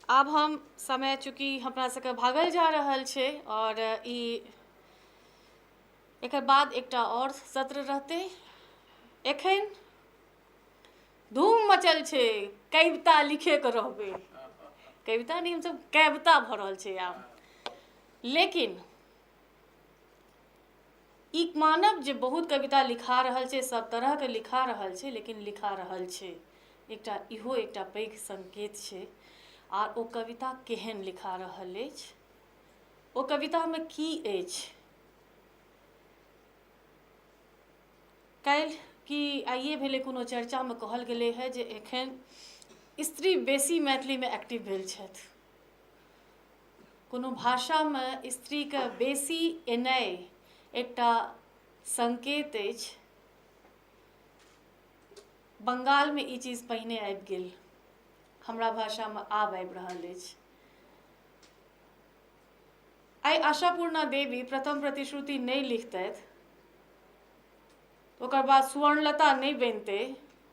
आब हम समय चूँकि हमरा सबके भागल जा रहल छै आओर ई एकर बाद एकटा आओर सत्र रहतै। एखन धूम मचल छै, कविता लिखेके रहबै, कविता नहि, हमसब कविता भऽ रहल छै आब। लेकिन ई मानब जे बहुत कविता लिखा रहल छै, सब तरहके लिखा रहल छै, लेकिन लिखा रहल छै, एकटा इहो एकटा पैघ संकेत छै। आर ओ कविता केहन लिखा रहल अछि, ओ कवितामे की अछि। काल्हि कि आइए भेलै कोनो चर्चामे कहल गेलै हेँ जे एखन स्त्री बेसी मैथिलीमे एक्टिव भेल छथि। कोनो भाषामे स्त्रीके बेसी एनाइ एकटा संकेत अछि। बंगालमे ई चीज पहिने आबि गेल, हमरा भाषामे आब आबि रहल अछि। आइ आशापूर्णा देवी प्रथम प्रतिश्रुति नहि लिखतथि, ओकर बाद स्वर्णलता नहि बनितै,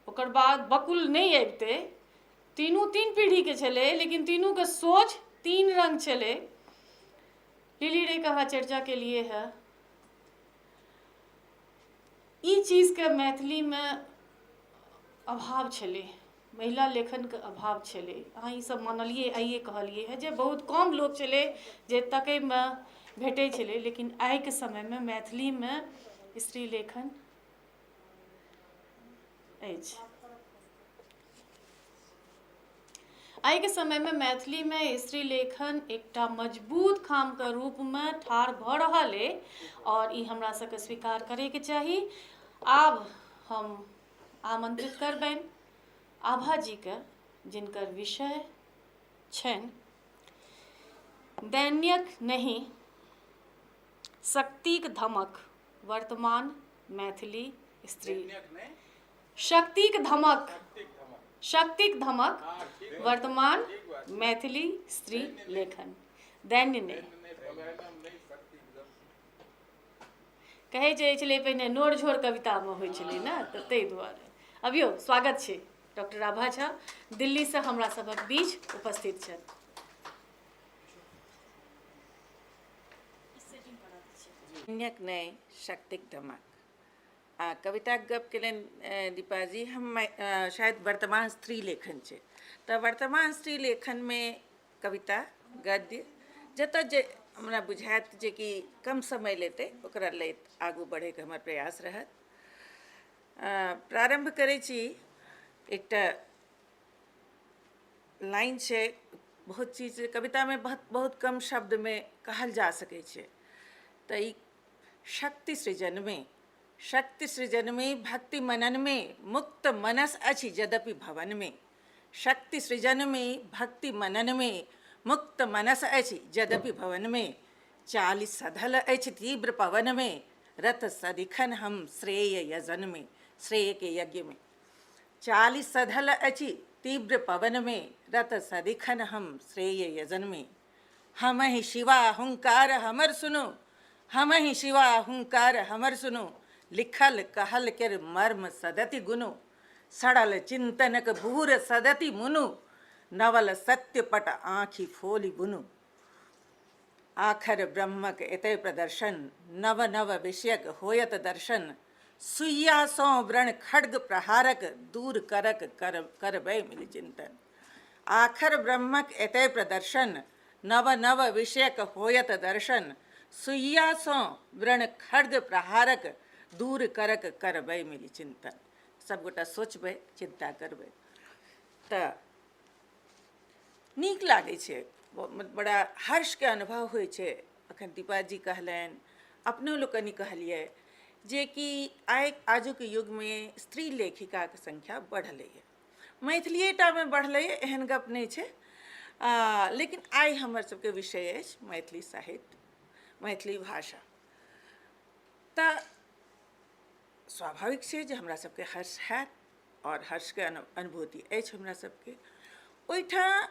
ओकर बाद बकुल नहि अबितै। तीनू तीन पीढ़ीके छलै, लेकिन तीनूके सोच तीन रङ्ग छलै। लिली रे के अहाँ चर्चा केलिए हे, ई चीजके मैथिलीमे अभाव छलै, महिला लेखनके अभाव छलै। अहाँ ई सब मानलियै, आइए कहलियै हे जे बहुत कम लोक छलै जे तकैमे भेटै छलै, लेकिन आइके समयमे मैथिलीमे स्त्री लेखन अछि। आइके समयमे मैथिलीमे स्त्री लेखन एकटा मजबूत खामके रूपमे ठाढ़ भऽ रहल अइ आओर ई हमरा सबके स्वीकार करैके चाही। आब हम आमन्त्रित करबनि आभा जीके, जिनकर विषय छनि दैन्यक नहि शक्तिक धमक, वर्तमान मैथिली स्त्री। शक्तिक धमक, शक्तिक धमक, वर्तमान मैथिली स्त्री लेखन। दैन्य नहि कहै जे छलै पहिने नोर झोर कवितामे होइ छलै ने, तऽ ताहि दुआरे। अबियौ, स्वागत छै डॉक्टर आभा झा, दिल्लीसँ हमरा सभक बीच उपस्थित छथि। दैन्यक नहि शक्तिक धमक। आ कविताके गप केलनि दीपाजी, हम शायद वर्तमान स्त्री लेखन छै, तऽ वर्तमान स्त्री लेखनमे कविता गद्य जतऽ जे हमरा बुझायत जे कि कम समय लेतै ओकरा लैत आगू बढ़ैके हमर प्रयास रहत। प्रारम्भ करै छी, एकटा लाइन छै, बहुत चीज कवितामे बहुत बहुत कम शब्दमे कहल जा सकै छै, तऽ ई शक्ति सृजनमे, शक्ति सृजनमे भक्ति मननमे मुक्त मनस अछि यद्यपि भवनमे, शक्ति सृजनमे भक्ति मननमे मुक्त मनस अछि यद्यपि भवनमे, चालि सधल अछि तीव्र पवनमे रथ सदिखन हम श्रेय यजनमे, श्रेयके यज्ञमे। चालि सधल अछि तीव्र पवनमे रथ सदिखन हम श्रेय यजनमे। हमहि शिवा हुंकार हमर सुनु, हमहि शिवा हुंकार हमर सुनु, लिखल कहल केर मर्म सदति गुनु, सड़ल चिंतनक भूर सदति मुनु, नवल सत्य पट आँखि फोलि बुनु। आखर ब्रह्मक एतय प्रदर्शन, नव नव विषयक होयत दर्शन, सुइया सँ व्रण खड्ग प्रहारक दूर करक कर करबै मिलि चिंतन। आखर ब्रह्मक एतय प्रदर्शन, नव नव विषयक होयत दर्शन, सुइया सँ व्रण खड्ग प्रहारक दूर करक करबै मिलि चिंतन। सबगोटा सोचबै, चिंता करबै तऽ नीक लागै छै, बड़ा हर्षके अनुभव होइ छै। अखन दीपाजी कहलनि, अपनो लोकनि कहलियै जे कि आइ आजुक युगमे स्त्री लेखिकाके संख्या बढ़लैए, मैथिलिएटामे बढ़लैए एहन गप नहि छै, लेकिन आइ हमर सबके विषय अछि मैथिली साहित्य, मैथिली भाषा, तऽ स्वाभाविक छै जे हमरा सबके हर्ष हैत आओर हर्षके अनुभूति अछि हमरा सबके ओहिठाम।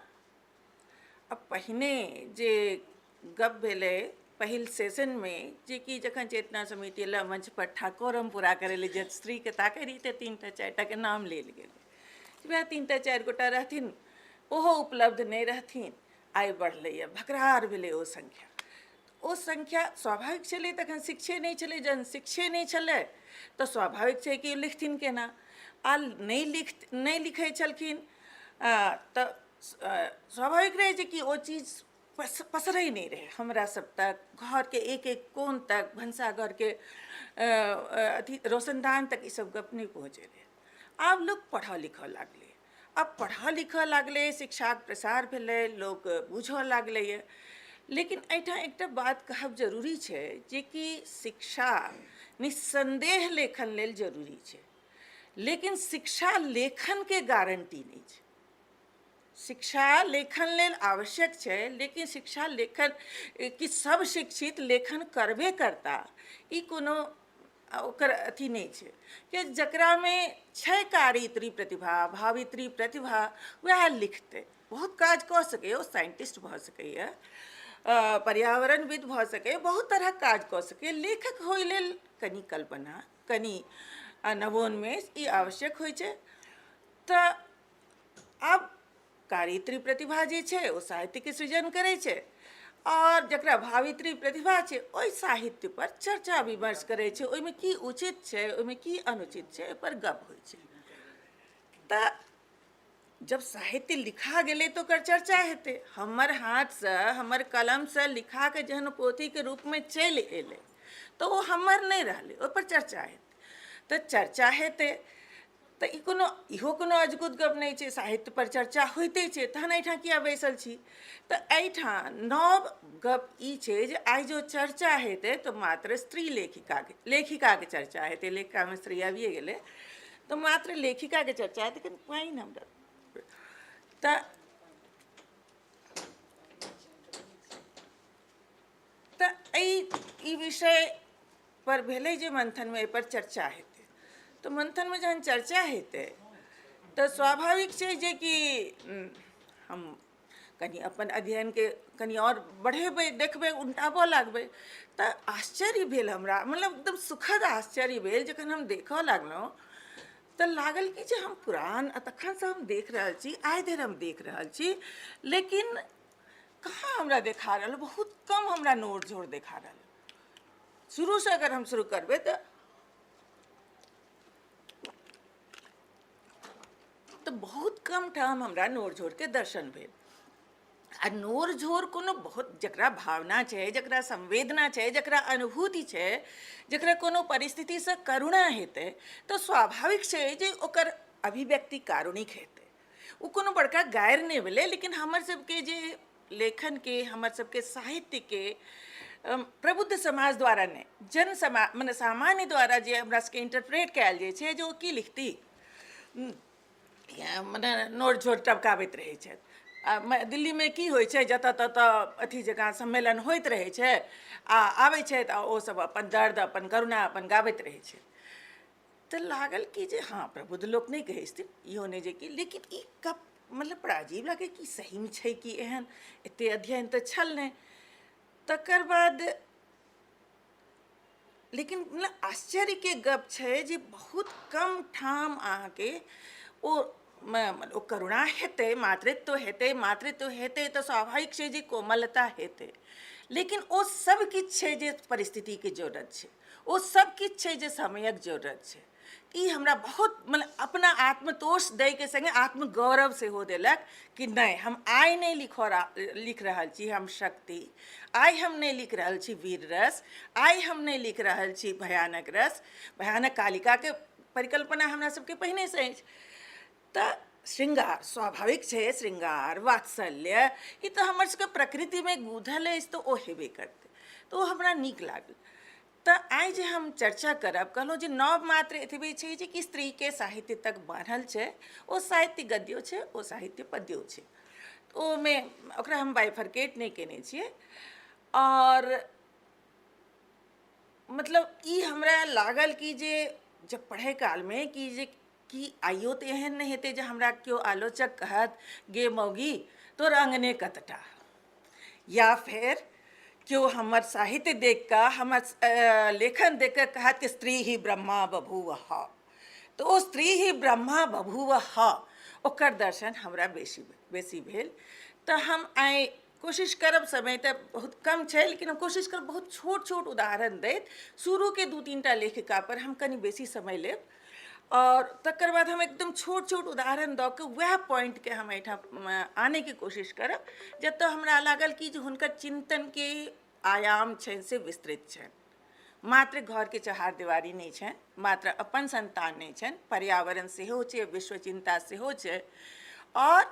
आब पहिने जे गप भेलै पहिल सेशनमे जे कि जखन चेतना समिति लए मंचपर ठाकुर पूरा करै लए जे स्त्रीके ताकै रही तऽ 3टा 4टाके नाम लेल गेलै, वएह 3टा 4 गोटा रहथिन ओहो उपलब्ध नहि रहथिन। आइ बढ़लैए, भकरार भेलै ओ संख्या। ओ संख्या स्वाभाविक छलै, तखन शिक्षे नहि छलै। जहन शिक्षे नहि छलै तऽ स्वाभाविक छै कि लिखथिन केना? आ नहि लिखै छलखिन तऽ स्वाभाविक रहै जे कि ओ चीज पसरै नहि रहै हमरा सब तक, घरके एक एक कोन तक, भनसाघरके अथी रोशनदान तक ईसब गप नहि पहुँचै रहै। आब लोक पढ़ऽ लिखऽ लागलै, आब पढ़ऽ लिखऽ लागलै, शिक्षाके प्रसार भेलै, लोक बुझऽ लागलैए। लेकिन एहिठाम एकटा बात कहब जरूरी छै जेकि शिक्षा निस्सन्देह लेखन लेल जरूरी छै, लेकिन शिक्षा लेखनके गारंटी नहि छै। शिक्षा लेखन लेल आवश्यक छै, लेकिन शिक्षा लेखन कि सब शिक्षित लेखन करबे करता, ई कोनो ओकर अथी नहि छै। कि जकरामे छै कारित्री प्रतिभा, भावित्री प्रतिभा, वएह लिखतै, बहुत काज कऽ सकैए, ओ साइंटिस्ट भऽ सकैए, पर्यावरणविद भऽ सकैए, बहुत तरहक काज कऽ सकैए। लेखक होइ लेल कनि कल्पना, कनि नवोन्मेष ई आवश्यक होइ छै। तऽ आब कारित्री प्रतिभा जे छै ओ साहित्यके सृजन करै छै, आओर जकरा भावित्री प्रतिभा छै ओहि साहित्यपर चर्चा विमर्श करै छै, ओहिमे की उचित छै, ओहिमे की अनुचित छै, ओहिपर गप होइ छै। तऽ जब साहित्य लिखा गेलै तऽ ओकर चर्चा हेतै। हमर हाथसँ, हमर कलमसँ लिखाके जहन पोथीके रूपमे चलि एलै तऽ ओ हमर नहि रहलै, ओहिपर चर्चा हेतै। तऽ चर्चा हेतै तऽ ई कोनो इहो कोनो अजगुत गप नहि छै, साहित्य पर चर्चा होइते छै, तहन एहिठाम किया बैसल छी? तऽ एहिठाम नव गप ई छै जे आइ जो चर्चा हेतै तऽ मात्र स्त्री लेखिकाके लेखिकाके चर्चा हेतै। लेखिकामे स्त्री आबिए गेलै तऽ मात्र लेखिकाके चर्चा हेतै। कनि पानि हमरा तऽ तऽ एहि ई विषय पर भेलै जे मन्थनमे एहिपर चर्चा हेतै। तऽ मन्थनमे जहन चर्चा हेतै तऽ स्वाभाविक छै जेकि हम कनि अपन अध्ययनके कनि आओर बढ़ेबै, देखबै, उनटाबऽ लागबै। तऽ आश्चर्य भेल हमरा, मतलब एकदम सुखद आश्चर्य भेल जखन हम देखऽ लागलहुँ तऽ लागल कि जे हम पुरान आ तखनसँ हम देख रहल छी, आइ धरि हम देख रहल छी, लेकिन कहाँ हमरा देखा रहल, बहुत कम हमरा नोर झोर देखा रहल। शुरूसँ अगर हम शुरू करबै तऽ बहुत कम ठाम हमरा नोर झोरके दर्शन भेल। आ नोर झोर कोनो बहुत जकरा भावना छै, जकरा संवेदना छै, जकरा अनुभूति छै, जकरा कोनो परिस्थितिसँ करुणा हेतै, तऽ स्वाभाविक छै जे ओकर अभिव्यक्ति कारुणिक हेतै। ओ कोनो बड़का गारि नहि भेलै, लेकिन हमर सबके जे लेखनके, हमर सबके साहित्यके प्रबुद्ध समाज द्वारा नहि, जन समाज मने सामान्य द्वारा जे हमरा सबके इंटरप्रेट कयल जाइ छै जे ओ की लिखती, मने नोर झोर टपकाबैत रहै छथि। आ दिल्लीमे की होइ छै, जतऽ ततऽ अथी जकाँ सम्मेलन होइत रहै छै आ आबै छथि आ ओ सब अपन दर्द, अपन करुणा अपन गाबैत रहै छै। तऽ लागल कि जे हँ, प्रबुद्ध लोक नहि कहै छथिन, इहो नहि जे कि, लेकिन ई गप मतलब बड़ा अजीब लागै कि सहीमे छै कि एहन, एते अध्ययन तऽ छल नहि। तकर बाद लेकिन मतलब आश्चर्यके गप छै जे बहुत कम ठाम अहाँके ओ ओ करुणा हेतै, मातृत्व हेतै, मातृत्व हेतै तऽ स्वाभाविक छै जे कोमलता हेतै, लेकिन ओ सब किछु छै जे परिस्थितिके जरूरत छै, ओ सब किछु छै जे समयक जरूरत छै। ई हमरा बहुत मतलब अपना आत्मतोष दैके सङ्गे आत्मगौरव सेहो देलक कि नहि, हम आइ नहि लिख रहल छी हम शक्ति, आइ हम नहि लिख रहल छी वीर रस, आइ हम नहि लिख रहल छी भयानक रस। भयानक कालिकाके परिकल्पना हमरा सबके पहिनेसँ अछि। तऽ श्रृंगार स्वाभाविक छै, श्रृंगार वात्सल्य ई तऽ हमर सबके प्रकृतिमे गूँथल अछि, तऽ ओ हेबे करतै। तऽ ओ हमरा नीक लागल। तऽ आइ जे हम चर्चा करब, कहलहुँ जे नव मात्र एतबे छै जे कि स्त्रीके साहित्य तक बान्हल छै, ओ साहित्य गद्यो छै, ओ साहित्य पद्यो छै, ओहिमे ओकरा हम बाइफरकेट नहि केने छियै। आओर मतलब ई हमरा लागल कि जे जब पढ़ै कालमे कि जे कि आइयो तऽ एहन नहि हेतै जे हमरा केओ आलोचक कहत गे मौगी तोर अङ्गने कतटा, या फेर केओ हमर साहित्य देख कऽ, हमर लेखन देख कऽ कहत कि स्त्री ही ब्रह्मा बभूव ह। तऽ ओ स्त्री ही ब्रह्मा बभूव ह, ओकर दर्शन हमरा बेसी बेसी भेल। तऽ हम आइ कोशिश करब, समय तऽ बहुत कम छै, लेकिन हम कोशिश करब बहुत छोट छोट उदाहरण दैत शुरूके 2-3 टा लेखिका पर हम कनि बेसी समय लेब आओर तकर बाद हम एकदम छोट छोट उदाहरण दऽ कऽ वएह पॉइंटके हम एहिठाम आनैके कोशिश करब, जतऽ हमरा लागल कि जे हुनकर चिन्तनके आयाम छनि से विस्तृत छनि। मात्र घरके चहार दिवारी नहि छनि, मात्र अपन संतान नहि छनि, पर्यावरण सेहो छै, विश्व चिन्ता सेहो छै आओर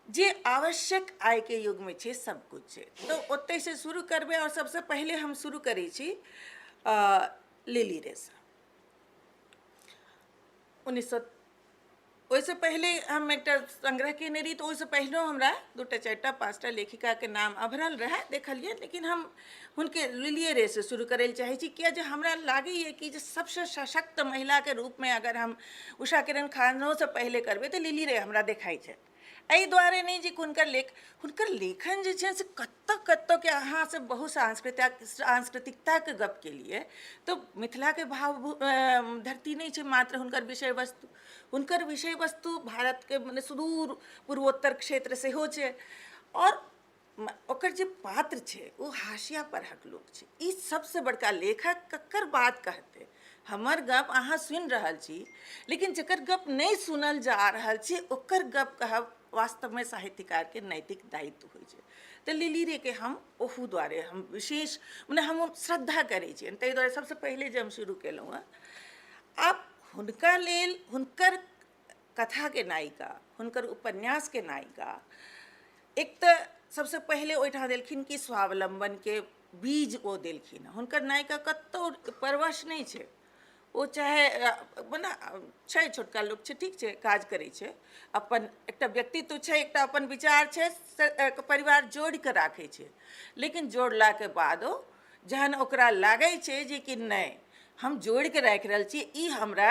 जे आवश्यक आइके युगमे छै सब किछु छै। तऽ ओतहिसँ शुरू करबै आओर सबसँ पहिले हम शुरू करै छी लिली रेसँ। 1900, ओहिसँ पहिले हम एकटा संग्रह केने रही, तऽ ओहिसँ पहिलो हमरा 2टा 4टा 5टा लेखिकाके नाम अभरल रहए, देखलियै, लेकिन हम हुनके लिलिए रेसँ शुरू करै लए चाहै छी, किया जे हमरा लागैए कि जे सबसँ सशक्त महिलाके रूपमे अगर हम उषा किरण खानोसँ पहिले करबै तऽ लिली रे हमरा देखाइ छथि। एहि दुआरे नहि जे हुनकर लेखन जे छै से कतऽ कतऽके अहाँसँ बहुत सांस्कृतिकताके गप केलियै तऽ मिथिलाके भाव धरती नहि छै मात्र हुनकर विषय वस्तु, हुनकर विषय वस्तु भारतके मने सुदूर पूर्वोत्तर क्षेत्र सेहो छै आओर ओकर जे पात्र छै ओ हाशिया परहक लोक छै। ई सबसँ बड़का लेखक ककर बात कहतै? हमर गप अहाँ सुनि रहल छी, लेकिन जकर गप नहि सुनल जा रहल छै ओकर गप कहब वास्तवमे साहित्यकारके नैतिक दायित्व होइ छै। तऽ लिली रेके हम ओहू दुआरे हम विशेष मने हम श्रद्धा करै छियनि, ताहि दुआरे सबसँ पहिले जे हम शुरू केलहुँ हँ। आब हुनका लेल हुनकर कथाके नायिका, हुनकर उपन्यासके नायिका एक तऽ सबसँ पहिले ओहिठाम देलखिन कि स्वावलम्बनके बीज ओ देलखिन। हुनकर नायिका कतहु परवश नहि छै, ओ चाहे मने छै छोटका लोक छै, ठीक छै, काज करै छै, अपन एकटा व्यक्तित्व छै, एकटा अपन विचार छै, परिवार जोड़िकऽ राखै छै, लेकिन जोड़लाके बादो जहन ओकरा लागै छै जे कि नहि हम जोड़िकऽ राखि रहल छी, ई हमरा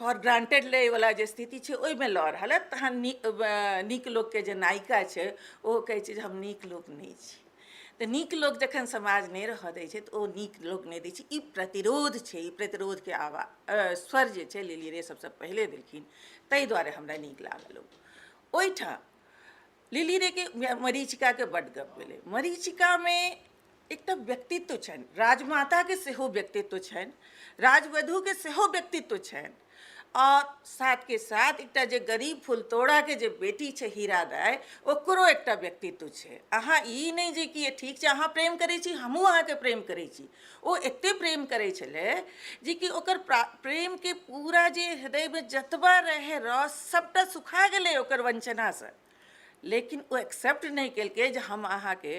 फॉर ग्रांटेड लैवला जे स्थिति छै ओहिमे लऽ रहल हइ, तहन नीक नीक लोकके जे नायिका छै ओ कहै छै जे हम नीक लोक नहि छी। तऽ नीक लोक जखन समाज नहि रहऽ दै छै तऽ ओ नीक लोक नहि दै छै। ई प्रतिरोध छै, ई प्रतिरोधके आवाज स्वर जे छै लिली रे सबसँ पहिले देलखिन, ताहि दुआरे हमरा नीक लागल ओ। ओहिठाम लिली रेके मरीचिकाके बड्ड गप भेलै। मरीचिकामे एकटा व्यक्तित्व छनि, राजमाताके सेहो व्यक्तित्व छनि, राजवधूके सेहो व्यक्तित्व छनि आओर साथके साथ एकटा जे गरीब फुलतोड़ाके जे बेटी छै हीरा दाइ, ओकरो एकटा व्यक्तित्व छै। अहाँ ई नहि जे कि ठीक छै अहाँ प्रेम करै छी, हमहूँ अहाँके प्रेम करै छी। ओ एते प्रेम करै छलै जे कि ओकर प्रेमके पूरा जे हृदयमे जतबा रहै रस सबटा सुखा गेलै ओकर वञ्चनासँ, लेकिन ओ एक्सेप्ट नहि केलकै जे हम अहाँके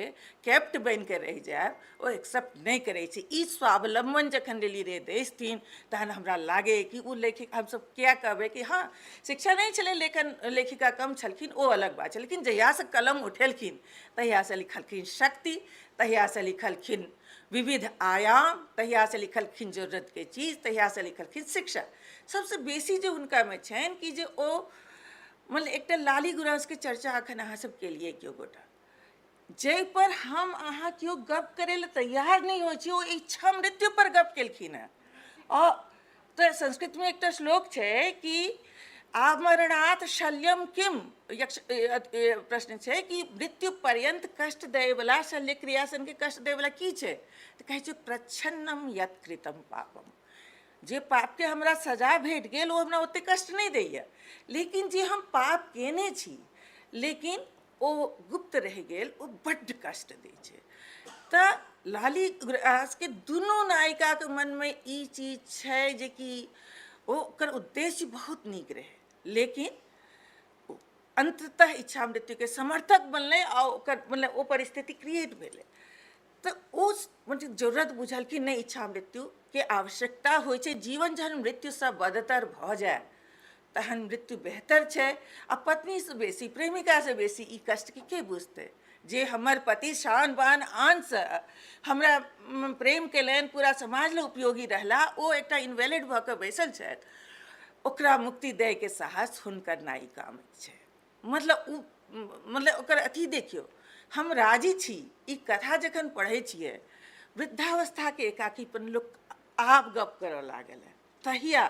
कैप्ट बनिके रहि जायब, ओ एक्सेप्ट नहि करै छै। ई स्वावलम्बन जखन लिली रे दै छथिन तहन हमरा लागै कि ओ लेखक, हमसब किया कहबै कि हँ शिक्षा नहि छलै, लेखन लेखिका कम छलखिन ओ अलग बात छै, लेकिन जहियासँ कलम उठेलखिन तहियासँ लिखलखिन शक्ति, तहियासँ लिखलखिन विविध आयाम, तहियासँ लिखलखिन जरूरतके चीज, तहियासँ लिखलखिन शिक्षा। सबसँ बेसी जे हुनकामे छनि कि जे ओ मतलब एकटा लाली गुराँसके चर्चा अखन अहाँ सब केलियै केओ गोटा, जाहिपर हम अहाँ केओ गप करै लए तैयार नहि होइ छी, ओ इच्छा मृत्युपर गप केलखिन हेँ। आओर तऽ संस्कृतमे एकटा श्लोक छै कि आमरणात् शल्यम किम, यक्ष प्रश्न छै कि मृत्यु पर्यन्त कष्ट दैवला शल्य क्रिया सनके कष्ट दैवला की छै, तऽ कहै छै प्रच्छन्नम यत् कृतम पापम। जे पापके हमरा सजा भेट गेल ओ हमरा ओतेक कष्ट नहि दैए, लेकिन जे हम पाप केने छी लेकिन ओ गुप्त रहि गेल ओ बड्ड कष्ट दै छै। तऽ लाली के दुनू नायिकाके मनमे ई चीज छै जेकि ओ ओकर उद्देश्य बहुत नीक रहै, लेकिन अन्ततः इच्छा मृत्युके समर्थक बनलै आ ओकर मतलब ओ परिस्थिति क्रिएट भेलै। तऽ ओ मतलब जरूरत बुझल कि नहि इच्छा मृत्युके आवश्यकता होइ छै, जीवन जहन मृत्युसँ बदतर भऽ जाय तहन मृत्यु बेहतर छै। आ पत्नीसँ बेसी प्रेमिकासँ बेसी ई कष्टके के बुझतै जे हमर पति शान बान आनसँ हमरा प्रेम केलनि, पूरा समाज लए उपयोगी रहला, ओ एकटा इनवैलिड भऽ कऽ बैसल छथि, ओकरा मुक्ति दैके साहस हुनकर नायिकामे छै। मतलब ओ मतलब ओकर अथी देखियौ, हम राजी छी। ई कथा जखन पढ़ै छियै वृद्धावस्थाके एकाकीपन लोक आब गप करऽ लागल है, तहिया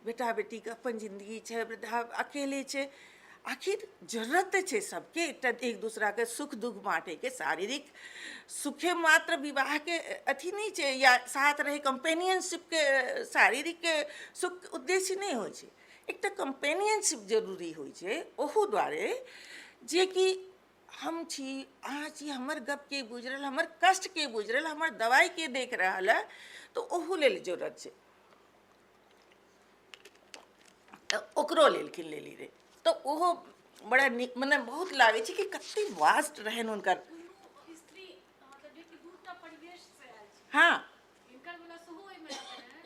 बेटा बेटीके अपन जिन्दगी छै, वृद्धा अकेले छै। आखिर जरूरत तऽ छै सबके एकटा एक दूसराके सुख दुख बाँटैके। शारीरिक सुखे मात्र विवाहके अथी नहि छै, या साथ रहै कम्पेनियनशिपके शारीरिक सुख उद्देश्य नहि होइ छै। एकटा कम्पेनियनशिप जरूरी होइ छै ओहू दुआरे जेकि हम छी, अहाँ छी, हमर गपके बुझि रहल, हमर कष्टके बुझि रहल, हमर दवाइके देख रहल हँ, तऽ ओहू लेल जरूरत छै। तऽ ओकरो लेलखिन लेली रे, तऽ ओहो बड़ा नीक, मने बहुत लागै छै कि कते वास्ट रहनि हुनकर। हँ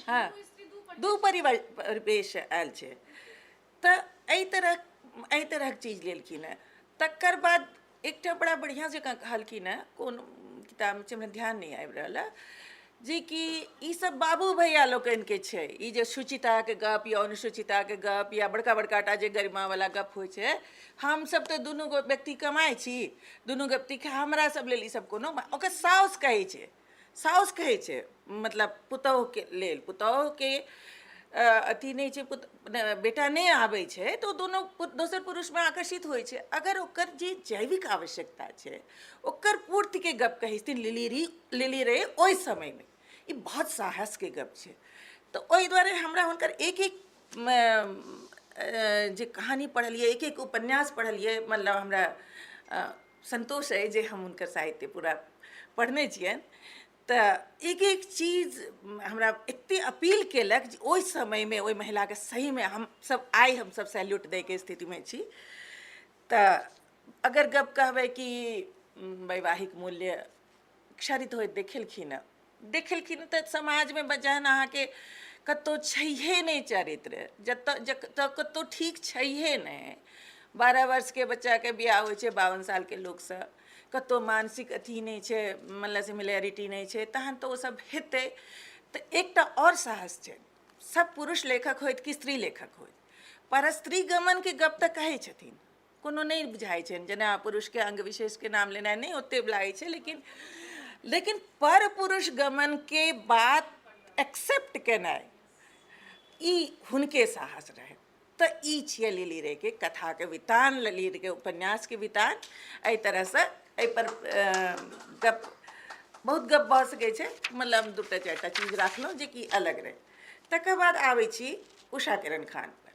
हँ, दू परिवार परिवेश आयल छै, तऽ एहि तरहक चीज लेलखिन हेँ। तकर बाद एकटा बड़ा बढ़िआँ जकाँ कहलखिन हेँ, कोन किताबमे छै हमरा ध्यान नहि आबि रहल हँ, जेकि ईसब बाबू भैया लोकनिके छै, ई जे शुचिताके गप या अनुसूचिताके गप या बड़का बड़का टा जे गरिमावला गप होइ छै। हमसब तऽ दुनू गो व्यक्ति कमाइ छी, दुनू व्यक्तिके, हमरा सब लेल ईसब कोनो। ओकर साउस कहै छै, साउस कहै छै, मतलब पुतोहुके लेल, पुतोहुके अथी नहि छै, बेटा नहि आबै छै तऽ ओ दुनू दोसर पुरुषमे आकर्षित होइ छै। अगर ओकर जे जैविक आवश्यकता छै ओकर पूर्तिके गप कहै छथिन लिली, लिली रे ओहि समयमे। ई बहुत साहसके गप छै। तऽ ओहि दुआरे हमरा हुनकर एक एक जे कहानी पढ़लियै, एक एक उपन्यास पढ़लियै, मतलब हमरा सन्तोष अइ जे हम हुनकर साहित्य पूरा पढ़ने छियनि। तऽ एक एक चीज हमरा एतेक अपील केलक जे ओहि समयमे ओहि महिलाके सहीमे हमसब आइ हमसब सैल्यूट दैके स्थितिमे छी। तऽ अगर गप कहबै कि वैवाहिक मूल्य क्षरित होइत देखेलखिन हँ, देखेलखिन, तऽ समाजमे जहन अहाँके कतहु छैहे नहि चरित्र, जतऽ जतऽ कतहु ठीक छैहे नहि, 12 वर्षके बच्चाके बियाह होइ छै 52 सालके लोकसँ, कतहु मानसिक अथी नहि छै, मतलब सिमिलैरिटी नहि छै, तहन तऽ ओसब हेतै। तऽ एकटा आओर साहस छै, सब पुरुष लेखक होथि कि स्त्री लेखक होथि, पर स्त्री गमनके गप तऽ कहै छथिन, कोनो नहि बुझाइ छनि। जेना पुरुषके अङ्ग विशेषके नाम लेनाइ नहि ओतेक लागै छै, लेकिन पर पुरुष गमनके बात एक्सेप्ट केनाइ ई हुनके साहस रहै। तऽ ई छियै लिली रेके कथाके वितान, लिली रेके उपन्यासके वितान। एहि तरहसँ एहिपर गप बहुत गप भऽ सकै छै, मतलब हम दूटा चारिटा चीज राखलहुँ जेकि अलग रहै। तकर बाद आबै छी उषा किरण खान पर।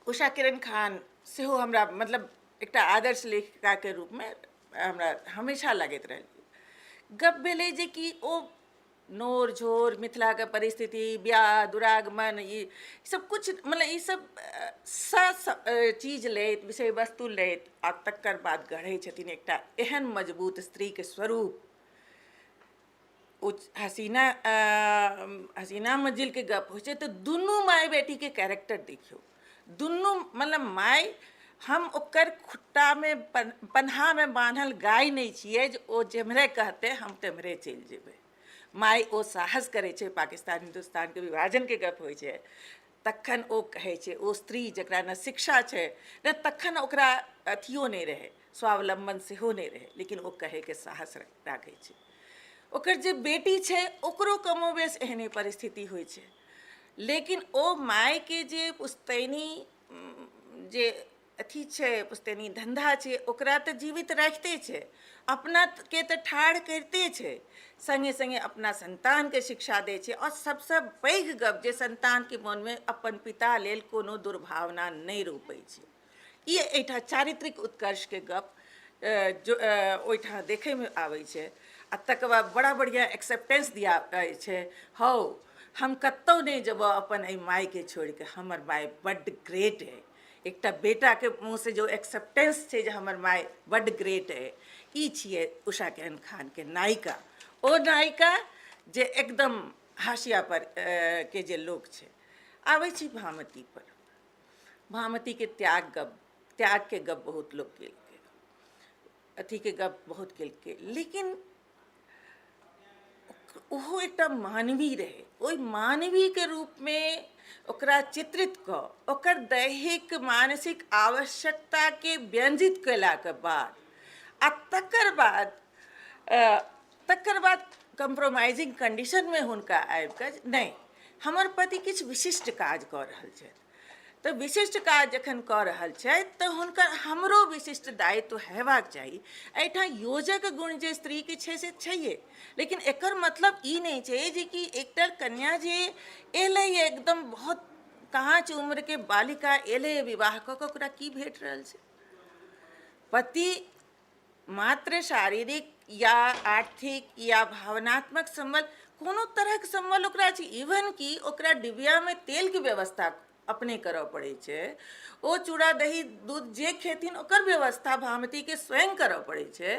उषा किरण खान सेहो हमरा मतलब एकटा आदर्श लेखिकाके रूपमे हमरा हमेशा लगैत रहल। गप भेलै जेकि ओ नोर झोर, मिथिलाके परिस्थिति, बियाह दुरागमन, ई सब किछु, मतलब ई सब चीज लैत, विषय वस्तु लैत आ तकर बाद गढ़ै छथिन एकटा एहन मजबूत स्त्रीके स्वरूप। ओ हसीना, हसीना मंजिलके गप होइ छै तऽ दुनू माय बेटीके कैरेक्टर देखियौ, दुनू मतलब माय, हम ओकर खुट्टामे पन्हामे बान्हल गाय नहि छियै जे ओ जेम्हरे कहतै हम तेम्हरे चलि जेबै। माय ओ साहस करै छै, पाकिस्तान हिन्दुस्तानके विभाजनके गप होइ छै तखन ओ कहै छै, ओ स्त्री जकरा ने शिक्षा छै ने तखन ओकरा अथियो नहि रहै, स्वावलम्बन सेहो नहि रहै, लेकिन ओ कहैके साहस राखै छै। ओकर जे बेटी छै ओकरो कमोबेश एहने परिस्थिति होइ छै, लेकिन ओ मायके जे पुश्तैनी जे अथी छै, पुश्तैनी धन्धा छै, ओकरा तऽ जीवित राखिते छै, अपनाके तऽ ठाढ़ करिते छै, सङ्गे सङ्गे अपना सन्तानके शिक्षा दै छै। आओर सबसँ पैघ गप जे सन्तानके मोनमे अपन पिता लेल कोनो दुर्भावना नहि रोपै छै। ई एहिठाम चारित्रिक उत्कर्षके गप जो ओहिठाम देखैमे आबै छै। आ तकर बाद बड़ा बढ़िआँ एक्सेप्टेंस दिया छै, हौ हम कतहु नहि जेबऽ अपन एहि मायके छोड़िके, हमर माय बड्ड ग्रेट अइ। एकटा बेटाके मुँहसँ जो एक्सेप्टेंस छै जे हमर माय बड्ड ग्रेट अइ, ई छियै उषा किरण खानके नायिका, ओ नायिका जे एकदम हाशियापर के जे लोक छै। आबै छी भामतीपर। भामतीके त्याग गप, त्यागके गप बहुत लोक केलकै, अथीके गप बहुत केलकै, लेकिन ओहो एकटा मानवी रहै। ओहि मानवीके रूपमे ओकरा चित्रित कऽ ओकर दैहिक मानसिक आवश्यकताके व्यञ्जित कयलाके बाद आ तकर बाद कम्प्रोमाइजिंग कंडीशनमे हुनका आबि कऽ नहि हमर पति किछु विशिष्ट काज कऽ रहल छथि, तऽ विशिष्ट काज जखन कऽ रहल छथि तऽ हुनकर हमरो विशिष्ट दायित्व हेबाक चाही। एहिठाम योजक गुण जे स्त्रीके छै से छैहे, लेकिन एकर मतलब ई नहि छै जे कि एकटा कन्या जे एलैए एकदम बहुत काँच उम्रके बालिका एलैए विवाह कऽ कऽ, ओकरा की भेट रहल छै? पति मात्र शारीरिक या आर्थिक या भावनात्मक सम्बल, कोनो तरहक सम्बल ओकरा छै। इवन कि ओकरा डिबियामे तेलके व्यवस्था अपने करऽ पड़ै छै, ओ चूड़ा दही दूध जे खेथिन ओकर व्यवस्था भामतीके स्वयं करऽ पड़ै छै,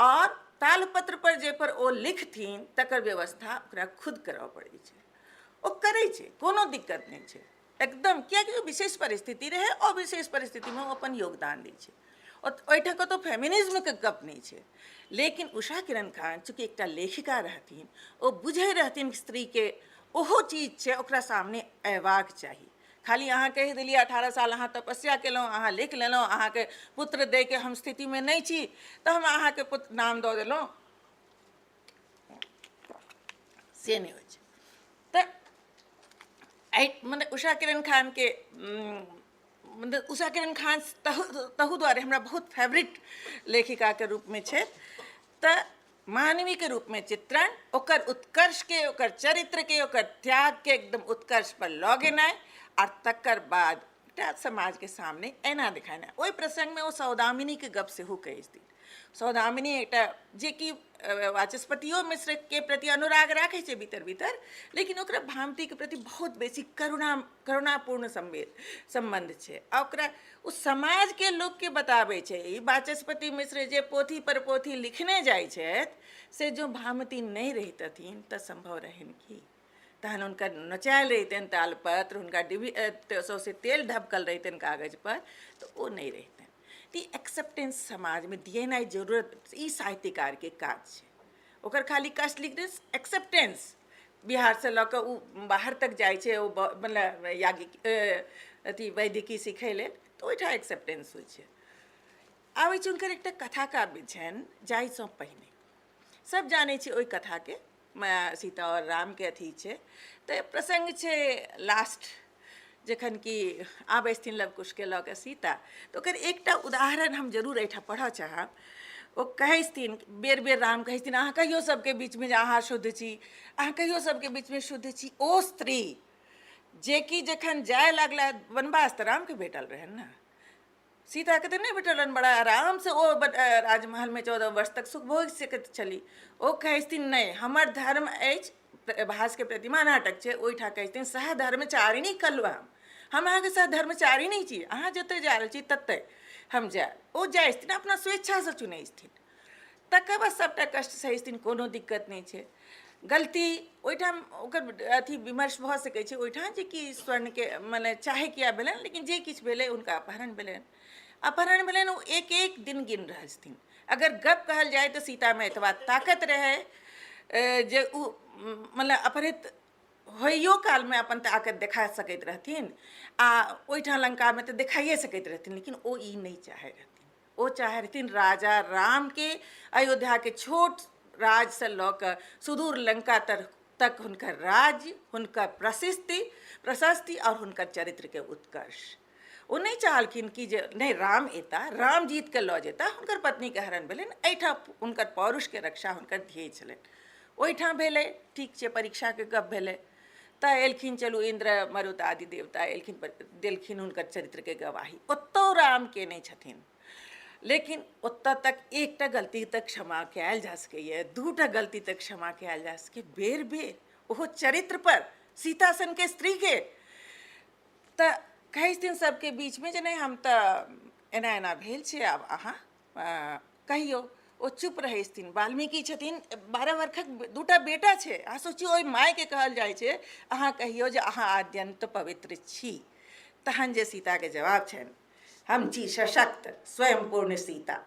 आओर तालपत्र पर जे पर ओ लिखथिन तकर व्यवस्था ओकरा खुद करऽ पड़ै छै। ओ करै छै, कोनो दिक्कत नहि छै एकदम, कियाकि ओ विशेष परिस्थिति रहै, ओ विशेष परिस्थितिमे ओ अपन योगदान दै छै। ओहिठाम कतहु फेमिनिज्मके गप नहि छै। लेकिन उषा किरण खान चूँकि एकटा लेखिका रहथिन, ओ बुझै रहथिन स्त्रीके ओहो चीज छै, ओकरा सामने अयबाक चाही। खाली अहाँ कहि देलियै 18 साल अहाँ तपस्या केलहुँ, अहाँ लिख लेलहुँ, अहाँके पुत्र दैके हम स्थितिमे नहि छी तऽ हम अहाँके पुत्र नाम दऽ देलहुँ, से नहि होइ छै। तऽ एहि मने उषा किरण खानके, मतलब उषा किरण खान तहु तहू दुआरे हमरा बहुत फेवरेट लेखिकाके रूपमे छै। तऽ मानवीके रूपमे चित्रण, ओकर उत्कर्षके, ओकर चरित्रके, ओकर त्यागके एकदम उत्कर्ष पर लऽ गेनाइ, आर तकर बाद एकटा समाजके सामने एना देखेनाइ। ओहि प्रसङ्गमे ओ सौदामिनीके गप सेहो कहै छथिन। सौदामिनी एकटा जेकि वाचस्पतियो मिश्रके प्रति अनुराग राखै छै भीतर भीतर, लेकिन ओकरा भामतीके प्रति बहुत बेसी करुणापूर्ण सम्बन्ध छै। आ ओकरा ओ समाजके लोकके बताबै छै, ई वाचस्पति मिश्र जे पोथी पर पोथी लिखने जाइ छथि से जँ भामती नहि रहितथिन तऽ सम्भव रहनि की? तहन हुनकर नोचायल रहितनि तालपत्र, हुनका डिबी सौँसे तेल ढबकल रहितनि कागजपर, तऽ ओ नहि रहितनि। तऽ ई एक्सेप्टेंस समाजमे दिएनाइ जरूरत, ई साहित्यकारके काज छै। ओकर खाली कष्ट लिख दे एक्सेप्टेंस, बिहारसँ लऽ कऽ ओ बाहर तक जाइ छै, ओ मतलब याज्ञिक अथी वैदिकी सिखै लेल, तऽ ओहिठाम एक्सेप्टेंस होइ छै। आबै छै हुनकर एकटा कथा काव्य छनि जाहिसँ पहिने, सब जानै छै ओहि कथाके, सीता आओर रामके अथी छै। तऽ प्रसङ्ग छै लास्ट जखन कि आबै छथिन लव कुशके लऽ कऽ सीता, तऽ ओकर एकटा उदाहरण हम जरूर एहिठाम पढ़ऽ चाहब। ओ कहै छथिन, बेर बेर राम कहै छथिन अहाँ कहियो सबके बीचमे जे अहाँ शुद्ध छी, अहाँ कहियो सबके बीचमे शुद्ध छी। ओ स्त्री जेकि जखन जाय लगला वनवास तऽ रामके भेटल रहनि ने, सीताके तऽ नहि भेटल रहनि। बड़ा आरामसँ ओ राजमहलमे 14 वर्ष तक सुख भोगि सकैत छली। ओ कहै छथिन नहि, हमर धर्म अछि, भासके प्रतिमा नाटक छै, ओहिठाम कहै छथिन सह धर्मचारिणी कलु हम अहाँके सह धर्मचारिणी छी, अहाँ जतय जा रहल छी ततय हम जायब। ओ जाइ छथिन अपना स्वेच्छासँ चुनै छथिन, तकर बाद सभटा कष्ट सहै छथिन, कोनो दिक्कत नहि छै। गलती ओहिठाम ओकर अथी विमर्श भऽ सकै छै ओहिठाम जे कि स्वर्णके मने चाहे किया भेलनि, लेकिन जे किछु भेलै हुनका अपहरण भेलनि, अपहरण भेलनि, ओ एक एक दिन गिन रहल छथिन। अगर गप कहल जाय तऽ सीतामे एतबा ताकत रहै जे ओ मतलब अपहृत होइयो कालमे अपन ताकत देखा सकैत रहथिन, आ ओहिठाम लङ्कामे तऽ देखाइए सकैत रहथिन, लेकिन ओ ई नहि चाहै रहथिन। ओ चाहै रहथिन राजा रामके अयोध्याके छोट राजसँ लऽ कऽ सुदूर लङ्का तक हुनकर राज्य, हुनकर प्रशस्ति आओर हुनकर चरित्रके उत्कर्ष। ओ नहि चाहलखिन कि जे नहि राम एता, राम जीत कऽ लऽ जेता, हुनकर पत्नीके हरण भेलनि, एहिठाम हुनकर पौरुषके रक्षा हुनकर ध्येय छलनि। ओहिठाम भेलै, ठीक छै, परीक्षाके गप भेलै तऽ एलखिन, चलू इन्द्र मरुत आदि देवता एलखिन, देलखिन हुनकर चरित्रके गवाही, ओतौ राम केने छथिन। लेकिन ओतऽ तक एकटा गलती तक क्षमा कयल जा सकैए, दूटा गलती तक क्षमा कयल जा सकैए, बेर बेर ओहो चरित्र पर सीता सनके स्त्रीके तऽ कहै छथिन सबके बीचमे जे नहि हम तऽ एना एना भेल छै, आब अहाँ कहियौ। ओ चुप रहै छथिन। वाल्मीकि छथिन, 12 वर्षक दूटा बेटा छै, अहाँ सोचियौ ओहि मायके कहल जाइ छै अहाँ कहियौ जे अहाँ आद्यन्त पवित्र छी। तहन जे सीताके जवाब छनि, हम छी सशक्त स्वयंपूर्ण सीता,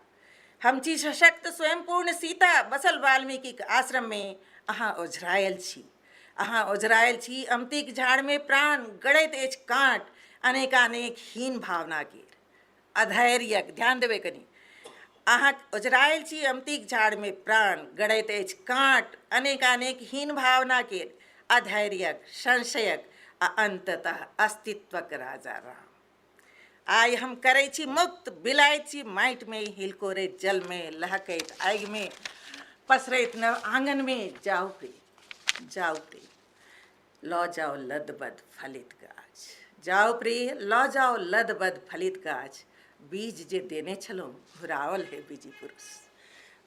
हम छी सशक्त स्वयंपूर्ण सीता, बसल वाल्मीकिक आश्रममे, अहाँ ओझरायल छी, अहाँ ओझरायल छी अमतीक झाड़मे प्राण गड़ैत अछि काँट अनेकानेक हीन भावना केर अधैर्यक। ध्यान देबै कनि, अहाँ ओझरायल छी अमतीक झाड़मे प्राण गड़ैत अछि काँट अनेकानेक हीन भावना केर अधैर्यक, संशयक आ अन्ततः अस्तित्वक राजा राम। आइ हम करै छी मुक्त, बिलाइ छी माटिमे, हिलकोरैत जलमे, लहकैत आगिमे, पसरैत नव आङनमे। जाउ प्रिय, जाउ प्रिय, लऽ जाउ लदबद फलित गाछ। जाउ प्रिय, लऽ जाउ लदबद फलित गाछ। बीज जे देने छलहुँ घुराओल हे बीजी पुरुष।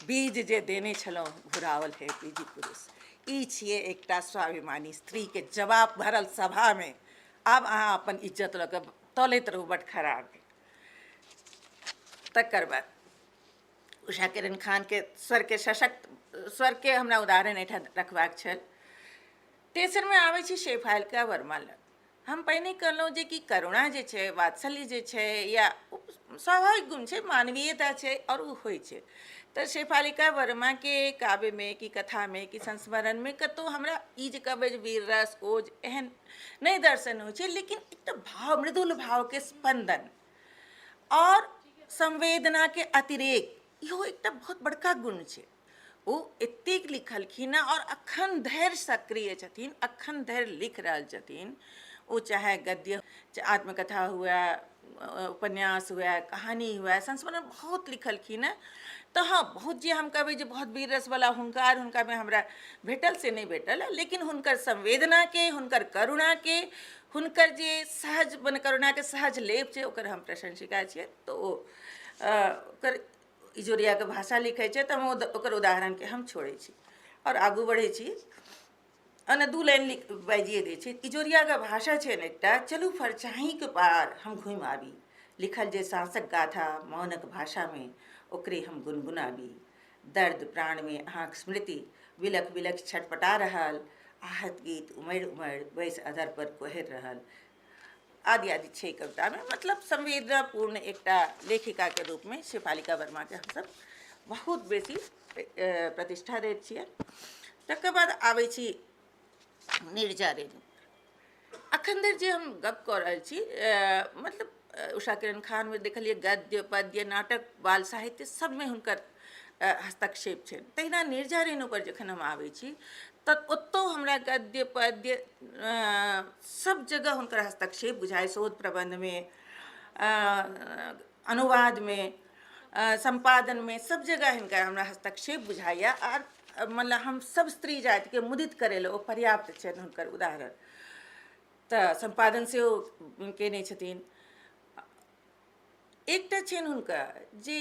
बीज जे देने छलहुँ घुराओल हे बीजी पुरुष। ई छियै एकटा स्वाभिमानी स्त्रीके जवाब भरल सभामे। आब अहाँ अपन इज्जत लऽ कऽ तलैत रहू बटखरामे। तकर बाद उषा किरण खानके स्वरके सशक्त स्वरके हमरा उदाहरण एहिठाम रखबाक छल। तेसरमे आबै छी शेफालिका वर्मा लग। हम पहिने कहलहुँ जे कि करुणा जे छै, वात्सल्य जे छै, या स्वाभाविक गुण छै, मानवीयता छै आओर ओ होइ छै। तऽ शेफालिका वर्माके काव्यमे कि कथामे कि संस्मरणमे कतहु हमरा ई जे कहबै जे वीर रस ओज एहन नहि दर्शन होइ छै, लेकिन एकटा भाव, मृदुल भावके स्पन्दन आओर संवेदनाके अतिरेक, इहो एकटा बहुत बड़का गुण छै। ओ एतेक लिखलखिन हँ आओर अखन धरि सक्रिय छथिन, अखन धरि लिख रहल छथिन। ओ चाहे गद्य आत्मकथा हुए, उपन्यास हुए, कहानी हुए, संस्मरण बहुत लिखलखिन हँ। तऽ हँ, बहुत जे हम कहबै जे बहुत वीर रसवला हुंकार हुनकामे हमरा भेटल से नहि भेटल, लेकिन हुनकर संवेदनाके, हुनकर करुणाके, हुनकर जे सहज मने करुणाके सहज लेप छै, ओकर हम प्रशंसिका छियै। तऽ ओ ओकर इजोरियाके भाषा लिखै छै, तऽ हम ओकर उदाहरणके हम छोड़ै छी आओर आगू बढ़ै छी। ओना दू लाइन लिख बाजिए दै छी। इजोरियाके भाषा छै ने एकटा, चलू फरचाहीके पार हम घुमि आबी, लिखल जे साँसक गाथा मौनक भाषामे ओकरे हम गुनगुनाबी। दर्द प्राणमे अहाँक स्मृति बिलख बिलख छटपटा रहल, आहत गीत उमड़ि उमड़ि बैस अधर पर कोहरि रहल, आदि आदि छै कवितामे। मतलब संवेदनापूर्ण एकटा लेखिकाके रूपमे शेफालिका वर्माके हमसभ बहुत बेसी प्रतिष्ठा दैत छियै। तकर बाद आबै छी निर्जा रेणु। अखन धरि जे हम गप कऽ रहल छी, मतलब उषा किरण खानमे देखलियै गद्य, पद्य, नाटक, बाल साहित्य सभमे हुनकर हस्तक्षेप छनि। तहिना निर्जा रेणुपर जखन हम आबै छी तऽ ओतहु हमरा गद्य, पद्य सभ जगह हुनकर हस्तक्षेप बुझाइ। शोध प्रबन्धमे, अनुवादमे, सम्पादनमे, सभ जगह हिनकर हमरा हस्तक्षेप बुझाइए। आर मतलब हम सभ स्त्री जातिके मुदित करै लए ओ पर्याप्त छनि हुनकर उदाहरण। तऽ सम्पादन सेहो केने छथिन। एकटा छनि हुनका जे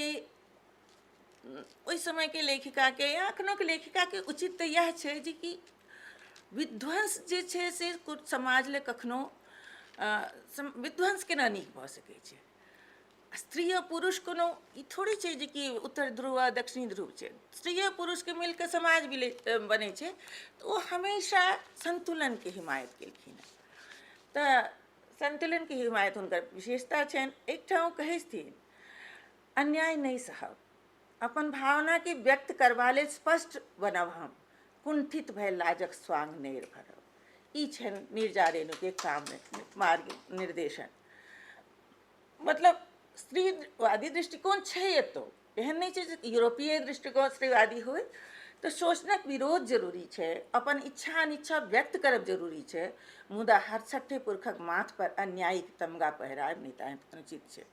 ओहि समयके लेखिकाके या एखनोके लेखिकाके उचित तऽ इएह छै जे कि विध्वंस जे छै से समाज लए कखनो विध्वंस केना नीक भऽ सकै छै। स्त्री आ पुरुष कोनो ई थोड़े छै जे कि उत्तर ध्रुव आ दक्षिणी ध्रुव छै। स्त्री आ पुरुषके मिलके समाज भी बनै छै। तऽ ओ हमेशा सन्तुलनके हिमायत केलखिन हँ। तऽ सन्तुलनके हिमायत हुनकर विशेषता छनि। एकठाम ओ कहै छथिन, अन्याय नहि सहब, अपन भावनाके व्यक्त करबा लेल स्पष्ट बनब, हम कुंठित भए लाजक स्वांग नहि भरब। ई छनि नीरजा रेणुके काम मार्ग निर्देशन। मतलब स्त्रीवादी दृष्टिकोण छै एतौ, एहन नहि छै जे यूरोपीय दृष्टिकोण स्त्रीवादी होइ। तऽ शोषणक विरोध जरूरी छै, अपन इच्छा अनिच्छा व्यक्त करब जरूरी छै, मुदा हर छठे पुरखक माथ पर अन्यायिक तमगा पहिरायब नितान्त अनुचित छै।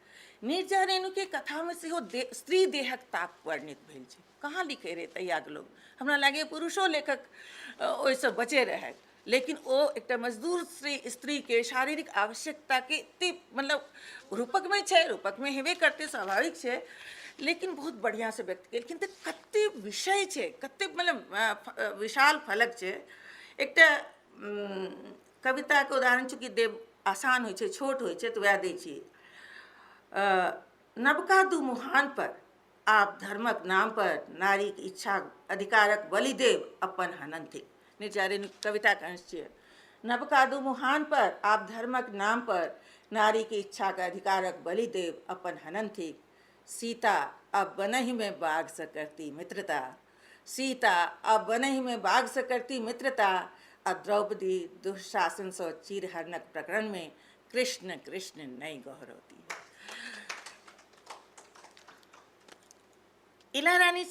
नीरजा रेणुके कथामे सेहो स्त्री देहक ताप वर्णित भेल छै। कहाँ लिखै रहै तहियाके लोक, हमरा लागैए पुरुषो लेखक ओहिसँ बचे रहथि, लेकिन ओ एकटा मजदूर स्त्रीके शारीरिक आवश्यकताके एतेक मतलब रूपकमे छै, रूपकमे हेबे करतै, स्वाभाविक छै, लेकिन बहुत बढ़िआँसँ व्यक्त केलखिन। तऽ कतेक विषय छै, कतेक मतलब विशाल फलक छै। एकटा कविताके उदाहरण चूँकि देब आसान होइ छै, छोट होइ छै, तऽ वएह दै छी। नवका दू मुहान पर आब धर्मक नाम पर नारीक इच्छा अधिकारक बलि देब अपन हनन थिक। निर्जारिणी कविताके अंश छियै। नवका दू मुहान पर आब धर्मक नाम पर नारीके इच्छाके अधिकारक बलि देब अपन हनन थिक। सीता अब बनहिमे बाघसँ करती मित्रता, सीता अब बनहिमे बाघसँ करती मित्रता, आ द्रौपदी दुःशासनसँ चीरहरणक प्रकरणमे कृष्ण कृष्ण नहि गहरौती। इला रानी,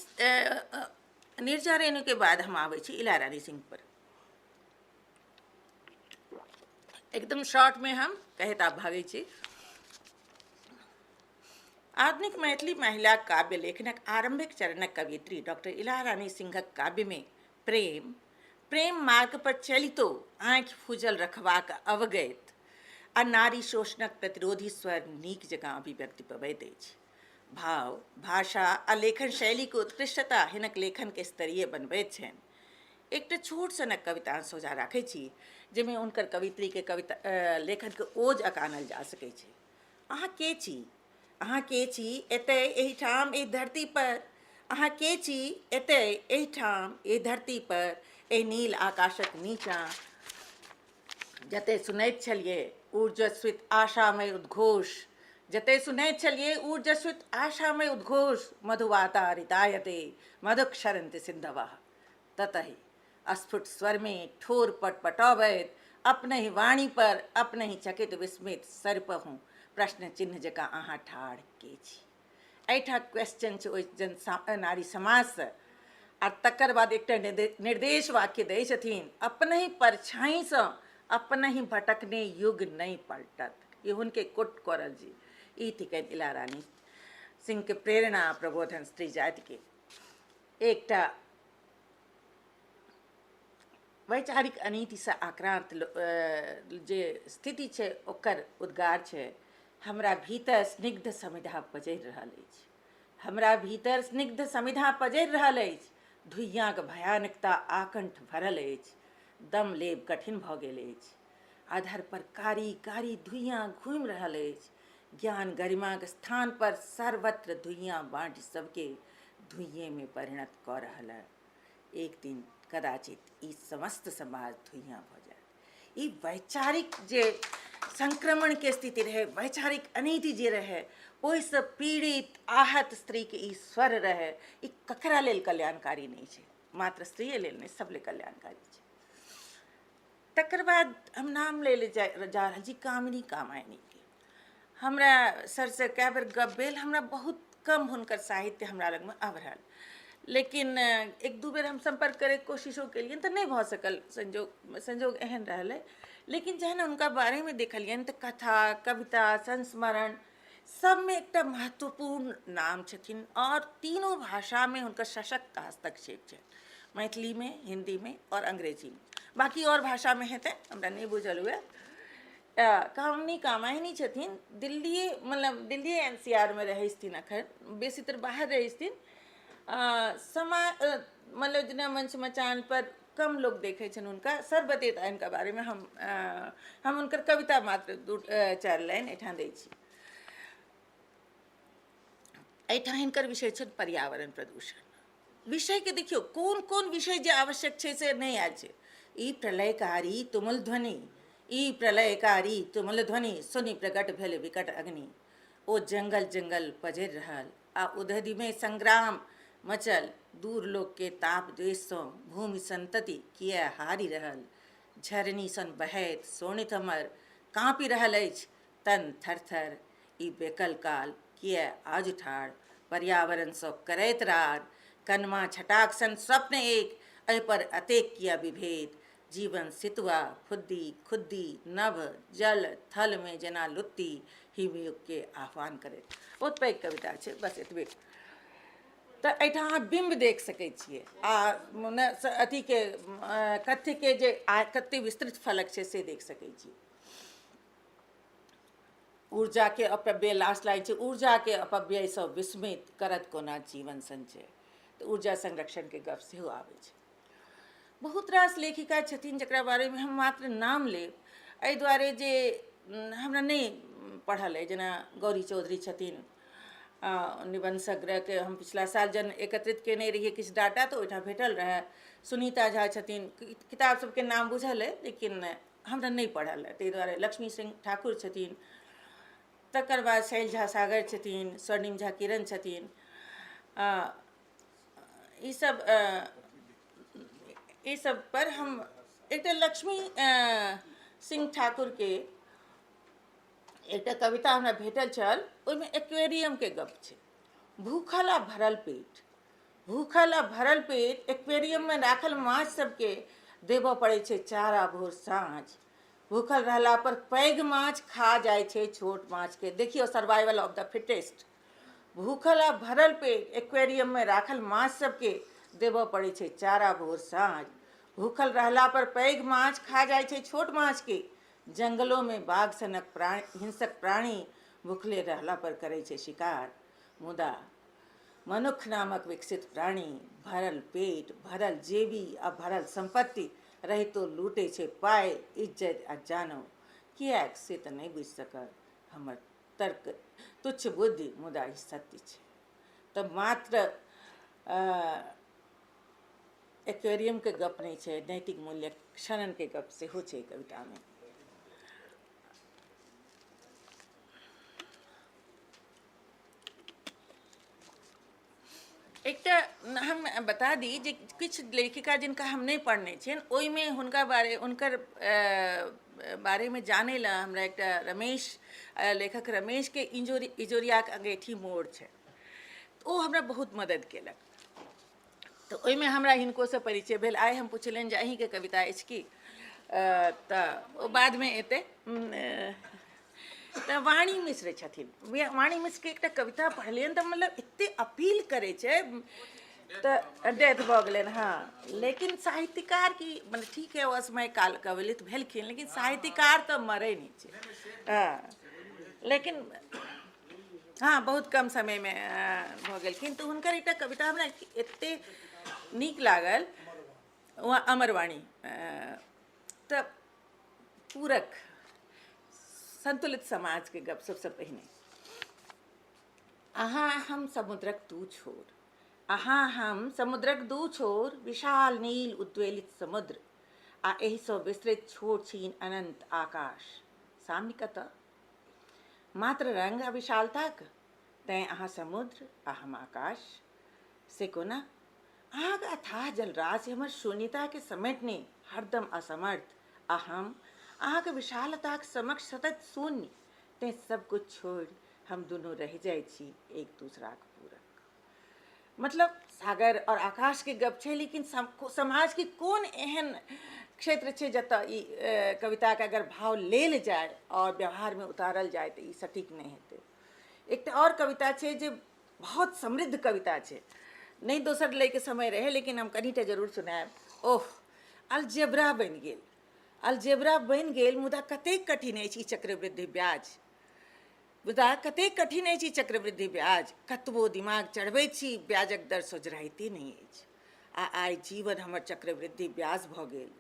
नीरजा रेणुके बाद हम आबै छी इला रानी सिंह पर। एकदम शॉर्टमे हम कहैत आब भागै छी। आधुनिक मैथिली महिला काव्य लेखनक आरम्भिक चरणक कवयित्री डॉक्टर इला रानी सिंहक काव्यमे प्रेम, प्रेम मार्ग पर चलितो आँखि फूजल रखबाक अवगैत आ नारी शोषणक प्रतिरोधी स्वर नीक जकाँ अभिव्यक्ति पबैत अछि। भाव, भाषा आ लेखन शैलीक उत्कृष्टता हिनक लेखनके स्तरीय बनबैत छनि। एकटा छोट सनक कविता सोझा राखै छी जाहिमे हुनकर कवित्रीके कविता लेखनके ओज अकानल जा सकै छै। अहाँ के छी? अहाँ के छी एतय एहिठाम एहि धरती पर? अहाँ के छी एतय एहिठाम एहि धरती पर एहि नील आकाशक नीचाँ? जतय सुनैत छलियै ऊर्जस्वित आशामय उद्घोष, जतय सुनैत छलियै ऊर्जस्वित आशामय उद्घोष, मधुवाता ऋतायते मधुक्षरन्ति सिन्धवः, ततहि अस्फुट स्वरमे ठोर पटपटबैत अपनहि वाणी पर अपनहि चकित विस्मित सरिपहुँ प्रश्न चिन्ह जकाँ अहाँ ठाढ़ के छी? एहिठाम क्वेश्चन छै ओहि जन नारी समाजसँ आ तकर बाद एकटा निर्देश वाक्य दै छथिन, अपनहि परछाइसँ अपनहि भटकने युग नहि पलटत। ई हुनके कोट कऽ रहल छी। ई थिकनि इला रानी सिंहके प्रेरणा प्रबोधन स्त्री जातिके। एकटा वैचारिक अनीतिसँ आक्रान्त जे स्थिति छै ओकर उद्गार छै। हमरा भीतर स्निग्ध समिधा पजरि रहल अछि, हमरा भीतर स्निग्ध समिधा पजरि रहल अछि, धुइयाँक भयानकता आकण्ठ भरल अछि, दम लेब कठिन भऽ गेल अछि, अधर पर कारी कारी धुइयाँ घूमि रहल अछि, ज्ञान गरिमाक स्थान पर सर्वत्र धुइयाँ बाँटि सबके धुइयेमे परिणत कऽ रहल। एक दिन कदाचित ई समस्त समाज धुइयाँ भऽ जायत। ई वैचारिक जे संक्रमणके स्थिति रहै, वैचारिक अनीति जे रहै, ओहिसँ पीड़ित आहत स्त्रीके ई स्वर रहै। ई ककरा लेल कल्याणकारी नहि छै, मात्र स्त्रीए लेल नहि, सब लेल कल्याणकारी छै। तकर बाद हम नाम लै लए जा रहल छी कामिनी कामायनीके। हमरा सरसँ कए बेर गप भेल, हमरा बहुत कम हुनकर साहित्य हमरा लगमे अभरल, लेकिन एक दू बेर हम सम्पर्क करैके कोशिशो केलियनि तऽ नहि भऽ सकल, संजोग संजोग एहन रहलै। लेकिन जहन हुनका बारेमे देखलियनि तऽ कथा, कविता, संस्मरण सबमे एकटा महत्वपूर्ण नाम छथिन आओर तीनू भाषामे हुनकर सशक्त हस्तक्षेप छनि, मैथिलीमे, हिन्दीमे आओर अंग्रेजीमे। बाँकी आओर भाषामे हेतै हमरा नहि बुझल हुए। कामिनी कामायनी छथिन दिल्ली, मतलब दिल्ली NCR मे रहै छथिन, अखन बेसीतर बाहर रहै छथिन। मतलब जेना मंच मचान पर कम लोक देखै छनि हुनका। सर बतेता हिनका बारेमे, हम हुनकर कविता मात्र दू चारि लाइन एहिठाम दै छी। एहिठाम हिनकर विषय छनि पर्यावरण प्रदूषण। विषयके देखियौ कोन कोन विषय जे आवश्यक छै से नहि आयल छै। ई प्रलयकारी तुमुल ध्वनि, ई प्रलयकारी तुमुल ध्वनि सुनि प्रकट भेल विकट अग्नि, ओ जंगल जंगल पजरि रहल आ उदधिमे संग्राम मचल, दूर लोकके ताप द्वेषसँ भूमि संतति किए हारि रहल, झरनी सन बहैत शोणित हमर काँपि रहल अछि तन थर-थर, ई बेकल काल किए आज ठाढ़ पर्यावरणसँ करैत रार, कनमा छटाक सन स्वप्न एक एहिपर अतेक किए विभेद, जीवन सितुआ फुद्दी खुद्दी नभ जल थलमे जेना लुत्ती हिमयुगके आह्वान करैत। बहुत पैघ कविता छै, बस एतबे। तऽ एहिठाम अहाँ बिम्ब देख सकै छियै आ मने अथीके कथ्यके जे कते विस्तृत फलक छै से देख सकै छियै। ऊर्जाके अपव्यय लास्ट लाइन छै, ऊर्जाके अपव्ययसँ विस्मित करत कोना जीवन संचय, तऽ ऊर्जा संरक्षणके गप सेहो आबै छै। बहुत रास लेखिका छथिन जकरा बारेमे हम मात्र नाम लेब एहि दुआरे जे हमरा नहि पढ़ल अइ, जेना गौरी चौधरी छथिन, निबन्ध संग्रहके हम पिछला साल जहन एकत्रित कयने रहियै किछु डाटा तऽ ओहिठाम भेटल रहए। सुनीता झा छथिन, किताब सबके नाम बुझल अइ लेकिन हमरा नहि पढ़ल अइ ताहि दुआरे। लक्ष्मी सिंह ठाकुर छथिन, तकर बाद शैल झा सागर छथिन, स्वर्णिम झा किरण छथिन, ईसब पर हम एकटा लक्ष्मी सिंह ठाकुरके एकटा कविता हमरा भेटल छल, ओहिमे एक्वेरियमके गप छै। भूखल आ भरल पेट, भूखल आ भरल पेट एक्वेरियममे राखल माछ सबके देबऽ पड़ै छै चारा भोर साँझ, भूखल रहला पर पैघ माछ खा जाइ छै छोट माछके। देखियौ, सर्वाइवल ऑफ the fittest. भूखल आ भरल पेट एक्वेरियममे राखल माछ सबके देबऽ पड़ै छै चारा भोर साँझ। भूखल रहला पर पैघ माछ खा जाइ छै छोट माछके। जंगलोमे बाघ सनक प्राणी, हिंसक प्राणी भूखले रहला पर करै छै शिकार। मुदा मनुख नामक विकसित प्राणी भरल पेट, भरल जेबी आ भरल सम्पत्ति रहितो लूटै छै पाइ, इज्जति आ जानो। किएक से तऽ नहि बुझि सकल हमर तर्क तुच्छ बुद्धि, मुदा ई सत्य छै। तऽ मात्र एक्वेरियमके गप नहि छै, नैतिक मूल्यक क्षणनके गप सेहो छै कवितामे। एकटा हम बता दी जे किछु लेखिका जिनका हम नहि पढ़ने छियनि, ओहिमे हुनका बारे, हुनकर बारेमे जानै लए हमरा एकटा रमेश, लेखक रमेशके इजोरियाके अङ्गेठी मोड़ छै, ओ हमरा बहुत मदति केलक। तऽ ओहिमे हमरा हिनकोसँ परिचय भेल। आइ हम पुछलियनि जे अहीँके कविता अछि की, तऽ ओ बादमे एतै। तऽ वाणी मिश्र छथिन, वाणी मिश्रके एकटा कविता पढ़लियनि तऽ मतलब एतेक अपील करै छै, तऽ डेथ भऽ गेलनि। हँ, लेकिन साहित्यकार की मतलब, ठीक है, ओ असमय काल कवलित भेलखिन, लेकिन साहित्यकार तऽ मरै नहि छै। हँ, लेकिन हँ, बहुत कम समयमे भऽ गेलखिन। तऽ हुनकर एकटा कविता हमरा एतेक नीक लागल, अमरवाणी। तऽ पूरक संतुलित समाजके गप। सबसँ पहिने अहाँ हम समुद्रक दू छोर, अहाँ हम समुद्रक दू छोर, विशाल नील उद्वेलित समुद्र आ एहिसँ विस्तृत छोट छीन अनंत आकाश। सामने कतऽ मात्र रंग आ विशालताक, तैँ अहाँ समुद्र आ हम आकाश। से कोना? अहाँक अथाह जलराशि हमर शून्यताकेँ समेटने हरदम असमर्थ आ हम अहाँक विशालताक समक्ष सतत शून्य। तेँ सब किछु छोड़ि हम दुनू रहि जाइत छी एक दोसराक पूरक। मतलब सागर आओर आकाशके गप छै, लेकिन समाजके कोन एहन क्षेत्र छै जतऽ ई कविताके अगर भाव लेल जाय आओर व्यवहारमे उतारल जाय तऽ ई सटीक नहि हेतै। एकटा आओर कविता छै जे बहुत समृद्ध कविता छै, नहि दोसर लैके समय रहै, लेकिन हम कनिटा जरूर सुनायब। ओह, अलजेब्रा बनि गेल, अलजेब्रा बनि गेल, मुदा कतेक कठिन अछि ई चक्रवृद्धि ब्याज, मुदा कतेक कठिन अछि ई चक्रवृद्धि ब्याज, कतबो दिमाग चढ़बै छी ब्याजक दर सोझराइते नहि अछि। आ आइ जीवन हमर चक्रवृद्धि ब्याज भऽ गेल,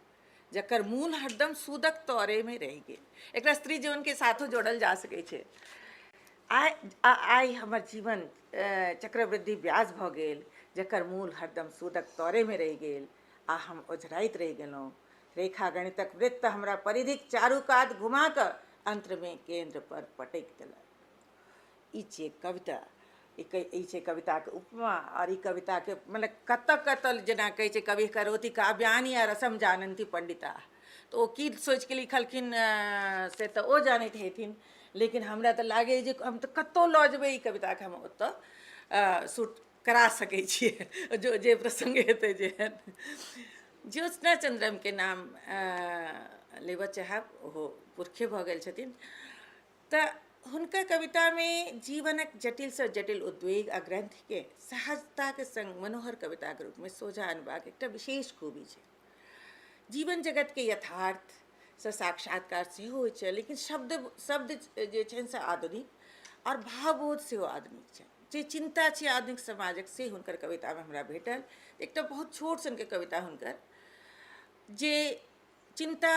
जकर मूल हरदम सूदक तौरेमे रहि गेल। एकरा स्त्री जीवनके साथो जोड़ल जा सकै छै। आइ हमर जीवन चक्रवृद्धि ब्याज भऽ गेल, जकर मूल हरदम सूदक तौरेमे रहि गेल आ हम ओझराइत रहि गेलहुँ। रेखा गणितक वृत्त हमरा परिधिक चारू कात घुमा कऽ अन्तमे केन्द्र पर पटकि देलक। ई छियै कविता, ई छै कविताके उपमा। आओर ई कविताके मतलब कतऽ कतऽ, जेना कहै छै कवि करोति काव्यानि आ रसम जानन्ति पण्डिता, तऽ ओ की सोचिके लिखलखिन से तऽ ओ जानैत हेथिन, लेकिन हमरा तऽ लागैए जे हम तऽ कतहु लऽ जेबै ई कविताके, हम ओतऽ शूट करा सकै छियै जो जे प्रसङ्ग हेतै जेहन। ज्योत्सना चन्द्रमके नाम लेबऽ चाहब, ओहो पुरखे भऽ गेल छथिन। तऽ हुनकर कवितामे जीवनक जटिलसँ जटिल उद्वेग आ ग्रन्थिके सहजताके सङ्ग मनोहर कविताके रूपमे सोझाँ अनबाक एकटा विशेष खूबी छै। जीवन जगतके यथार्थसँ साक्षात्कार सेहो होइ छै, लेकिन शब्द शब्द जे छनि से आधुनिक आओर भावबोध सेहो आधुनिक छनि। जे चिन्ता छै आधुनिक समाजक से हुनकर कवितामे हमरा भेटल। एकटा बहुत छोट सनके कविता हुनकर जे चिन्ता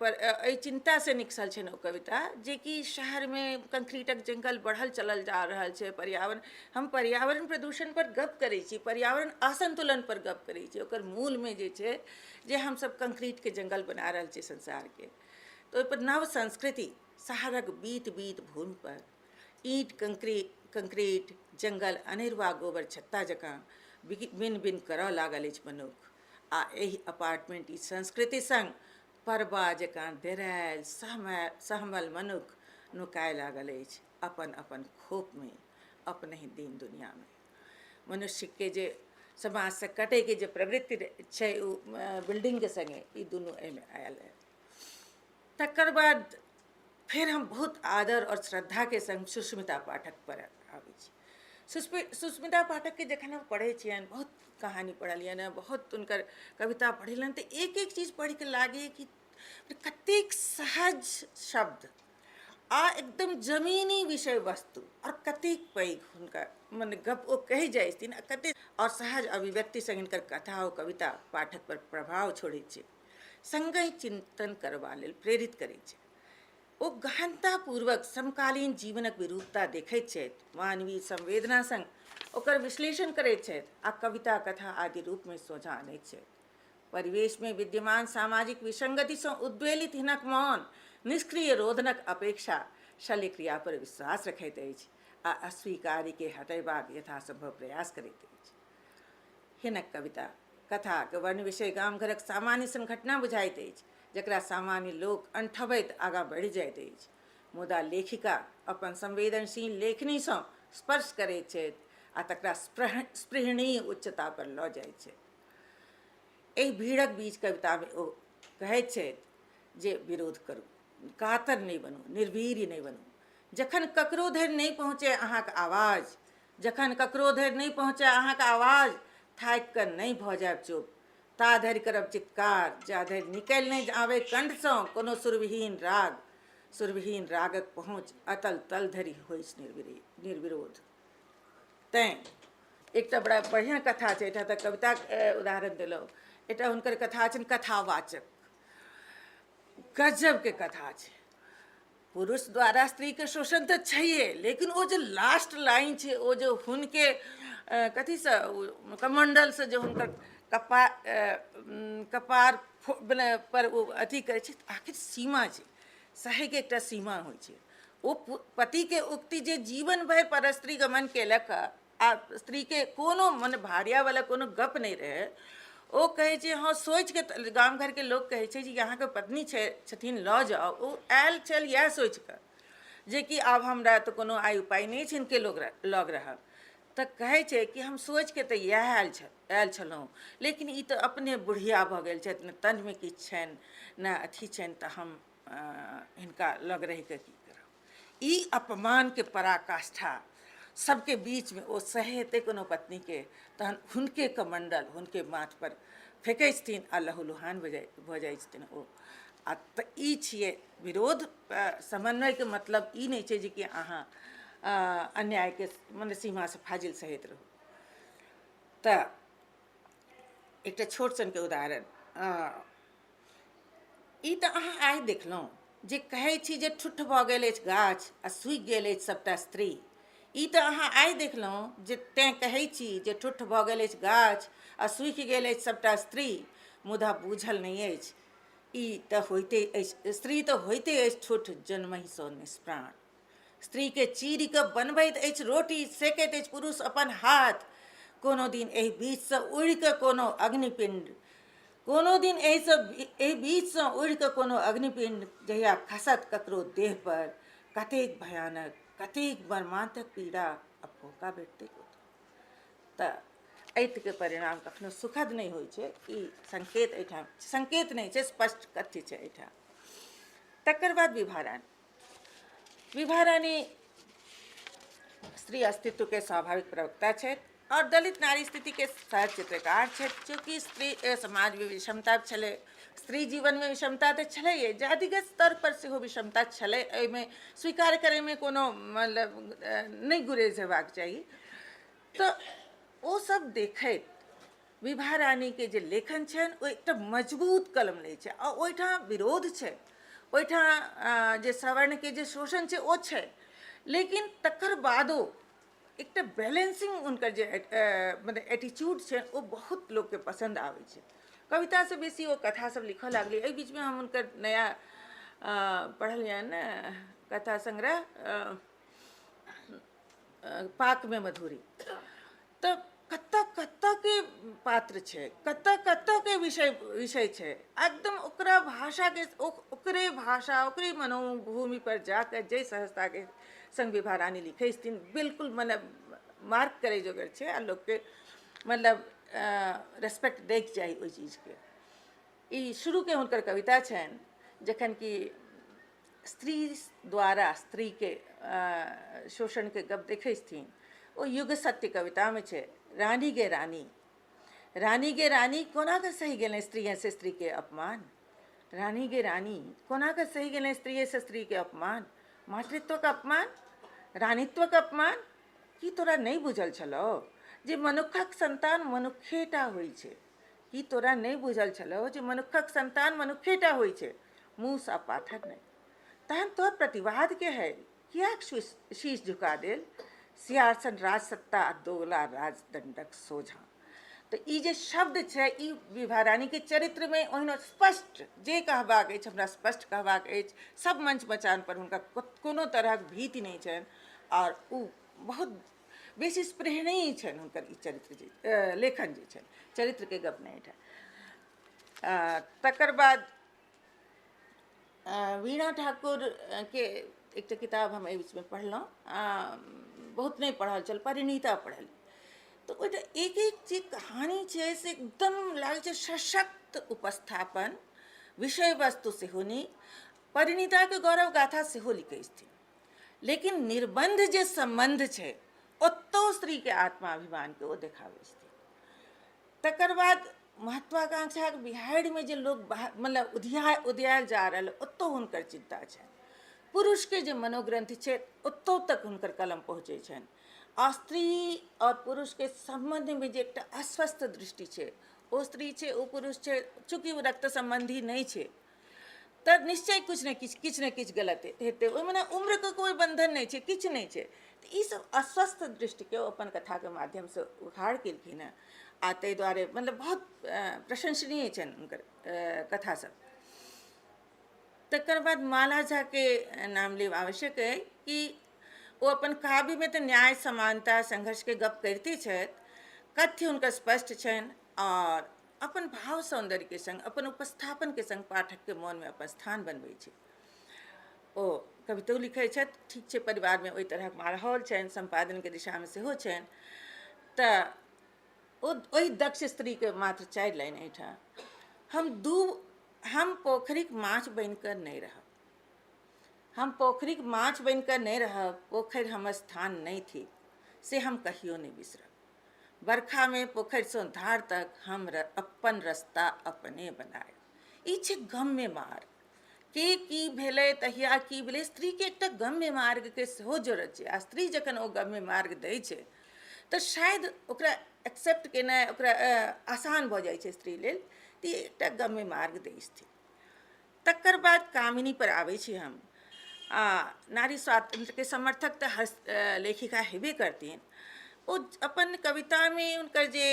पर, एहि चिन्तासँ निकसल छनि ओ कविता, जेकि शहरमे कंक्रीटक जंगल बढ़ल चलल जा रहल छै, पर्यावरण, हम पर्यावरण प्रदूषण पर गप करै छी, पर्यावरण असन्तुलन पर गप करै छी, ओकर मूलमे जे छै जे हमसब कंक्रीटके जंगल बना रहल छी संसारके। तऽ ओहिपर नव संस्कृति, शहरक बीत बीत भूमि पर ईंट कंक्रीट जंगल अनेरुआ गोबर छत्ता जकाँ बिन बिन करऽ लागल अछि मनुख, आ एहि अपार्टमेंट ई संस्कृति संग परबा जकाँ डेरायल सहमल मनुख नुकाय लागल अछि अपन अपन खोपमे, अपनहि दिन दुनियामे। मनुष्यके जे समाजसँ कटैके जे प्रवृत्ति छै ओ बिल्डिंगके सङ्गे, ई दुनू एहिमे आयल। तकर बाद फेर हम बहुत आदर आओर श्रद्धाके सङ्ग सुष्मिता पाठक पर आबै छी। सुष्मिता पाठकके जखन हम पढ़ै छियनि, बहुत कहानी पढ़लियनि हँ, बहुत हुनकर कविता पढ़लियनि, तऽ एक एक चीज पढ़िके लागैए कि कतेक सहज शब्द आ एकदम जमीनी विषय वस्तु आओर कतेक पैघ हुनका मने गप ओ कहि जाइ छथिन आ कतेक आओर सहज अभिव्यक्ति सङ्ग हिनकर कथा ओ कविता पाठक पर प्रभाव छोड़ै छै, सङ्गहि चिन्तन करबा लेल प्रेरित करै छै। ओ गहनतापूर्वक समकालीन जीवनक विरूपता देखैत छथि, मानवीय संवेदना सङ्ग ओकर विश्लेषण करैत छथि आ कविता, कथा आदि रूपमे सोझाँ अनैत छथि। परिवेशमे विद्यमान सामाजिक विसंगतिसँ उद्वेलित हिनक मौन निष्क्रिय रोदनक अपेक्षा शल्यक्रिया पर विश्वास रखैत अछि आ अस्वीकार्यके हटयबाक यथासंभव प्रयास करैत अछि। हिनक कविता, कथाक वर्ण विषय गाम घरक सामान्य सन घटना बुझाइत अछि, जकरा सामान्य लोक अनठबैत आगाँ बढ़ि जाइत अछि। मुदा लेखिका अपन संवेदनशील लेखनीसँ स्पर्श करैत छथि आ तकरा स्पृहणीय उच्चता पर लऽ जाइत छथि। एहि भीड़क बीच कवितामे ओ कहैत छथि जे विरोध करू, कातर नहि बनू, निर्वीर्य नहि बनू। जखन ककरो धरि नहि पहुँचय अहाँक आवाज, जखन ककरो धरि नहि पहुँचय अहाँक आवाज, थाकि कऽ नहि भऽ जायब चुप, ता धरि करब चित्कार जा धरि निकलि नहि आबय कंठसँ कोनो सुरविहीन राग, सुरविहीन रागक पहुँच अतल तल धरि होइछ निर्विरोध। तैँ एकटा बड़ा बढ़िआँ कथा छै, एहिठाम तऽ कविताके उदाहरण देलहुँ, एकटा हुनकर कथा छनि कथावाचक, गजबके कथा छै। पुरुष द्वारा स्त्रीके शोषण तऽ छैहे, लेकिन ओ जे लास्ट लाइन छै, ओ जे हुनके कथीसँ कमण्डलसँ जे हुनकर कपार कपार पर ओ अथी करै छै, आखिर सीमा छै, सहैके एकटा सीमा होइ छै। ओ पतिके उक्ति जे जीवन भरि पर स्त्री गमन केलक आ स्त्रीके कोनो मने भार्यावला कोनो गप नहि रहै, ओ कहै छै हँ सोचिके गाम घरके लोक कहै छै जे अहाँके पत्नी छै छथिन लऽ जाउ, ओ आयल छल इएह सोचिके जेकि आब हमरा तऽ कोनो आइ उपाय नहि छै हिनके लोग लग रहब, तऽ कहै छै कि हम सोचिके तऽ इएह आयल छलहुँ, लेकिन ई तऽ अपने बुढ़िया भऽ गेल छथि, ने तनमे किछु छनि ने अथी छनि, तऽ हम हिनका लग रहिके की करब। ई अपमानके पराकाष्ठा सबके बीचमे ओ सहेतै कोनो पत्नीके, तहन हुनके कमण्डल हुनके माथपर फेकै छथिन आ लहूलुहान भऽ जाइ छथिन ओ। आ तऽ ई छियै विरोध। समन्वयके मतलब ई नहि छै जेकि अहाँ अन्यायके मने सीमासँ फाजिल सहैत रहू। तऽ एकटा छोट सनके उदाहरण, ई तऽ अहाँ आइ देखलहुँ जे कहै छी जे ठुट्ठ भऽ गेल अछि गाछ आ सूखि गेल अछि सभटा स्त्री। ई तऽ अहाँ आइ देखलहुँ जे तेँ कहै छी जे ठुट्ठ भऽ गेल अछि गाछ आ सूखि गेल अछि सभटा स्त्री, मुदा बूझल नहि अछि ई तऽ होइते अछि स्त्री तऽ होइते अछि ठुट्ठ जन्महिसँ निष्प्राण। स्त्रीके चीरि कऽ बनबैत अछि रोटी, सेकैत अछि पुरुष अपन हाथ। कोनो दिन एहि बीचसँ उड़ि कऽ कोनो अग्निपिण्ड, कोनो दिन एहिसँ एहि बीचसँ उड़ि कऽ कोनो अग्निपिण्ड जहिया खसत ककरो देह पर, कतेक भयानक कतेक मर्मान्तक पीड़ा आ फोका भेटतै ओतऽ। तऽ एहिके परिणाम कखनो सुखद नहि होइ छै, ई संकेत एहिठाम संकेत नहि छै, स्पष्ट कथ्य छै एहिठाम। तकर बाद विभा रानी। विभा रानी स्त्री अस्तित्व के स्वाभाविक प्रवक्ता छथि और दलित नारी स्थिति के सहज चित्रकार छथि। चूँकि स्त्री समाज में विषमता छलै, स्त्री जीवन में विषमता तऽ छलैए, जातिगत स्तर पर सेहो विषमता छलै, एहिमे स्वीकार करैमे कोनो मतलब नहि गुरेज हेबाक चाही। तऽ ओ सब देखैत विभा रानीके जे लेखन छनि ओ एकटा मजबूत कलम लै छै आ ओहिठाम विरोध छै, ओहिठाम जे सवर्णके जे शोषण छै ओ छै, लेकिन तकर बादो एकटा बैलेंसिंग हुनकर जे मने एटीट्यूड छै ओ बहुत लोकके पसन्द आबै छै। कवितासँ बेसी ओ कथा सब लिखऽ लागली। एहि बीचमे हम हुनकर नया पढ़लियनि कथा संग्रह पाकमे मधुरी, तऽ कतऽ कतऽके पात्र छै, कतऽ कतऽके विषय छै, एकदम ओकरा भाषाके ओकरे भाषा ओकरे मनोभूमिपर जाकऽ जाहि सहजताके सङ्ग विभा रानी लिखै छथिन बिल्कुल मने मार्क करै जोगर छै आ लोकके मतलब रेस्पेक्ट दैके चाही ओहि चीजके। ई शुरूके हुनकर कविता छनि जखन कि स्त्री द्वारा स्त्रीके शोषणके गप देखै छथिन, ओ युग सत्य कवितामे छै। रानी गे रानी, रानी गे रानी कोना कऽ सहि गेलै स्त्रीसँ स्त्रीके अपमान, रानी गे रानी कोना कऽ सहि गेलै स्त्रीसँ स्त्रीके अपमान, मातृत्वके अपमान, रानीत्वके अपमान। की तोरा नहि बुझल छलौ जे मनुक्खक संतान मनुक्खेटा होइ छै? की तोरा नहि बुझल छलौ जे मनुक्खक संतान मनुक्खेटा होइ छै, मूस आ पाथर नहि? तहन तोहर प्रतिवादके है किएक शीश झुका देल सियारसन राजसत्ता आ दोगला राजदंडक सोझाँ? तऽ ई जे शब्द छै ई विभा रानीके चरित्रमे ओहिना स्पष्ट जे कहबाक अछि, हमरा स्पष्ट कहबाक अछि, सब मंच मचान पर हुनका कोनो तरहक भीति नहि छनि आओर ओ बहुत बेसी स्पृहणीय छनि हुनकर ई चरित्र जे लेखन जे छनि, चरित्रके गप नहि एहिठाम। तकर बाद वीणा ठाकुरके एकटा किताब हम एहि बीचमे पढ़लहुँ, बहुत नहि पढ़ल छल, परिणीता पढ़ल, तऽ ओहिटा एक एक जे कहानी छै से एकदम लागै छै सशक्त उपस्थापन, विषय वस्तु सेहो नीक। परिणीताके गौरव गाथा सेहो लिखै छथिन, लेकिन निर्बन्ध जे सम्बन्ध छै ओतौ स्त्रीके आत्माभिमानके ओ देखाबै छथिन। तकर बाद महत्वाकांक्षाके बिहाड़िमे जे लोक मतलब उधियायल जा रहल ओतौ हुनकर चिन्ता छनि। पुरुषके जे मनोग्रन्थि छै ओतौ तक हुनकर कलम पहुँचै छनि। आ स्त्री आओर पुरुषके सम्बन्धमे जे एकटा अस्वस्थ दृष्टि छै, ओ स्त्री छै ओ पुरुष छै, चूँकि ओ रक्त सम्बन्धी नहि छै तऽ निश्चय किछु ने किछु किछु ने किछु गलत हेतै, ओहिमे ने उम्रके कोइ बन्धन नहि छै, किछु नहि छै। तऽ ईसब अस्वस्थ दृष्टिके ओ अपन कथाके माध्यमसँ उघाड़ केलखिन हेँ आ ताहि दुआरे मतलब बहुत प्रशंसनीय छनि हुनकर कथा सब। तकर बाद माला झाके नाम लेब आवश्यक अइ कि ओ अपन काव्यमे तऽ न्याय समानता संघर्षके गप करिते छथि, कथ्य हुनकर स्पष्ट छनि आओर अपन भाव सौन्दर्यके सङ्ग अपन उपस्थापनके सङ्ग पाठकके मोनमे अपन स्थान बनबै छै। ओ कवितो लिखै छथि, ठीक छै परिवारमे ओहि तरहक माहौल छनि, सम्पादनके दिशामे सेहो छनि, तऽ ओ ओहि दक्ष स्त्रीके मात्र 4 लाइन एहिठाम, हम पोखरिक माछ बनिकऽ नहि रहब, हम पोखरिक माछ बनिकऽ नहि रहब, पोखरि हमर स्थान नहि थिक से हम कहियो नहि बिसरब। बरखामे पोखरिसँ धार तक हम अपन रस्ता अपने बनायब। ई छै गम्य मार्ग। के की भेलै तहिया की भेलै, स्त्रीके एकटा गम्य मार्गके सेहो जरूरत छै आ स्त्री जखन ओ गम्य मार्ग दै छै तऽ शायद ओकरा एक्सेप्ट केनाइ ओकरा आसान भऽ जाइ छै स्त्री लेल। तऽ ई एकटा गम्य मार्ग दै छथिन। तकर बाद कामिनी पर आबै छी हम। आ नारी स्वातंत्र्यके समर्थक तऽ हर लेखिका हेबे करथिन। ओ अपन कवितामे हुनकर जे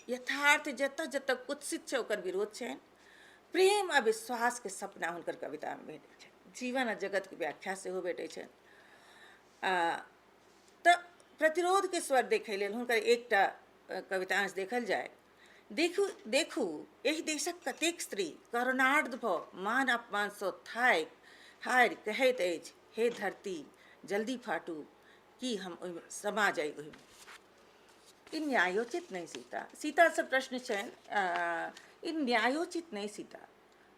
यथार्थ जतऽ जतऽ कुत्सित छै ओकर विरोध छनि। प्रेम आ विश्वासके सपना हुनकर कवितामे भेटै छनि, जीवन आ जगतके व्याख्या सेहो भेटै छनि। तऽ प्रतिरोधके स्वर देखै लेल हुनकर एकटा कवितांश देखल जाय। देखू देखू एहि देशक कतेक स्त्री करुणार्ध भऽ मान अपमानसँ थाकि हारि कहैत अछि, हे धरती जल्दी फाटू कि हम ओहिमे समा जाइ ओहिमे। ई न्यायोचित नहि सीता, सीतासँ प्रश्न छनि, ई न्यायोचित नहि सीता,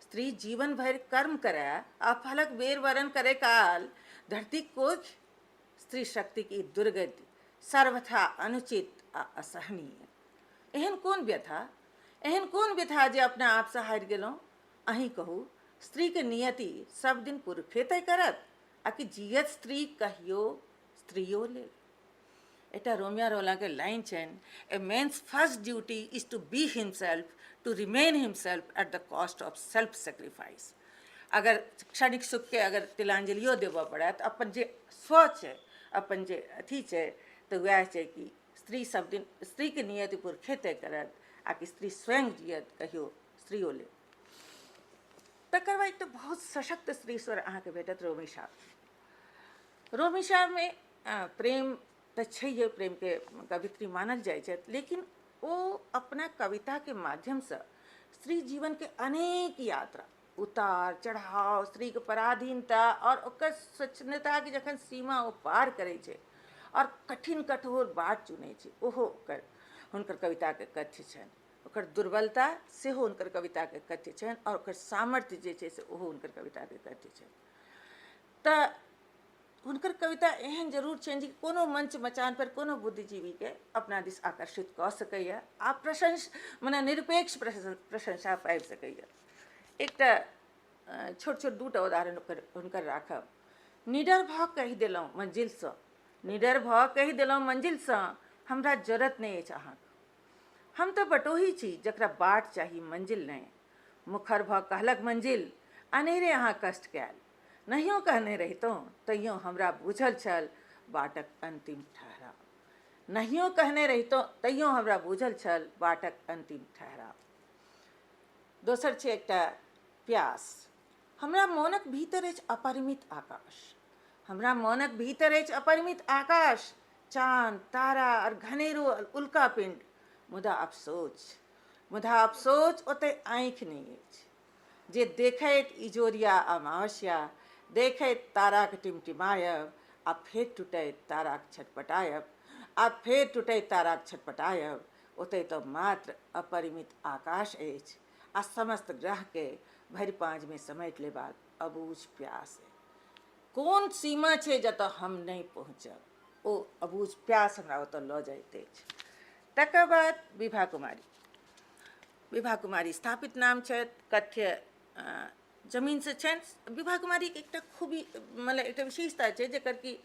स्त्री जीवन भरि कर्म करय आ फलक बेर वरण करे काल धरतीक कोखि, स्त्री शक्तिक ई दुर्गति सर्वथा अनुचित आ असहनीय। एहन कोन व्यथा, एहन कोन व्यथा जे अपना आपसँ हारि गेलहुँ? अहीं कहू, स्त्रीके नियति सब दिन पुरुखे तय करत आ कि जियत स्त्री कहियो स्त्रियो लेल? एकटा रोमिया रोलाके लाइन छनि, a man's first duty is to be himself, to remain himself at the cost of self sacrifice. अगर क्षणिक सुखके अगर तिलांजलियो देबऽ पड़य तऽ अपन जे स्व छै, अपन जे अथी छै, तऽ वएह छै कि स्त्री सब दिन स्त्रीके नियति पुरुखे तय करत आ कि स्त्री स्वयं जियत कहियो स्त्रियो लेल। तकर बाद एकटा बहुत सशक्त स्त्री स्वर अहाँके भेटत रोमिशा। रोमिशामे प्रेम तऽ छैहे, प्रेमके कवित्री मानल जाइ छथि, लेकिन ओ अपना कविताके माध्यमसँ स्त्री जीवनके अनेक यात्रा, उतार चढ़ाव, स्त्रीके पराधीनता आओर ओकर स्वच्छन्दताके जखन सीमा ओ पार करै छै आओर कठिन कठोर बाट चुनै छै, ओहो ओकर हुनकर कविताके कथ्य छनि। ओकर दुर्बलता सेहो हुनकर कविताके कथ्य छनि आओर ओकर सामर्थ्य जे छै से ओहो हुनकर कविताके कथ्य छनि। तऽ हुनकर कविता एहन जरूर छनि जे कोनो मंच मचान पर कोनो बुद्धिजीवीके अपना दिस आकर्षित कऽ सकैए आ प्रशंस मने निरपेक्ष प्रशंसा पाबि सकैए। एकटा छोट छोट दूटा उदाहरण हुनकर राखब। निडर भऽ कहि देलहुँ मंजिलसँ, निडर भऽ कहि देलहुँ मंजिलसँ, हमरा जरूरत नहि अछि अहाँके, हम तऽ बटोही छी जकरा बाट चाही मंजिल नहि। मुखर भऽ कहलक मंजिल, अनेरे अहाँ कष्ट कयल, नहियो कहने रहितहुँ तैयो हमरा बुझल छल बाटक अंतिम ठहराव, नहियो कहने रहितहुँ तैयो हमरा बुझल छल बाटक अंतिम ठहराव। दोसर छै एकटा प्यास। हमरा मोनक भीतर अछि अपरिमित आकाश, हमरा मोनक भीतर अछि अपरिमित आकाश, चाँद तारा आओर घनेरो उल्का पिंड, मुदा अफसोच, मुदा अफसोच ओतय आँखि नहि अछि जे देखैत इजोरिया अमावस्या, देखैत ताराक टिमटिमायब आ फेर टूटैत ताराक छटपटायब, आ फेर टूटैत ताराक छटपटायब। ओतय तऽ मात्र अपरिमित आकाश अछि आ समस्त ग्रहके भरि पाँजमे समेट लेबाक अबूझ प्यास अछि। कोन सीमा छै जतऽ हम नहि पहुँचब, ओ अबूझ प्यास हमरा ओतऽ लऽ जाइत अछि। तकर बाद विभा कुमारी। विभा कुमारी स्थापित नाम छथि, कथ्य जमीनसँ छनि। विभा कुमारीके एकटा खूबी मतलब एकटा विशेषता छै जकर कि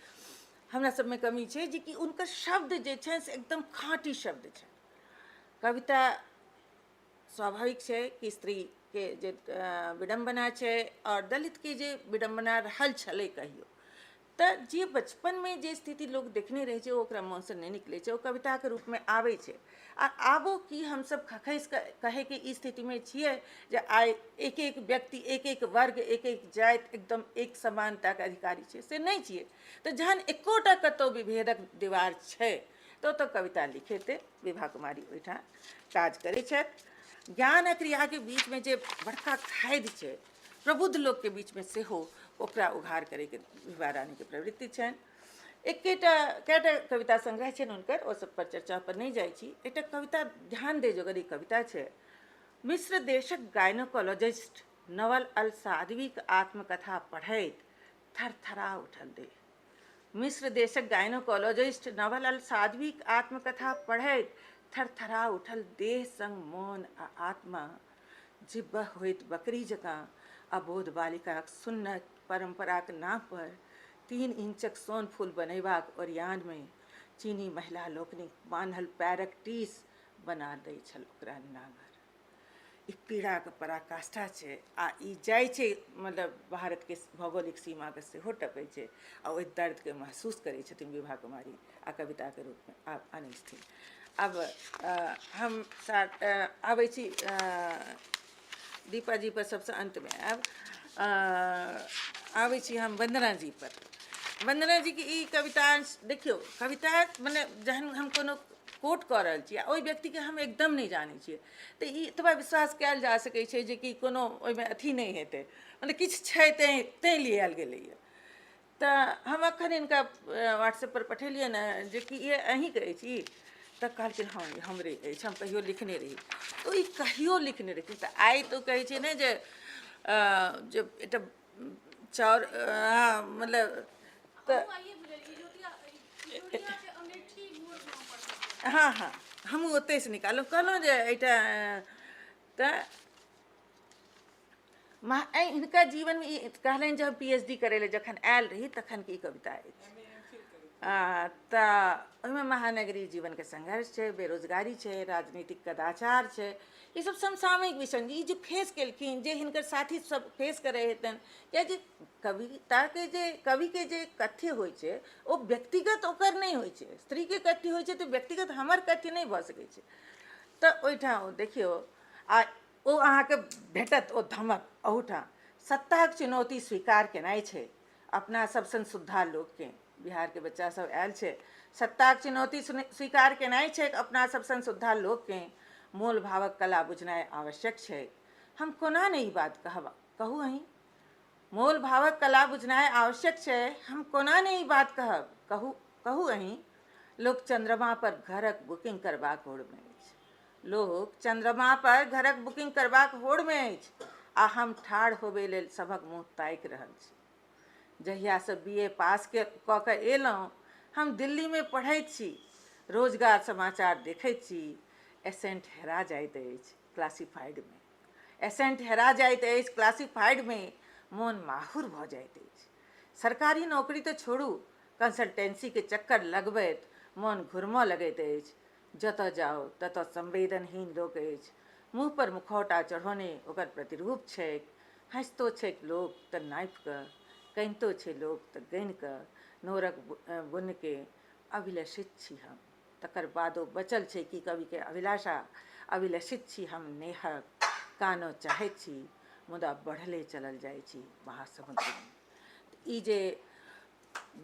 हमरा सबमे कमी छै, जेकि हुनकर शब्द जे छनि से एकदम खाँटी शब्द छनि। कविता स्वाभाविक छै कि स्त्रीके जे विडम्बना छै आओर दलितके जे विडम्बना रहल छलै कहियो, तऽ जे बचपनमे जे स्थिति लोक देखने रहै छै ओ ओकरा मोनसँ नहि निकलै छै, ओ कविताके रूपमे आबै छै। आ आबो की हमसब खखसि कऽ कहैके ई स्थितिमे छियै जे आइ एक एक व्यक्ति, एक एक वर्ग, एक एक जाति एकदम एक समानताके अधिकारी छै, से नहि छियै। तऽ जहन एकोटा कतहु विभेदक दीवार छै तऽ ओतऽ कविता लिखेतै। विभा कुमारी ओहिठाम काज करै छथि। ज्ञान आ क्रियाके बीचमे जे बड़का खादि छै प्रबुद्ध लोकके बीचमे सेहो ओकरा उघार करैके विभा रानीके प्रवृत्ति छनि। एकेटा कएटा कविता संग्रह छनि हुनकर, ओ सब पर चर्चा पर नहि जाइ छी। एकटा कविता ध्यान दै जोगर ई कविता छै। मिस्र देशक गायनोकोलॉजिस्ट नवल अल सादवीक आत्मकथा पढ़ैत थरथरा उठल देह। मिस्र देशक गायनोकोलॉजिस्ट नवल अल सादवीक आत्मकथा पढ़ैत थरथरा उठल देह संग मोन आ आत्मा। जिब्बह होइत बकरी जकाँ अबोध बालिकाक सुन्नत परम्पराक नाम पर 3 इंचक सोन फूल बनयबाक ओरियानमे चीनी महिला लोकनिक बान्हल पैरक टीस बना दै छल ओकरा नाङर। ई पीड़ाके पराकाष्ठा छै आ ई जाइ छै मतलब भारतके भौगोलिक सीमाके सेहो टपै छै आ ओहि दर्दके महसूस करै छथिन विभा कुमारी आ कविताके रूपमे आब आनै छथिन। आब हम आबै छी दीपा जी पर, सबसँ अन्तमे आयब। आबै छी हम वन्दना जी पर। वन्दना जीके ई कविता देखियौ, कविता मने जहन हम कोनो कोट कऽ रहल छी आ ओहि व्यक्तिके हम एकदम नहि जानै छियै तऽ ई एतबा विश्वास कयल जा सकै छै जे कि कोनो ओहिमे अथी नहि हेतै, मतलब किछु छै तैँ लियल गेलैए। तऽ हम एखन हिनका व्हाट्सएप पर पठेलियनि हँ जे कि ई अहीँके अछि ई, तऽ कहलखिन हँ ई हमरे अछि, हम कहियो लिखने रही। तऽ ई कहियो लिखने रहथिन। तऽ आइ तऽ कहै छै ने जे जे एकटा चाउर मतलब तऽ हँ हँ हमहूँ ओतहिसँ निकाललहुँ, कहलहुँ जे एहिटा तऽ हिनका जीवनमे ई कहलनि जे हम पी एच डी करै लए जखन आयल रही तखनके ई कविता अछि। तऽ ओहिमे महानगरी जीवनके संघर्ष छै, बेरोजगारी छै, राजनीतिक कदाचार छै, ई सब समसामयिक विषय। ई जे फेस केलखिन, जे हिनकर साथी सब फेस करै हेतनि, कियाकि कविताके जे कविके जे कथ्य होइ छै ओ व्यक्तिगत ओकर नहि होइ छै। स्त्रीके कथ्य होइ छै तऽ व्यक्तिगत हमर कथ्य नहि भऽ सकै छै। तऽ ओहिठाम ओ देखियौ आ ओ अहाँके भेटत ओ धमक अहूठाम। सत्ताक चुनौती स्वीकार केनाइ छै अपना सब सन शुद्धा लोकके। बिहारके बच्चा सब आयल छै, सत्ताक चुनौती स्वीकार केनाइ छै अपना सब सन शुद्धा लोकके। मोल भावक कला बुझनाइ आवश्यक छै। हम कोना नहि ई बात कहब, कहू अहीं। मोल भावक कला बुझनाइ आवश्यक छै, हम कोना नहि ई बात कहब, कहू कहू अहीं। लोक चंद्रमा पर घरक बुकिंग करबाक होड़मे अछि, लोक चन्द्रमा पर घरक बुकिंग करबाक होड़मे अछि आ हम ठाढ़ होबय लेल सभक मुँह ताकि रहल छी। जहियासँ बी.ए. पास कऽ कऽ एलहुँ, हम दिल्लीमे पढ़ैत छी, रोजगार समाचार देखैत छी, एसेंट हेरा जाइत अछि क्लासिफाइडमे, एसेंट हेरा जाइत अछि क्लासिफाइडमे, मोन माहुर भऽ जाइत अछि। सरकारी नौकरी तऽ छोड़ू, कंसल्टेंसीके चक्कर लगबैत मोन घुरमऽ लगैत अछि। जतऽ जाउ ततऽ संवेदनहीन लोक अछि। मुँह पर मुखौटा चढ़ौने ओकर प्रतिरूप छैक। हँसितो छैक लोक तऽ नापि कऽ, कनितो छै लोक तऽ गनि कऽ। नोरक बुन्नकेँ अभिलषित छी हम। तकर बादो बचल छै की कविके अभिलाषा? अभिलषित छी हम नेहक, कानऽ चाहैत छी, मुदा बढ़ले चलल जाइ छी महासमुद्रमे। ई जे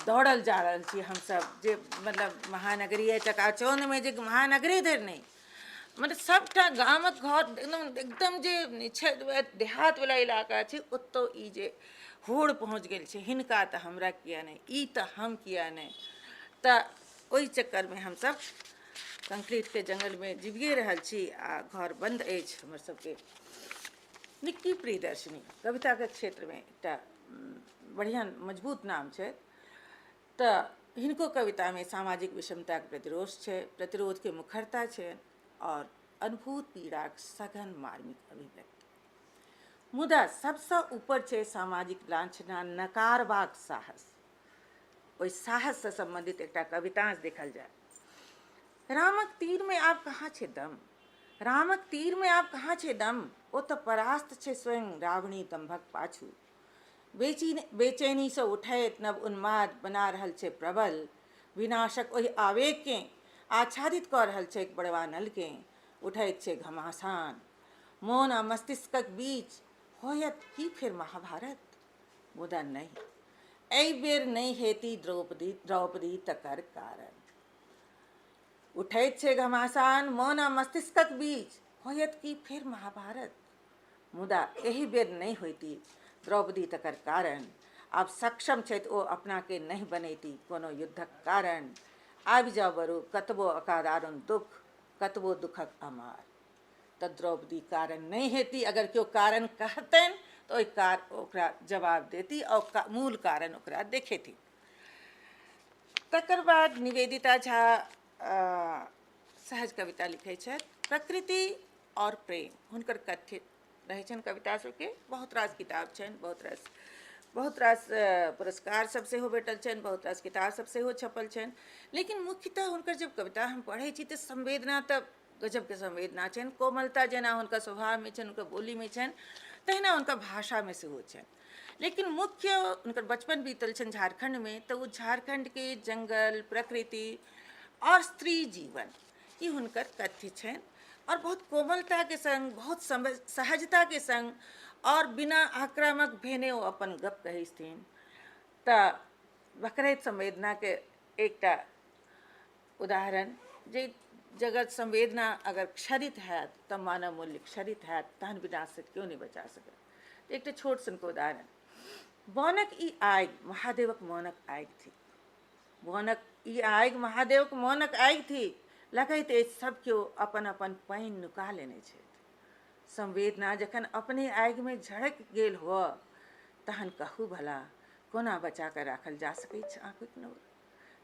दौड़ल जा रहल छी हमसभ, जे मतलब महानगरीय चकाचौंधमे, जे महानगरे धरि नहि, मतलब सभटा गामक घर एकदम एकदम जे छै देहातवला इलाका छै, ओतऽ ई जे होड़ पहुँच गेल छै, हिनका तऽ हमरा किए नहि, ई तऽ हम किए नहि, तऽ ओहि चक्करमे हमसभ कंक्रीटके जङ्गलमे जीविए रहल छी आ घर बन्द अछि हमर सबके। निक्की प्रियदर्शिनी कविताके क्षेत्रमे एकटा बढ़िआँ मजबूत नाम छै, तऽ हिनको कवितामे सामाजिक विषमताके प्रतिरोध छै, प्रतिरोधके मुखरता छै आओर अनुभूत पीड़ाक सघन मार्मिक अभिव्यक्ति। मुदा सबसँ ऊपर छै सामाजिक लाञ्छना नकारबाक साहस। ओहि साहससँ सम्बन्धित एकटा कवितांश देखल जाय। रामक तीरमे आब कहाँ छै दम, रामक तीरमे आब कहाँ छै दम, ओ तऽ परास्त छै स्वयं रावणी दम्भक पाछू। बेचैनीसँ उठैत नव उन्माद बना रहल छै प्रबल विनाशक ओहि आवेगकेँ, आच्छादित कऽ रहल छैक बड़वानलकेँ। उठैत छै घमासान मोन आ मस्तिष्कक बीच, होयत की फेर महाभारत? मुदा नहि, एहि बेर नहि हेती द्रौपदी द्रौपदी तकर कारण। उठैत छै घमासान मोन आ मस्तिष्कक बीच, होयत की फेर महाभारत? मुदा एहि बेर नहि होइती द्रौपदी तकर कारण। आब सक्षम छथि ओ अपनाके नहि बनैती कोनो युद्धक कारण। आबि जाउ बरु कतबो अकादारुण दुख, कतबो दुखक अमार। तऽ द्रौपदी कारण नहि हेती। अगर केओ कारण कहतनि तऽ ओहि कार ओकरा जवाब देती आओर मूल कारण ओकरा देखेती। तकर बाद निवेदिता झा सहज कविता लिखै छथि। प्रकृति आओर प्रेम हुनकर कथ्य रहै छनि कविता सबके। बहुत रास किताब छनि, बहुत रास पुरस्कार सब सेहो भेटल छनि, बहुत रास किताब सब सेहो छपल छनि। लेकिन मुख्यतः हुनकर जब कविता हम पढ़ै छी तऽ संवेदना तऽ गजबके संवेदना छनि। कोमलता जेना हुनकर स्वभावमे छनि, हुनकर बोलीमे छनि, तहिना हुनकर भाषामे सेहो छनि। लेकिन मुख्य हुनकर बचपन बीतल छनि झारखण्डमे, तऽ ओ झारखण्डके जङ्गल, प्रकृति आओर स्त्री जीवन, ई हुनकर कथ्य छनि। आओर बहुत कोमलताके सङ्ग, बहुत सहजताके सङ्ग आओर बिना आक्रामक भेने ओ अपन गप कहै छथिन। तऽ बकरैत संवेदनाके एकटा उदाहरण जे जगत संवेदना अगर क्षरित हैत तऽ मानव मूल्य क्षरित हैत, तहन विनाशसँ केओ नहि बचा सकत। एकटा छोट सनके उदाहरण। वनक ई आगि महादेवक मौनक आगि थिक, वनक ई आगि महादेवक मौनक आगि थिक। लगैत अछि सब केओ अपन अपन पानि नुका लेने छथि। संवेदना जखन अपने आगिमे झड़कि गेल हुअ, तहन कहू भला कोना बचा कऽ राखल जा सकैछ आँखिक नोर?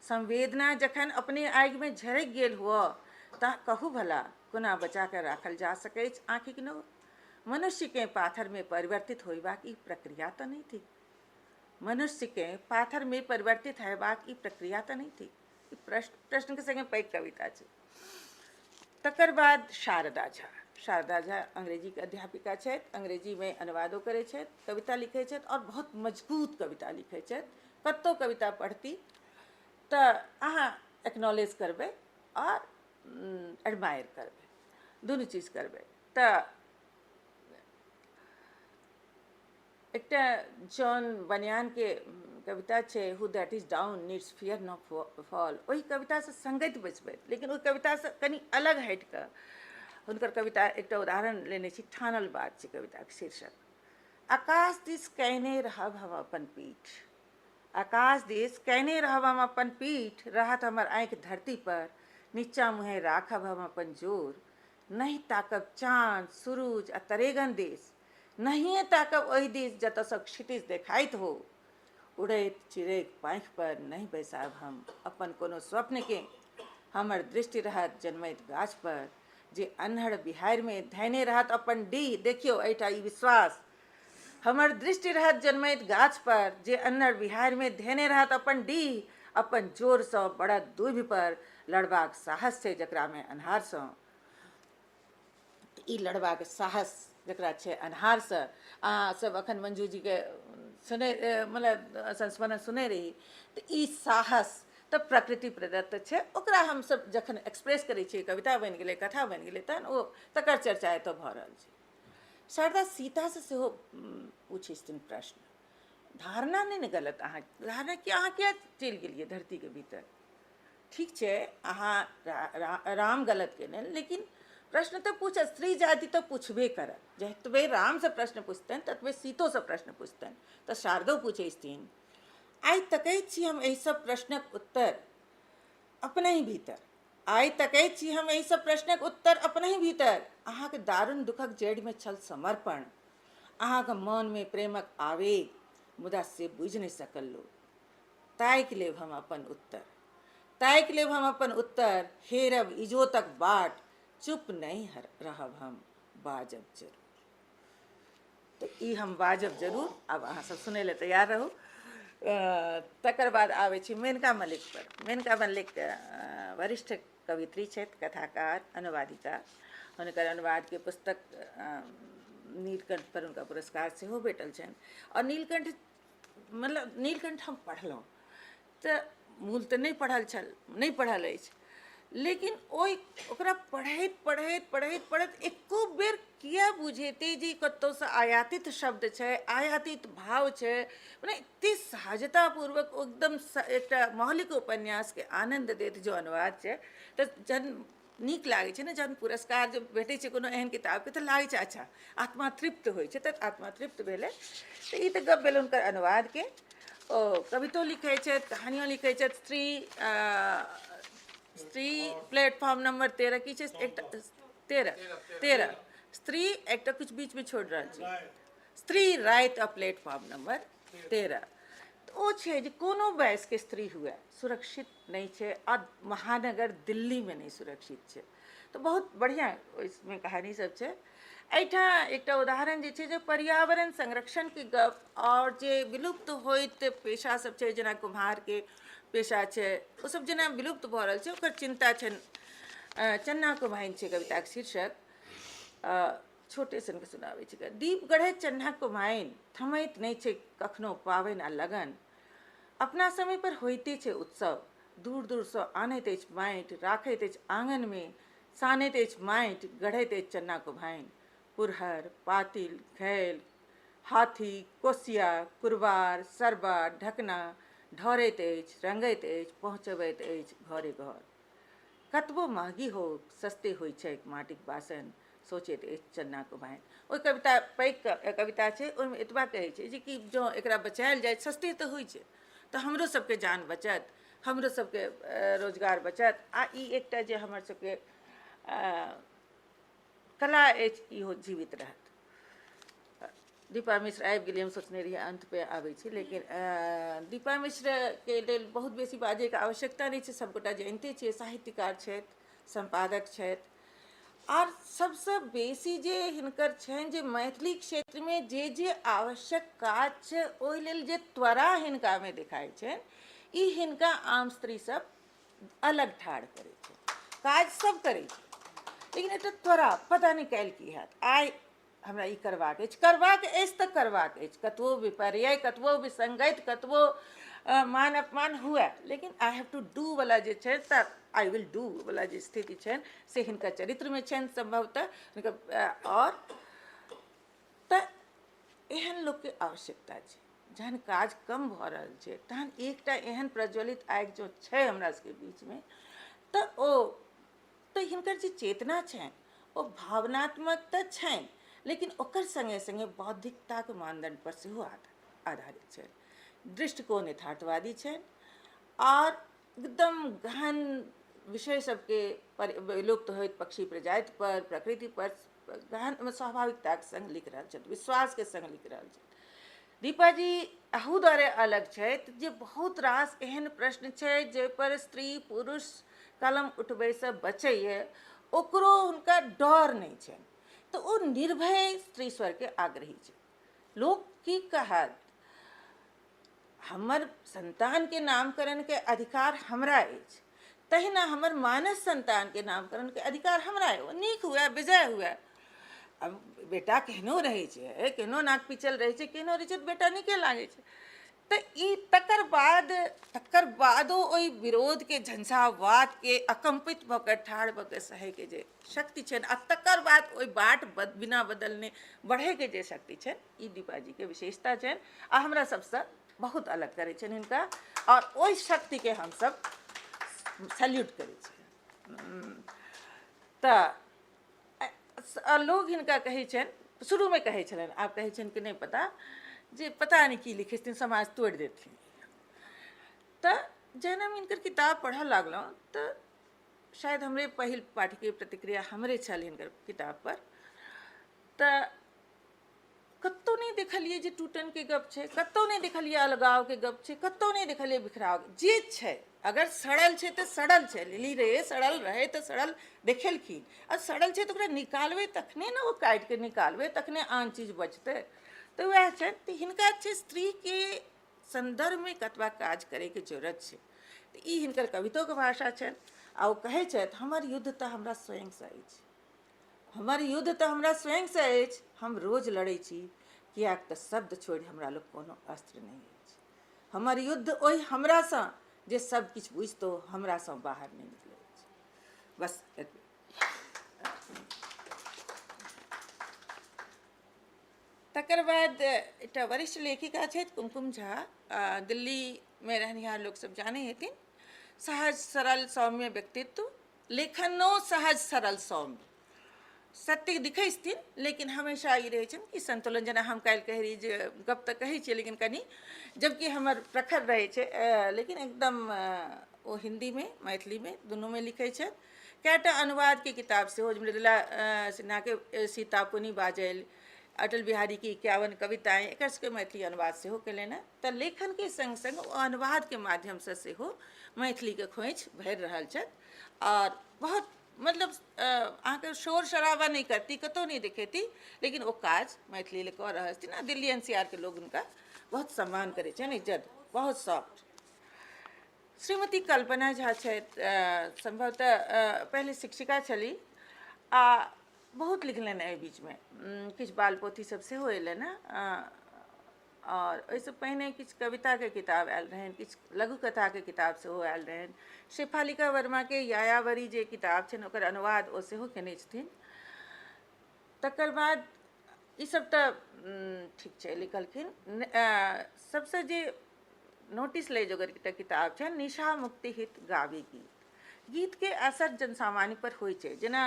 संवेदना जखन अपने आगिमे झरकि गेल हुअ, तऽ कहू भला कोना बचा कऽ राखल जा सकैछ आँखिक नोर? मनुष्यकेँ पाथरमे परिवर्तित होयबाक ई प्रक्रिया तऽ नहि थिक? मनुष्यकेँ पाथरमे परिवर्तित होयबाक ई प्रक्रिया तऽ नहि थिक? ई प्रश्नके सङ्गे पैघ कविता छै। तकर बाद शारदा झा। शारदा झा अंग्रेजीके अध्यापिका छथि, अंग्रेजीमे अनुवादो करै छथि, कविता लिखै छथि आओर बहुत मजबूत कविता लिखै छथि। कतहु कविता पढ़ती तऽ अहाँ एक्नॉलेज करबै आओर एडमायर करबै, दुनू चीज करबै। तऽ एकटा जॉन बनियानके कविता छै, "who that is down needs fear no fall", ओहि कवितासँ सङ्गति बैसबैत, लेकिन ओहि कवितासँ कनि अलग हटि कऽ हुनकर कविता एकटा उदाहरण लेने छी। ठानल बात छै कविताके शीर्षक। आकाश दिस कयने रहब हम अपन पीठ, आकाश दिस कयने रहब हम अपन पीठ, रहत हमर आँखि धरती पर। नीचा मुँहे राखब हम अपन जोर, नहि ताकब चाँद सुरुज आ तरेगन दिस, नहिए ताकब ओहि दिस जतयसँ क्षितिज देखाइत हो। उड़ैत चिड़ैक पाँखि पर नहि बैसायब हम अपन कोनो स्वप्नकेँ। हमर दृष्टि रहत जनमैत गाछ पर, जे अन्हड़ बिहाड़िमे धयने रहत अपन डीह। देखियौ एहिठाम ई विश्वास। हमर दृष्टि रहत जनमैत गाछ पर, जे अन्हड़ बिहाड़िमे धेने रहत अपन डीह। अपन जोरसँ बड़द दूभि पर लड़बाक साहस छै जकरामे अन्हारसँ। ई लड़बाक साहस जकरा छै अन्हारसँ। अहाँ सब अखन मंजू जीके सुनै, मतलब संस्मरण सुनै रही, तऽ ई साहस तऽ प्रकृति प्रदत्त छै। ओकरा हमसब जखन एक्सप्रेस करै छियै, कविता बनि गेलै, कथा बनि गेलै, तहन ओ तकर चर्चा एतऽ भऽ रहल छै। शारदा सीतासँ सेहो पूछै छथिन प्रश्न। धारणा नहि ने गलत, अहाँ धारणा कि अहाँ किया चलि गेलियै धरतीके भीतर? ठीक छै, अहाँ राम गलत केने, लेकिन प्रश्न तऽ पूछत, स्त्री जाति तऽ पूछबे करत। जतबे रामसँ प्रश्न पुछतनि ततबे सीतोसँ प्रश्न पुछतनि। तऽ शारदो पूछै छथिन, आइ तकै छी हम एहि सब प्रश्नक उत्तर अपनहि भीतर। आइ तकै छी हम एहि सब प्रश्नक उत्तर अपनहि भीतर। अहाँके दारुण दुःखक जड़िमे छल समर्पण, अहाँके मनमे प्रेमक आवेग, मुदा से बुझि नहि सकल लोक। ताकि लेब हम अपन उत्तर, ताकि लेब हम अपन उत्तर, हेरब इजोतक बाट, चुप नहि रहब हम, बाजब जरूर। तऽ ई हम बाजब जरूर। आब अहाँ सब सुनै लए तैयार रहू। तकर बाद आबै छी मेनका मल्लिक पर। मेनका मल्लिक वरिष्ठ कवित्री छथि, कथाकार, अनुवादिका। हुनकर अनुवादके पुस्तक नीलकंठ पर हुनका पुरस्कार सेहो भेटल छनि। आओर नीलकंठ, मतलब नीलकंठ हम पढ़लहुँ तऽ मूल तऽ नहि पढ़ल छल, नहि पढ़ल अछि, लेकिन ओहि ओकरा पढ़ैत पढ़ैत पढ़ैत पढ़ैत एको बेर किया बुझेतै जे ई कतहुसँ आयातित शब्द छै, आयातित भाव छै। मने एते सहजतापूर्वक एकदम एकटा मौलिक उपन्यासके आनन्द दैत जो अनुवाद छै, तऽ जहन नीक लागै छै ने, जहन पुरस्कार जब भेटै छै कोनो एहन किताबके, तऽ लागै छै अच्छा, आत्मा तृप्त होइ छै। तऽ आत्मा तृप्त भेलै। तऽ ई तऽ गप भेल हुनकर अनुवादके। ओ कवितो लिखै छथि, कहानियो लिखै छथि। स्त्री स्त्री प्लेटफॉर्म नंबर 13 की छै, एकटा 13 13 स्त्री, एकटा किछु बीचमे छोड़ि रहल छी, स्त्री राति आ प्लेटफॉर्म नंबर 13। तऽ ओ छै जे कोनो वयसके स्त्री हुए सुरक्षित नहि छै, आ महानगर दिल्लीमे नहि सुरक्षित छै। तऽ बहुत बढ़िआँ ओहिमे कहानी सब छै। एहिठाम एकटा उदाहरण जे छै जे पर्यावरण संरक्षणके गप, आओर जे विलुप्त होइत पेशा सब छै, जेना कुम्हारके पेशा छै, ओ सब जेना विलुप्त भऽ रहल छै, ओकर चिन्ता छनि। चन्ना कुम्हाइन छै कविताके शीर्षक। छोटे सनके सुनाबै छी। दीप गढ़ैत चन्ना कुम्हाइन, थमैत नहि छै कखनो पाबनि आ लगन। अपना समय पर होइते छै उत्सव। दूर दूरसँ आनैत अछि माटि, राखैत अछि आङनमे, सानैत अछि माटि, गढ़ैत अछि चन्ना कुम्हाइन। पुरहर, पातिल, घैल, हाथी, कोसिया, कुरबार, सरबा, ढकना ढोरैत अछि, रङ्गैत अछि, पहुँचबैत अछि घरे घर। कतबो महगी हो, सस्ते होइ छैक माटिक बासन, सोचैत अछि चन्ना कुम्हाइन। ओहि कविता पैघ कविता छै, ओहिमे एतबा कहै छै जे कि जँ एकरा बचायल जाय, सस्ते तऽ होइ छै, तऽ हमरो सबके जान बचत, हमरो सबके रोजगार बचत, आ ई एकटा जे हमर सबके कला अछि इहो जीवित रहत। दीपा मिश्र आबि गेली। हम सोचने रहियै अन्त पे आबै छी, लेकिन दीपा मिश्रके लेल बहुत बेसी बाजैके आवश्यकता नहि छै, सबगोटा जानिते छियै। साहित्यकार छथि, सम्पादक छथि, आर सबसँ बेसी जे हिनकर छनि जे मैथिली क्षेत्रमे जे जे आवश्यक काज छै ओहि लेल जे त्वरा हिनकामे देखाइ छनि, ई हिनका आम स्त्री सब अलग ठाढ़ करै छै। काज सब करै छै, लेकिन एकटा त्वरा, पता नहि काल्हि की हैत, आइ हमरा ई करबाक अछि, करबाक अछि तऽ करबाक अछि, कतबो विपर्यय, कतबो विसंगति, कतबो मान अपमान हुए, लेकिन I have to do वाला जे छै, तऽ I will do वाला जे स्थिति छनि से हिनकर चरित्रमे छनि सम्भवतः हिनकर। आओर तऽ एहन लोकके आवश्यकता छै। जहन काज कम भऽ रहल छै तहन एकटा एहन प्रज्वलित आगि जो छै हमरा सबके बीचमे, तऽ ओ तऽ हिनकर जे चेतना छनि ओ भावनात्मक तऽ छनि, लेकिन ओकर सङ्गे सङ्गे बौद्धिकताके मानदण्ड पर सेहो आधारित छनि। दृष्टिकोण यथार्थवादी छनि, आओर एकदम गहन विषय सबके विलुप्त होइत पक्षी प्रजाति पर, प्रकृति पर गहन स्वाभाविकताके सङ्ग लिख रहल छथि, विश्वासके सङ्ग लिख रहल छथि। दीपा जी अहू दुआरे अलग छथि जे बहुत रास एहन प्रश्न छै जाहिपर स्त्री पुरुष कलम उठबैसँ बचैए, ओकरो हुनका डर नहि छनि, तऽ ओ निर्भय स्त्री स्वरके आग्रही छै। लोक की कहत, हमर संतानके नामकरणके अधिकार हमरा अछि, तहिना हमर मानस संतानके नामकरणके अधिकार हमरा अछि, ओ नीक हुए बेजाय हुए। आब बेटा केहनो रहै छै, केहनो नाक पिचल रहै छै, केहनो रहै छै, बेटा नीके लागै छै। तऽ ई तकर बादो ओहि विरोधके झंझावातके अकम्पित भऽ कऽ ठाढ़ भऽ कऽ सहैके जे शक्ति छनि, आ तकर बाद ओहि बाट बिना बदलने बढ़ैके जे शक्ति छनि, ई दीपाजीके विशेषता छनि आ हमरा सबसँ बहुत अलग करै छनि हिनका, आओर ओहि शक्तिके हमसब सैल्यूट करै छियै। तऽ लोग हिनका कहै छनि, शुरूमे कहै छलनि, आब कहै छनि कि नहि पता, जे पता नहि की लिखै छथिन, समाज तोड़ि देथिन। तऽ जहन हम हिनकर किताब पढ़ऽ लागलहुँ तऽ शायद हमरे पहिल पाठकीय प्रतिक्रिया हमरे छल हिनकर किताबपर, तऽ कतहु नहि देखलियै जे टूटनके गप छै, कतहु नहि देखलियै अलगावके गप छै, कतहु नहि देखलियै बिखराव जे छै। अगर सड़ल छै तऽ सड़ल छै, लिली रे सड़ल रहै तऽ सड़ल देखेलखिन, आ सड़ल छै तऽ ओकरा निकालबै तखने ने, ओ काटिके निकालबै तखने आन चीज बचतै। तऽ वएह छै, तऽ हिनका छै स्त्रीके सन्दर्भमे कतबा काज करैके जरूरत छै। तऽ ई हिनकर कवितोके भाषा छनि, आ ओ कहै छथि हमर युद्ध तऽ हमरा स्वयंसँ अछि, हमर युद्ध तऽ हमरा स्वयंसँ अछि, हम रोज लड़ै छी, किएक तऽ शब्द छोड़ि हमरा लग कोनो अस्त्र नहि अछि। हमर युद्ध ओहि हमरासँ जे सब किछु बुझितो हमरासँ बाहर नहि निकलै अछि। बस एतबे। तकर बाद एकटा वरिष्ठ लेखिका छथि कुमकुम झा, दिल्लीमे रहनिहार लोकसब जानै हेथिन। सहज सरल सौम्य व्यक्तित्व, लेखनो सहज सरल सौम्य, सत्य लिखै छथिन, लेकिन हमेशा ई रहै छनि कि संतुलन। जेना हम काल्हि कहै रही जे गप तऽ कहै छियै लेकिन कनि जबकि हमर प्रखर रहै छै, लेकिन एकदम ओ हिन्दीमे मैथिलीमे दुनूमे लिखै छथि। कएटा अनुवादके किताब सेहो, मृदुला सिन्हाके सीता पुनि बाजलि, अटल बिहारीके 51 कविताएँ, एकर सबके मैथिली अनुवाद सेहो केलनि हेँ। तऽ लेखनके सङ्ग सङ्ग ओ अनुवादके माध्यमसँ सेहो मैथिलीके खोँइछ भरि रहल छथि। आओर बहुत मतलब अहाँके शोर शराबा नहि करती, कतहु नहि देखेती, लेकिन ओ काज मैथिली लए कऽ रहल छथिन। आ दिल्ली NCR के लोग हुनका बहुत सम्मान करै छनि, इज्जत, बहुत सॉफ्ट। श्रीमती कल्पना झा छथि, सम्भवतः पहिले शिक्षिका छली आ बहुत लिखलनि एहि बीचमे, किछु बाल पोथी सब सेहो अयलनि हेँ, आओर ओहिसँ पहिने किछु कविताके किताब आयल रहनि, किछु लघु कथाके किताब सेहो आयल रहनि। शेफालिका वर्माके यायावरी जे किताब छनि ओकर अनुवाद ओ सेहो केने छथिन। तकर बाद ईसब तऽ ठीक छै लिखलखिन। सबसँ जे नोटिस लै जोगर एकटा किताब छनि निशा मुक्ति हित गाबी गीत। गीतके असर जनसामान्य पर होइ छै। जेना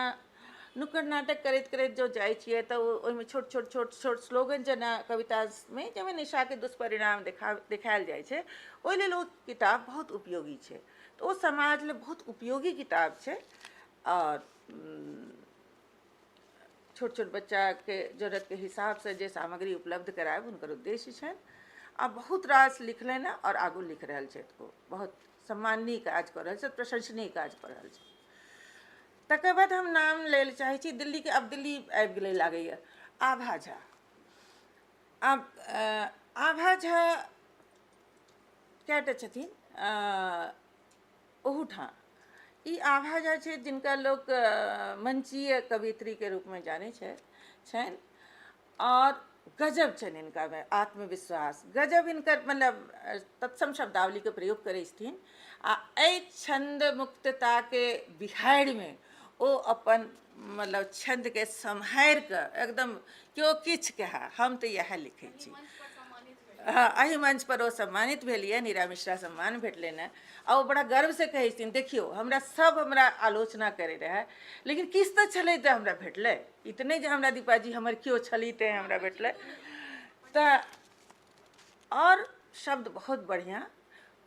नुक्कड़ नाटक करैत करैत जँ जाइ छियै तऽ ओहिमे छोट छोट छोट छोट स्लोगन जेना कवितामे जाहिमे निशाके दुष्परिणाम देखायल जाइ छै, ओहि लेल ओ किताब बहुत उपयोगी छै। तऽ ओ समाज लेल बहुत उपयोगी किताब छै। आओर छोट छोट बच्चाके जरूरतके हिसाबसँ जे सामग्री उपलब्ध करायब हुनकर उद्देश्य छनि। आ बहुत रास लिखलनि हँ आओर आगू लिख रहल छथि। ओ बहुत सम्माननीय काज कऽ रहल छथि, प्रशंसनीय काज कऽ रहल छथि। तकर बाद हम नाम लै लए चाहै छी दिल्लीके, आब दिल्ली आबि गेलै लागैए, आभा झा। आब आभा झा कएटा छथिन ओहूठाम। ई आभा झा छथि जिनका लोक मंचीय कवयित्रीके रूपमे जानै छनि, आओर गजब छनि हिनकामे आत्मविश्वास, गजब हिनकर मतलब तत्सम शब्दावलीके प्रयोग करै छथिन। आ एहि छन्द मुक्तताके बिहाड़िमे ओ अपन मतलब छन्दके सम्हारि कऽ एकदम केओ किछु कहए हम तऽ इएह लिखै छी। हँ, एहि मंचपर ओ सम्मानित भेलियै, नीरा मिश्रा सम्मान भेटलनि हँ। आ ओ बड़ा गर्वसँ कहै छथिन देखियौ हमरा सब हमरा आलोचना करै रहए, लेकिन किछु तऽ छलै तऽ हमरा भेटलै, ई तऽ नहि जे हमरा दीपाजी हमर केओ छली तैँ हमरा भेटलै। तऽ आओर शब्द बहुत बढ़िआँ,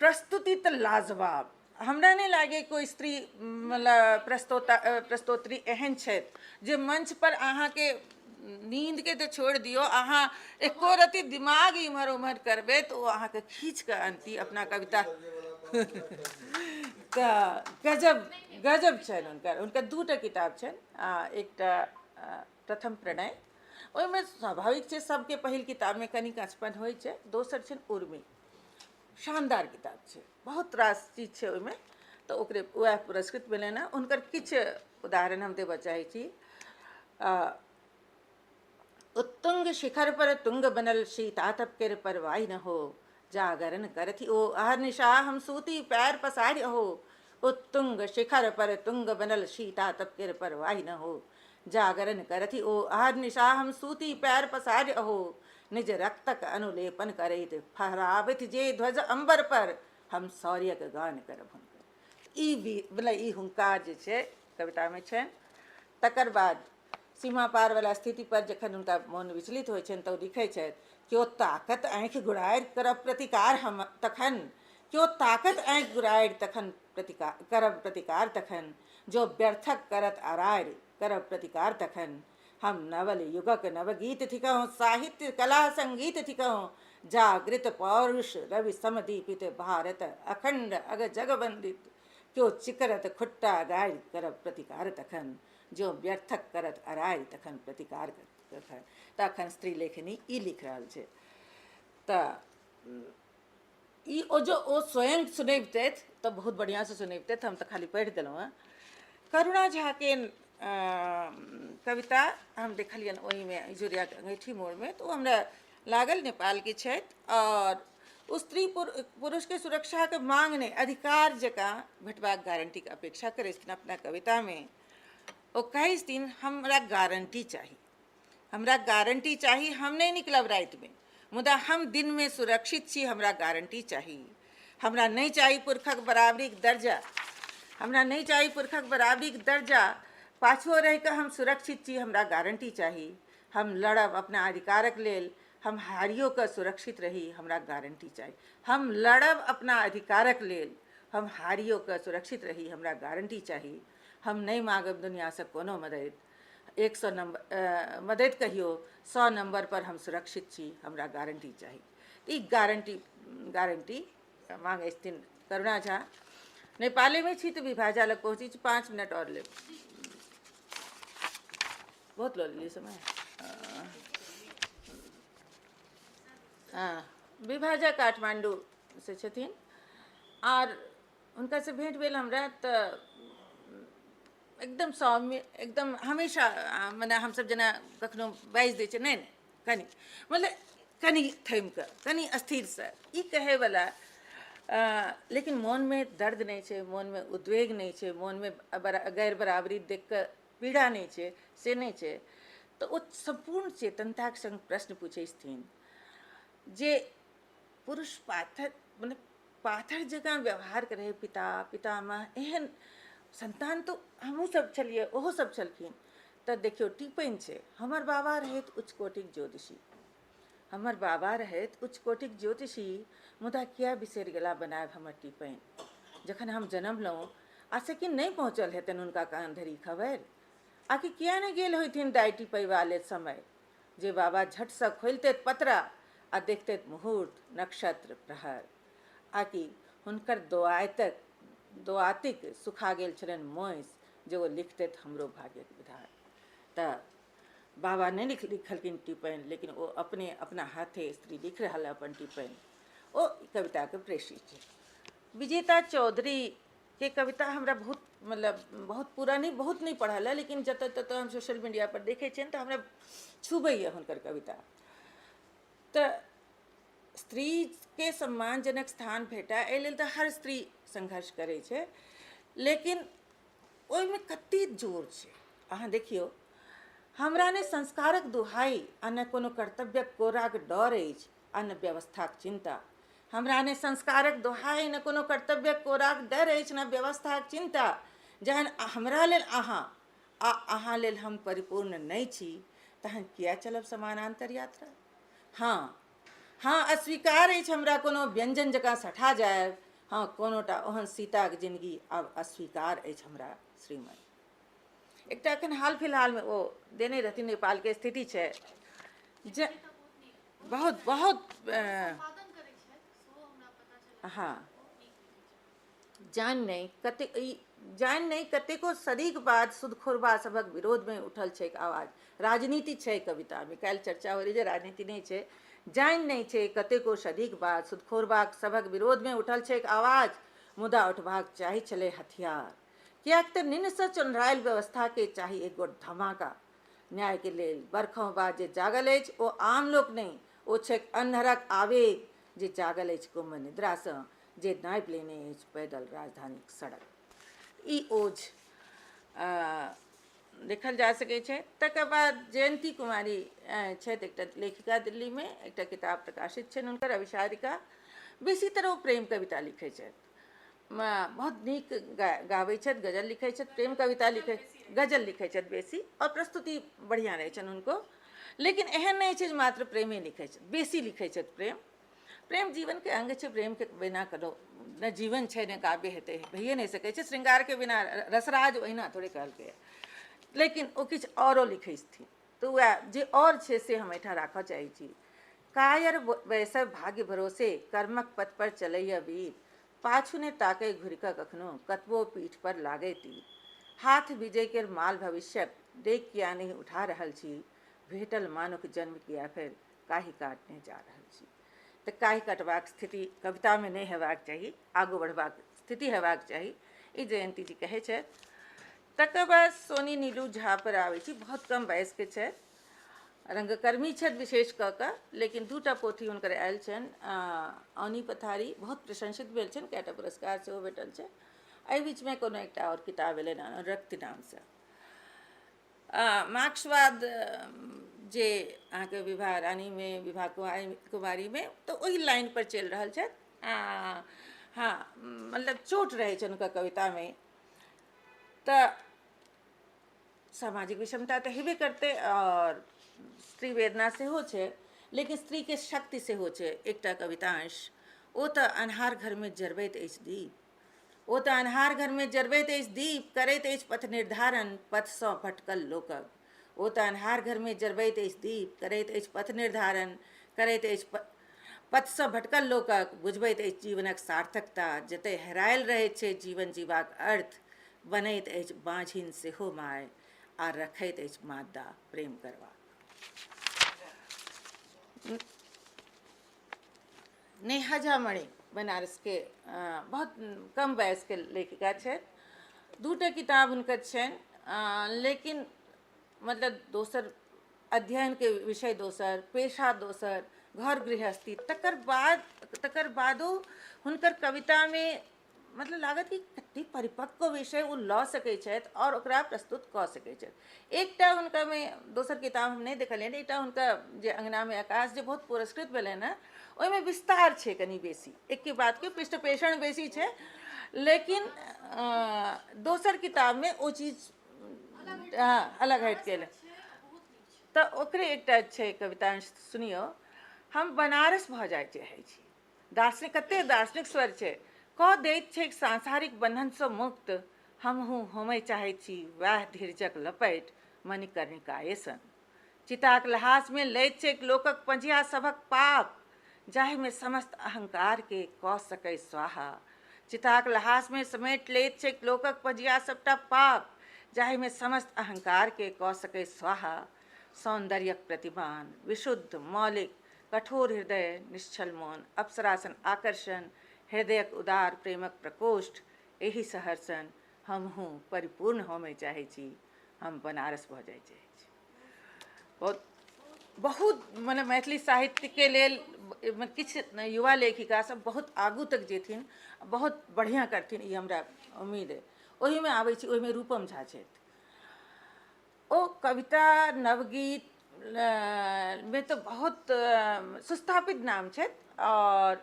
प्रस्तुति तऽ लाजवाब। हमरा नहि लागै कोइ स्त्री मतलब प्रस्तोता प्रस्तोत्री एहन छथि जे मंच पर अहाँके नींदके तऽ छोड़ि दियौ, अहाँ एको रत्ती दिमाग इम्हर उम्हर करबै तऽ ओ अहाँके खींच कऽ अनती अपना कविता। तऽ गजब गजब छनि हुनकर। हुनकर 2टा किताब छनि, एकटा प्रथम प्रणय, ओहिमे स्वाभाविक छै सबके पहिल किताबमे कनि काँचपन होइ छै। दोसर छनि उर्मी, शानदार किताब छै, बहुत रास चीज छै ओहिमे, तऽ ओकरे वएह पुरस्कृत भेलनि हँ। हुनकर किछु उदाहरण हम देबऽ चाहै छी। उत्तुंग शिखर पर तुंग बनल शीतातप केर परवाहि न हो, जागरण करथि ओ अहर्निशा हम सूती पैर पसारि हो। उत्तुंग शिखर पर तुंग बनल शीतातप केर परवाहि न हो, जागरण करथि ओ अहर्निशा हम सूती पैर पसारि हो। निज रक्तक अनुलेपन करैत फहराबथि जे ध्वज अंबर पर, हम शौर्यक गान करब हुनकर। ई भी मतलब ई हुंकार जे छै कवितामे छनि। तकर बाद सीमा पार वाला स्थिति पर जखन हुनका मोन विचलित होइ छनि तऽ ओ लिखै छथि, केओ ताकत आँखि गुड़ारि करब प्रतिकार हम तखन, केओ ताकत आँखि गुड़ारि तखन प्रतिकार करब प्रतिकार तखन, जो व्यर्थक करत अरारि करब प्रतिकार तखन। हम नवल युगक नवगीत थिकहुँ, साहित्य कला संगीत थिकहुँ, जागृत पौरुष रवि समदीपित भारत अखंड अग जग वंदित, क्यो चिकरत खुट्टा गारि करब प्रतिकार तखन, जो व्यर्थक करत अरारि तखन प्रतिकार तखन। तखन स्त्री लेखनी ई लिख रहल छै। तऽ ई ओ जो ओ स्वयं सुनबितथि तऽ बहुत बढ़िआँसँ सुनबितथि, हम तऽ खाली पढ़ि देलहुँ हँ। करुणा झाके कविता हम देखलियनि ओहिमे इजोरियाके अङ्गैठी मोड़मे, तऽ ओ हमरा लागल नेपालके छथि आओर ओ स्त्री पुरुषके सुरक्षाके माँग नहि, अधिकार जकाँ भेटबाक गारंटीके अपेक्षा करै छथिन अपना कवितामे। ओ कहै छथिन हमरा गारंटी चाही, हमरा गारंटी चाही, हम नहि निकलब रातिमे, मुदा हम दिनमे सुरक्षित छी, हमरा गारंटी चाही। हमरा नहि चाही पुरखक बराबरीक दर्जा, हमरा नहि चाही पुरखक बराबरीक दर्जा, पाछुओ रहिकऽ हम सुरक्षित छी, हमरा गारंटी चाही। हम लड़ब अपना अधिकारक लेल, हम हारियो कऽ सुरक्षित रही, हमरा गारंटी चाही। हम लड़ब अपना अधिकारक लेल, हम हारियो कऽ सुरक्षित रही, हमरा गारंटी चाही। हम नहि माँगब दुनिआँसँ कोनो मदति, 100 नम्बर मदति कहियो, 100 नम्बर पर हम सुरक्षित छी, हमरा गारंटी चाही। ई गारंटी गारंटी माँगै छथिन करुणा झा। नेपालेमे छी तऽ विभाजा लग पहुँचै छी, 5 मिनट आओर लेब, बहुत लऽ लेलियै समय। हँ, विभाजा काठमाण्डूसँ छथिन आर हुनकासँ भेँट भेल हमरा तऽ एकदम सौम्य, एकदम हमेशा मने हमसब जेना कखनो बाजि दै छियै, नहि नहि कनि मतलब कनि थमि कऽ कनि स्थिरसँ ई कहैवला, लेकिन मोनमे दर्द नहि छै, मोनमे उद्वेग नहि छै, मोनमे गैर बराबरी देख कऽ पीड़ा नहि छै, से नहि छै। तऽ ओ सम्पूर्ण चेतनताके सङ्ग प्रश्न पूछै छथिन जे पुरुष पाथर मने पाथर जकाँ व्यवहार करै, पिता पितामह एहन सन्तान तऽ हमहूँ सब छलियै, ओहो सब छलखिन। तऽ देखियौ टिप्पणी छै, हमर बाबा रहथि उच्च कोटिक ज्योतिषी, हमर बाबा रहथि उच्च कोटिक ज्योतिषी, मुदा किया बिसरि गेला बनायब हमर टिप्पणी जखन हम जनमलहुँ, आ से कि नहि पहुँचल हेतनि हुनका कान धरि खबरि, आकि किया नहि गेल होइथिन दाइ टिपैबा लेल समय, जे बाबा झटसँ खोलितथि पतरा आ देखतथि मुहूर्त नक्षत्र प्रहर, आकि हुनकर दोआतक दोआतिक सुखा गेल छलनि मोसि जे ओ लिखतथि हमरो भाग्यक विधान। तऽ बाबा नहि लिखलखिन टिप्पणी, लेकिन ओ अपने अपना हाथे स्त्री लिख रहल अपन टिप्पणी, ओ कविताके प्रेषी छै। विजेता चौधरी के कविता हमरा बहुत मतलब बहुत पूरा नहि, बहुत नहि पढ़ल है, लेकिन जतऽ ततऽ हम सोशल मीडिया पर देखै छियनि तऽ हमरा छुबैए हुनकर कविता। तऽ स्त्रीके सम्मानजनक स्थान भेटय एहि लेल तऽ हर स्त्री संघर्ष करै छै, लेकिन ओहिमे कते जोर छै अहाँ देखियौ। हमरा ने संस्कारक दुहाइ आ ने कोनो कर्तव्यक कोराक डर अछि आ ने व्यवस्थाक चिन्ता। हमरा ने संस्कारक दोहाइ ने कोनो कर्तव्यक कोराक डर अछि ने व्यवस्थाक चिन्ता। जहन हमरा लेल अहाँ आ अहाँ लेल हम परिपूर्ण नहि छी तहन किया चलब समानान्तर यात्रा। हँ हँ, अस्वीकार अछि हमरा कोनो व्यञ्जन जकाँ सठा जायब, हँ, कोनोटा ओहन सीताक जिनगी आब अस्वीकार अछि हमरा श्रीमन। एकटा एखन हाल फिलहालमे ओ देने रहथिन, नेपालके स्थिति छै जे बहुत बहुत। हँ, जानि नहि कतेक ई जानि नहि कतेको सदीक बाद सूदखोरबा सभक विरोधमे उठल छैक आवाज। राजनीति छै कवितामे, काल्हि चर्चा हो रहै जे राजनीति नहि छै। जानि नहि छै कतेको सदीक बाद सूदखोरबा सभक विरोधमे उठल छैक आवाज, मुदा उठबाक चाही छलै हथियार, किएक तऽ निन्नसँ चोन्हरायल व्यवस्थाके चाही एक गोट धमाका न्यायके लेल। बरखों बाद जे जागल अछि ओ आम लोक नहि, ओ छैक अन्हरक आवेग जे जागल अछि कुम्भ निद्रासँ, जे नापि लेने अछि पैदल राजधानीक सड़क। ई ओज देखल जा सकै छै। तकर बाद जयन्ती कुमारी छथि, एकटा लेखिका, दिल्लीमे एकटा किताब प्रकाशित छनि हुनकर, अभिसारिका। बेसीतर ओ प्रेम कविता लिखै छथि, बहुत नीक गाबै छथि, गजल लिखै छथि, प्रेम कविता लिखै, गजल लिखै छथि बेसी, आओर प्रस्तुति बढ़िआँ रहै छनि हुनको। लेकिन एहन नहि छै जे मात्र प्रेमे लिखै छथि, बेसी लिखै छथि प्रेम। प्रेम जीवनके अङ्ग छै, प्रेमके बिना कोनो ने जीवन छै ने काव्य हेतै, भइए नहि सकै छै। श्रृंगारके बिना रसराज ओहिना थोड़े कहलकै। लेकिन ओ किछु औरो लिखै छथिन, तऽ उएह जे आओर छै से हम एहिठाम राखऽ चाहै छी। कायर वैसब भाग्य भरोसे कर्मक पथ पर चलैए वीर, पाछू ने ताकै घुरि कऽ कखनो कतबो पीठ पर लागै तीर। हाथ विजय केर माल भविष्यक डेग किया नहि उठा रहल छी, भेटल मानुख जन्म किया फेर काहि काटने जा रहल छी। तऽ काहि कटबाक स्थिति कवितामे नहि हेबाक चाही, आगू बढ़बाक स्थिति हेबाक चाही, ई जयन्ती जी कहै छथि। तकर बाद सोनी नीलू झा पर आबै छी। बहुत कम वयसके छथि, रङ्गकर्मी छथि विशेष कऽ कऽ, लेकिन दूटा पोथी हुनकर आयल छनि। औनी पथारी बहुत प्रशंसित भेल छनि, कएटा पुरस्कार सेहो भेटल छै। एहि बीचमे कोनो एकटा आओर किताब एलनि रक्त नामसँ। मार्क्सवाद जे अहाँके विभा रानीमे, विभा कुमारीमे, तऽ ओहि लाइनपर चलि रहल छथि। हँ, मतलब चोट रहै छनि हुनकर कवितामे, तऽ सामाजिक विषमता तऽ हेबे करतै आओर स्त्री वेदना सेहो छै, लेकिन स्त्रीके शक्ति सेहो छै। एकटा कवितांश, ओ तऽ अन्हार घरमे जरबैत अछि दीप, ओ तऽ अन्हार घरमे जरबैत अछि दीप, करैत अछि पथ निर्धारण पथसँ भटकल लोकक। ओ तऽ अन्हार घरमे जरबैत अछि दीप, करैत अछि पथ निर्धारण, करैत अछि पथसँ भटकल लोकक, बुझबैत अछि जीवनक सार्थकता जतय हेरायल रहैत छै जीवन जीबाक अर्थ, बनैत अछि बाँझिन सेहो माय आ रखैत अछि मादा प्रेम करबाक। नेहा झा मणि बनारसके बहुत कम वयसके लेखिका छथि। दूटा किताब हुनकर छनि, लेकिन मतलब दोसर अध्ययनके विषय दोसर, पेशा दोसर, घर गृहस्थी, तकर बादो हुनकर कवितामे मतलब लागत कि कतेक परिपक्व विषय ओ लऽ सकै छथि आओर ओकरा प्रस्तुत कऽ सकै छथि। एकटा हुनकामे, दोसर किताब हम नहि देखलियनि, एकटा हुनका जे अङ्गनामे आकाश जे बहुत पुरस्कृत भेलनि हेँ, ओहिमे विस्तार छै कनि बेसी, एके बातके पृष्ठपेषण बेसी छै, लेकिन दोसर किताबमे ओ चीज हँ अलग हटि गेल। तऽ ओकरे एकटा छै कवितांश, सुनियौ। हम बनारस भऽ जाय चाहै छी। दार्शनिक, कते दार्शनिक स्वर छै। कऽ दैत छैक सांसारिक बन्धनसँ मुक्त, हमहूँ होमय चाहैत छी वएह धीरजक लपेट मणिकर्णिकाए सन। चिताक लहासमे लैत छैक लोकक पँजिया सभक पाप, जाहिमे समस्त अहंकारके कऽ सकय स्वाहा। चिताक लहासमे समेट लैत छैक लोकक पँजिया सबटा पाप, जाहिमे समस्त अहंकारके कऽ सकय स्वाहा। सौन्दर्यक प्रतिमान, विशुद्ध मौलिक, कठोर हृदय, निश्चल मोन, अप्सरासन आकर्षण, हृदयक उदार प्रेमक प्रकोष्ठ, एहि शहर सन हमहूँ परिपूर्ण होमय चाहै छी। हम बनारस भऽ जाय चाहै छी। बहुत बहुत मने मैथिली साहित्यके लेल किछु युवा लेखिका सब बहुत आगू तक जेथिन, बहुत बढ़िआँ करथिन, ई हमरा उम्मीद अइ। ओहिमे आबै छी, ओहिमे रूपम झा छथि। ओ कविता नवगीत मे तऽ बहुत सुस्थापित नाम छथि, आओर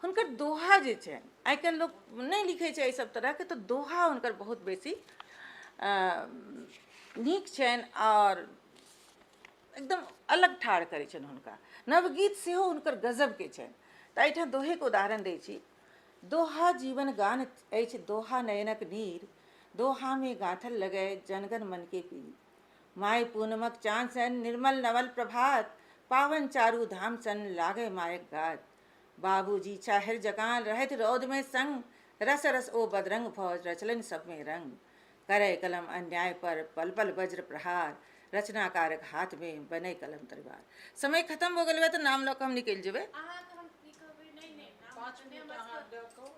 हुनकर दोहा जे छनि, आइ काल्हि लोक नहि लिखै छै एहि सब तरहके, तऽ दोहा हुनकर बहुत बेसी नीक छनि आओर एकदम अलग ठाढ़ करै छनि हुनका। नवगीत सेहो हुनकर गजबके छनि। तऽ एहिठाम दोहेके उदाहरण दै छी। दोहा जीवन गान अछि दोहा नयनक नीर, दोहामे गाँथल लगै जनगण मनके पीर। माय पूनमक चाँद सन निर्मल नवल प्रभात, पावन चारू धाम सन लागै मायक गात। बाबूजी छाहरि जकाँ रहथि रौदमे संग, रस रस ओ बदरंग भऽ रचलनि सबमे रंग। करै कलम अन्याय पर पल पल वज्र प्रहार, रचनाकारक हाथमे बनै कलम तलवार। समय खतम भऽ गेल तऽ नाम लऽ कऽ हम निकलि जेबै। अहाँके हम ई कहबै, नहि नहि, नाम पाँच तऽ नहि, मिनट हमरा अहाँ सबके दऽ कऽ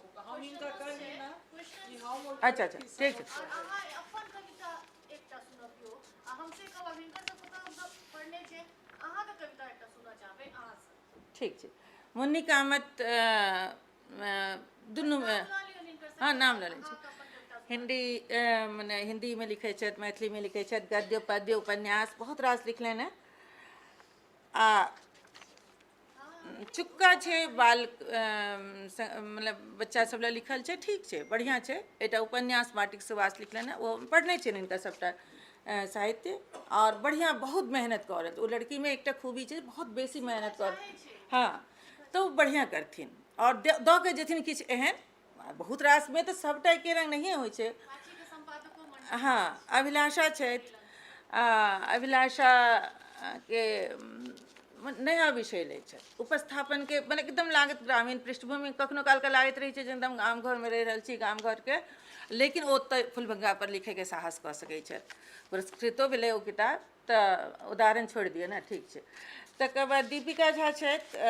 ओकरा हम हिनका क्वेश्चनो कहलियनि छै ने क्वेश्चन कि हम ओहि अच्छा अच्छा, लड़कीसँ ठीक छै। और अहाँ अपन कविता एकटा सुनबियौ आ हम से कहब, हिनकर सबके तऽ हमसब पढ़ने छियै, अहाँके कविता एकटा सुनऽ चाहबै अहाँसँ। ठीक छै। मुन्नी कामत दुनू नाम लऽ लियौ हिनकर हँ, सबके नाम आओर लऽ लै छी। अहाँके अपन कविता सुना हिन्दी मने हिन्दीमे लिखै छथि, मैथिलीमे लिखै छथि, गद्य पद्य उपन्यास बहुत रास लिखलनि हेँ। आ चुक्का छै बाल मतलब बच्चा सब लए लिखल छै, ठीक छै, बढ़िआँ छै। एकटा उपन्यास माटिक सुवास लिखलनि हेँ, ओ पढ़ने छियनि हिनका सबटा साहित्य आओर बढ़िआँ, बहुत मेहनत कऽ रहल। ओ लड़कीमे एकटा खूबी छै, बहुत बेसी मेहनत कर चाहै छै। हँ, तऽ ओ बढ़िआँ करथिन आओर दऽ के जेथिन किछु एहन बहुत रासमे तऽ सबटा एके रङ्ग नहिए होइ छै। प्राचीके सम्पादको मंडल हँ, अभिलाषा छथि। अभिलाषाके नया विषय लै छथि उपस्थापनके, मने एकदम लागत ग्रामीण पृष्ठभूमि, कखनो कालके लागैत रहै छै जे एकदम गाम घरमे रहि रहल छी, गाम घरके, लेकिन ओ तऽ फुलभङ्गा पर लिखैके साहस कऽ सकै छथि। पुरस्कृतो भेलै ओ किताब, तऽ उदाहरण छोड़ि दिअ ने, ठीक छै। तकर बाद दीपिका झा छथि।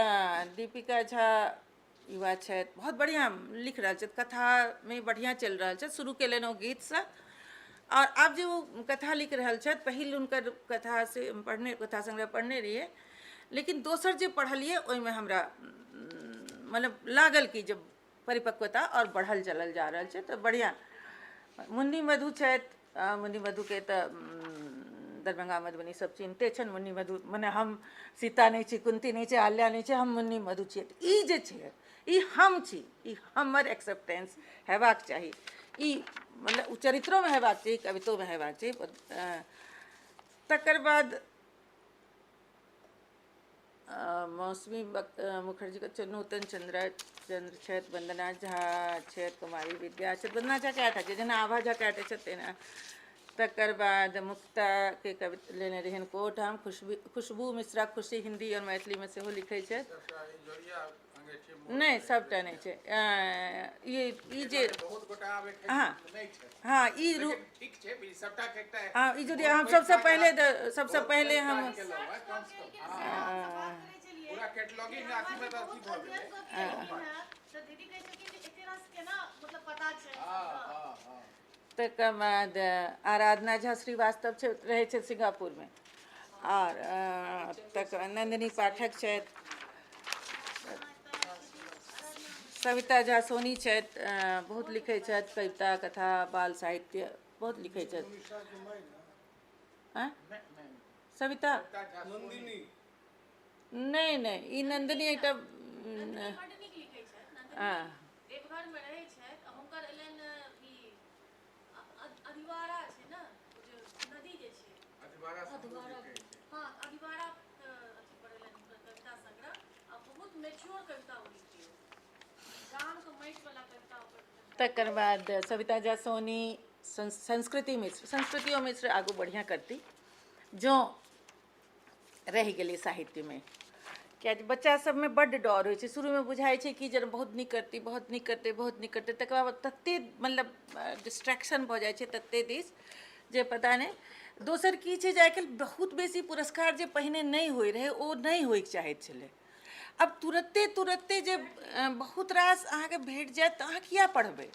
दीपिका झा युवा छथि, बहुत बढ़िआँ लिख रहल छथि, कथामे बढ़िआँ चलि रहल छथि। शुरू केलनि ओ गीतसँ आओर आब जे ओ कथा लिख रहल छथि, पहिल हुनकर कथा से हम पढ़ने, कथा संग्रह पढ़ने रहियै, लेकिन दोसर जे पढ़लियै ओहिमे हमरा मतलब लागल कि जे परिपक्वता आओर बढ़ल चलल जा रहल छै, तऽ बढ़िआँ। मुन्नी मधु छथि। मुन्नी मधुके तऽ दरभंगा मधुबनी सब चिन्हते छनि। मुन्नी मधु मने हम सीता नहि छी, कुन्ती नहि छी, आल्या नहि छी, हम मुन्नी मधु छियै। ई जे छै ई हम छी, ई हमर एक्सेप्टेंस हेबाक चाही। ई मतलब चरित्रोमे हेबाक चाही, कवितोमे हेबाक चाही। तकर बाद मौसमी मुखर्जीके नूतन चन्द्र चन्द्र छथि, वन्दना झा छथि, कुमारी विद्या छथि। वन्दना झा कएटा छै, जेना आभा झा कएटा छथि तेना। तकर बाद मुक्ताके कविता लेने रहियनि कोट हम। खुशबू, खुशबू मिश्रा खुशी हिन्दी आओर मैथिलीमे सेहो लिखै छथि। सबटा इजोरिया अंगेठी मोड़ नहि, सबटा नहि छै। ई जे बहुत गोटा आब एखन हँ नहि छै। हँ, ई रू लेकिन ठीक छै, ई सबटा के एकटा हँ, ई यदि बहुत हम पैघ सबसँ काज पहिले सबसँ बहुत पहिले पैघ हम काज केलहुँ हेँ, कम से कम हमसब बात करै छलियै पूरा कैटलॉगिंग कि अथी मे हमर तऽ बहुत अथी भऽ अध्ययन गेलै। कऽ के एलखिन हेँ, तऽ दीदी कहै छलखिन जे एते रास केना मतलब पता छै हँ सबके। हँ हँ। तकर बाद आराधना झा श्रीवास्तव छै, रहै छथि सिंगापुरमे। आओर तकर बाद नन्दिनी पाठक छथि, सविता झा सोनी छथि, बहुत लिखै छथि, कविता, कथा, बाल साहित्य बहुत लिखै छथि। आँय, सविता सविता झा सोनी। नहि नहि, ई नन्दिनी एकटा नन्दिनी बड्ड नीक लिखै छथि। नन्दिनी हँ देवघरमे रहै छथि आ हुनकर एलनि ई अधवारा छै ने, ओ जे नदी जे छै अधवारा समूह जे कहै छै। हँ, अधवारा अथी पर एलनि हुनकर कविता संग्रह आ बहुत मेच्योर कविता ओ लिखलियै, गामके माटिवला कविता ओकर। तकर बाद सविता झा सोनी, संस्कृति मिश्र, संस्कृतियो मिश्र आगू बढ़िआँ करती जँ रहि गेलै साहित्यमे, कियाकि बच्चा सबमे बड्ड डर होइ छै। शुरूमे बुझाइ छै कि जे बहुत नीक करतै, बहुत नीक करतै, बहुत नीक करतै, तकर बाद तते मतलब डिस्ट्रैक्शन भऽ जाइ छै तते दिस जे पता नहि। दोसर की छै जे आइकाल्हि बहुत बेसी पुरस्कार जे पहिने नहि होइ रहै, ओ नहि होइके चाहैत छलै। आब तुरते तुरते जे बहुत रास अहाँके भेट जायत तऽ अहाँ किया पढ़बै?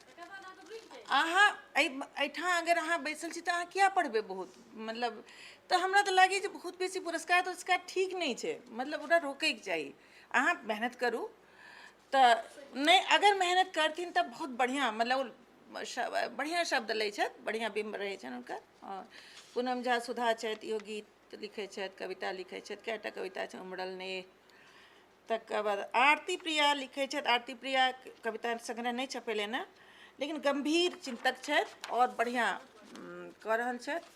तकर बाद अहाँके रुकि जाइ। अहाँ एहिठाम अगर अहाँ बैसल छी तऽ अहाँ किया पढ़बै? बहुत मतलब तऽ हमरा तऽ लागैए जे बहुत बेसी पुरस्कार तुरस्कार ठीक नहि छै, मतलब ओकरा रोकैके चाही। अहाँ मेहनत करू तऽ नहि, अगर मेहनत करथिन तऽ बहुत बढ़िआँ, मतलब बढ़िआँ शब्द लै छथि, बढ़िआँ बिम्ब रहै छनि हुनकर। आओर पूनम झा सुधा छथि, इहो गीत लिखै छथि, कविता लिखै छथि, कएटा कविता छै उमड़ल नेह। तकर बाद आरती प्रिया लिखै छथि। आरती प्रिया कविता संग्रह नहि छपेलनि हेँ, लेकिन गम्भीर चिन्तक छथि आओर बढ़िआँ कऽ रहल छथि।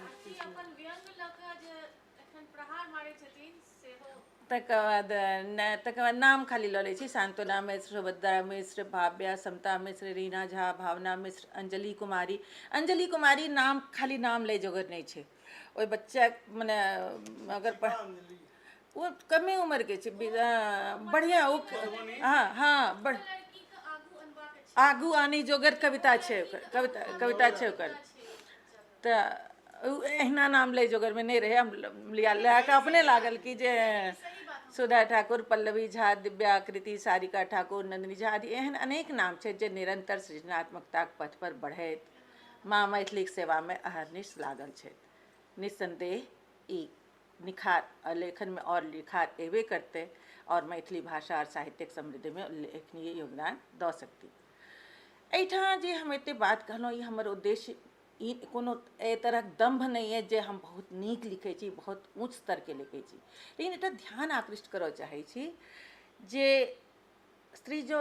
आरती अपन व्यंग्य लऽ कऽ जे एखन प्रहार मारै छथिन सेहो। तकर बाद तकर बाद नाम खाली लऽ लै छी। सांत्वना मिश्र, सुभद्रा मिश्र, भाव्या, समता मिश्र, रीना झा, भावना मिश्र, अंजलि कुमारी। अंजलि कुमारी नाम खाली नाम लै जोगर नहि छै। ओहि बच्चा मने अगर ओ कमे उम्रके छै, बढ़िआँ ओ, हँ हँ, आगू आनै जोगर कविता छै ओकर, कविता कविता छै ओकर। तऽ एहिना नाम लै जोगरमे नहि रहै। हम लिया लए कऽ अपने लागल कि जे सुधा ठाकुर, पल्लवी झा, दिव्या कृति, सारिका ठाकुर, नंदिनी झा आदि एहन अनेक नाम छै जे निरन्तर सृजनात्मकताक पथ पर बढ़ैत माँ मैथिलीक सेवामे अहर्निश लागल छथि। निस्सन्देह ई निखार लेखनमे आओर निखार एबे करतै आओर मैथिली भाषा आओर साहित्यक समृद्धिमे उल्लेखनीय योगदान दऽ सकती। एहिठाम जे हम एते बात कहलहुँ, ई हमर उद्देश्य ई कोनो एहि तरहक दम्भ नहि अछि जे हम बहुत नीक लिखै छी, बहुत ऊँच स्तरके लिखै छी, लेकिन एकटा ध्यान आकृष्ट करऽ चाहै छी जे स्त्री जो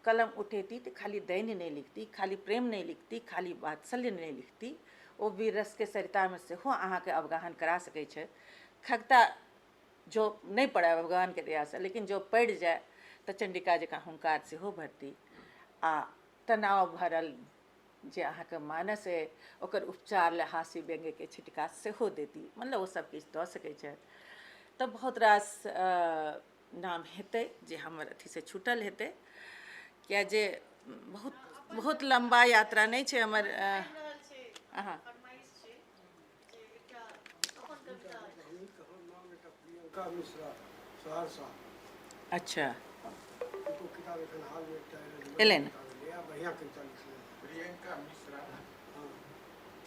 कलम उठेती तऽ खाली दैन्य नहि लिखती, खाली प्रेम नहि लिखती, खाली वात्सल्य नहि लिखती, ओ वीर रसके सरितामे सेहो अहाँके अवगाहन करा सकै छथि। खगता जो नहि पड़य भगवानके दयासँ, लेकिन जो पड़ि जाय तऽ चण्डिका जकाँ हुंकार सेहो भरती आ तनाव भरल जे अहाँके मानस अइ ओकर उपचार लए हास्य व्यङ्ग्यके छिटका सेहो देती। मतलब ओ सब किछु दऽ सकै छथि। तऽ बहुत रास नाम हेतै जे हमर अथीसँ छूटल हेतै, किए जे बहुत बहुत लम्बा यात्रा नहि छै हमर। अहाँ प्रियंका मिश्रा, सहरसा। अच्छा, एलै ने? बढ़िआँ कविता लिखले प्रियंका मिश्रा। हँ,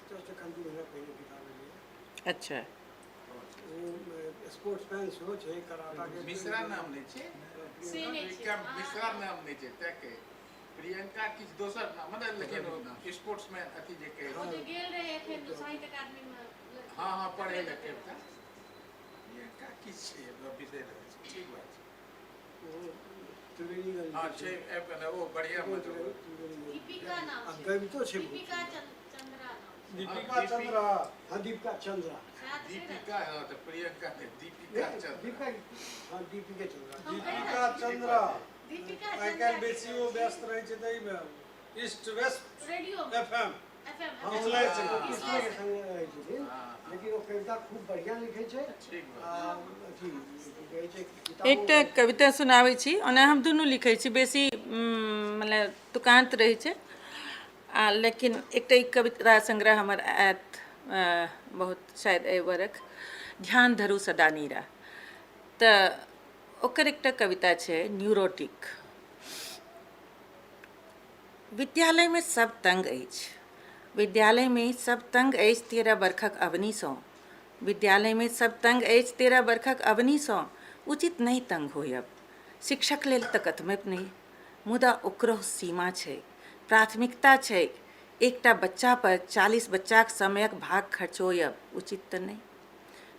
जस्ट एखन 2 महीना पहिने किताब एलैए। ओ स्पोर्ट्समैन सेहो छै, कराटाके। मिश्रा नाम नहि छै। से नहि छै। प्रियंका मिश्रा नाम नहि छै, तैं कहै प्रियंका किछु दोसर नाम, मतलब लेकिन ओ स्पोर्ट्समैन अथी जे कहै ओ छै। जे गेल रहै एखन साहित्य अकादमीमे। हँ, पढ़ै लए कविता। प्रियंका किछु छै, हमरा बिसरि रहल छी। ठीक बात छै। ओ त्रिवेणीगंज। हँ, छै ओ बढ़िआँ, मतलब दीपिका नाम आ छै। गबितो छै बहुत। दीपिका चंद्रा नाम छै। दीपिका चंद्रा। हँ, दीपिका चंद्रा। सएह तऽ कहि रहल दीपिका, हँ, तऽ प्रियंका नहि, दीपिका नहि, चंद्रा। दीपिका, हँ, दीपिका चंद्रा। हम कहि दीपिका रहल छी। चंद्रा। दीपिका आइ चंद्रा। काल्हि बेसी ओ व्यस्त रहै छै ताहिमे, east west radio. FM. FM. हँ, किसलय छै। किसलयके संगे रहै छथिन, लेकिन ओ कविता खूब बढ़िआँ लिखै छै। ठीक बात। आ अथी की कहै छै किताबो। एकटा कविता सुनाबै छी। ओना हम दुनू लिखै छी, बेसी मतलब तुकान्त रहै छै आ लेकिन एकटा ई कविता संग्रह हमर आयत बहुत शायद एहि बरख, ध्यान धरू सदा नीरा, तऽ ओकर एकटा कविता छै न्यूरोटिक। विद्यालयमे सब तंग अछि, विद्यालयमे सब तंग अछि 13 बरखक अवनीसँ, विद्यालयमे सब तंग अछि 13 बरखक अवनीसँ। उचित नहि तंग होयब शिक्षक लेल तऽ कथमपि नहि, मुदा ओकरो सीमा छै, प्राथमिकता छै। एकटा बच्चा पर 40 बच्चाक समयक भाग खर्च होयब उचित तऽ नहि।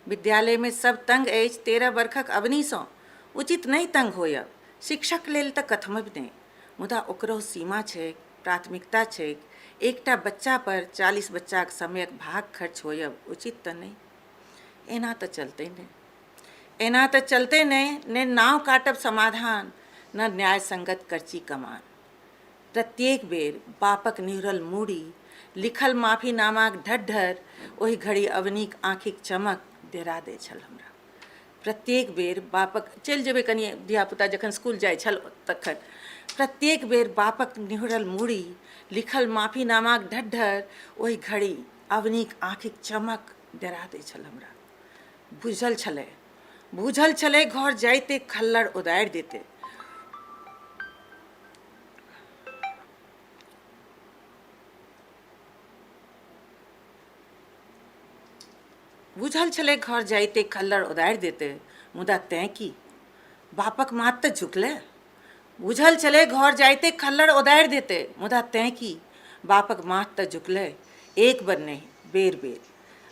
विद्यालयमे सब तंग अछि 13 बरखक अवनीसँ। उचित नहि तंग होयब शिक्षक लेल तऽ कथमपि नहि, मुदा ओकरो सीमा छैक, प्राथमिकता छैक। एकटा बच्चा पर 40 बच्चाक समयक भाग खर्च होयब उचित तऽ नहि। एना तऽ चलतै नहि, एना तऽ चलतै नहि, ने नाव काटब समाधान, न न्याय संगत करची कमान। प्रत्येक बेर बापक निहुरल मूड़ी, लिखल माफीनामाक ढड्ढर, ओहि घड़ी अवनीक आँखिक चमक डेरा दै छल हमरा। प्रत्येक बेर बापक चलि जेबै कनि धियापुता जखन स्कूल जाइ छल तखन, प्रत्येक बेर बापक निहुरल मूड़ी, लिखल माफीनामाक ढड्ढर, ओहि घड़ी अवनीक आँखिक चमक डेरा दै छल हमरा। बुझल छलै, बुझल छलै घर जाइते खल्लर उदारि देतै। बुझल छलै घर जाइते खल्लर उदारि देतै, मुदा तैँ की? बापक माथ तऽ झुकलै। बुझल छलै घर जाइते खल्लर उदारि देतै, मुदा तैँ की? बापक माथ तऽ झुकलै। एक बेर नहि, बेर बेर।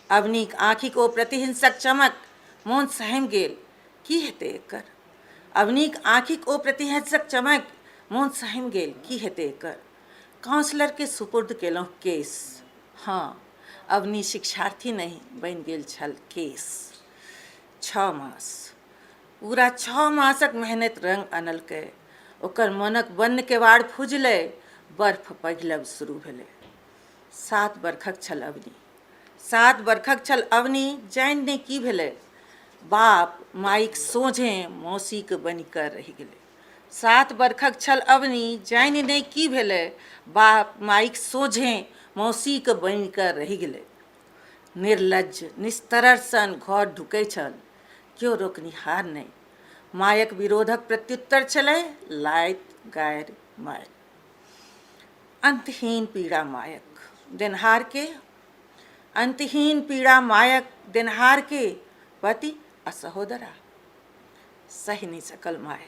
अवनीक आँखिक ओ प्रतिहिंसक चमक, मोन सहमि गेल, की हेतै एकर? अवनीक आँखिक ओ प्रतिहिंसक चमक, मोन सहमि गेल, की हेतै एकर? काउंसलरके सुपुर्द केलहुँ केस। हँ, अवनी शिक्षार्थी नहि बनि गेल छल केस। 6 मास। पूरा 6 मासक मेहनति रंग अनलकै। ओकर मोनक बन्न केबाड़ फुजलै, बर्फ पघिलब शुरू भेलै। 7 बरखक छल अवनी। 7 बरखक छल अवनी, जानि नहि की भेलै। बाप माइक सोझे मौसीक बनि कऽ रहि गेलै। 7 बरखक छल अवनी, जानि नहि की भेलै। बाप माइक सोझे मौसीक बनि कऽ रहि गेलै। निर्लज्ज निस्तरर सन घर ढुकै छल, केओ रोकनिहार नहि। मायक विरोधक प्रत्युत्तर छलै लाइत गारि मारि। अंतहीन पीड़ा मायक देनहार के, अंतहीन पीड़ा मायक देनहार के पति आ सहोदरा। सहि नहि सकल माय,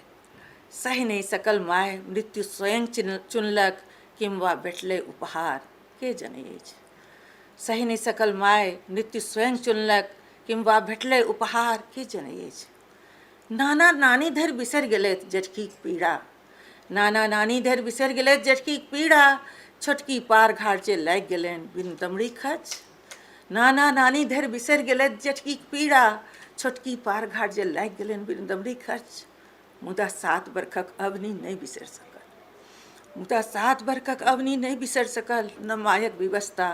सहि नहि सकल माय, मृत्यु स्वयं चुनलक किंवा भेटलै उपहार, के जनै अछि। सहि नहि सकल माय, मृत्यु स्वयं चुनलक किंवा भेटलै उपहार, के जनै अछि। नाना नानी धरि बिसरि गेलथि जेठकीक पीड़ा, नाना नानी धरि बिसरि गेलथि जेठकीक पीड़ा, छोटकी पार घाट जे लागि गेलनि बिन दमड़ी खर्च। नाना नानी धरि बिसरि गेलथि जेठकीक पीड़ा, छोटकी पार घाट जे लागि गेलनि बिन दमड़ी खर्च। मुदा 7 बरखक अवनी नहि बिसरि सकल, मुदा 7 बरखक अवनी नहि बिसरि सकल, न मायक विवशता,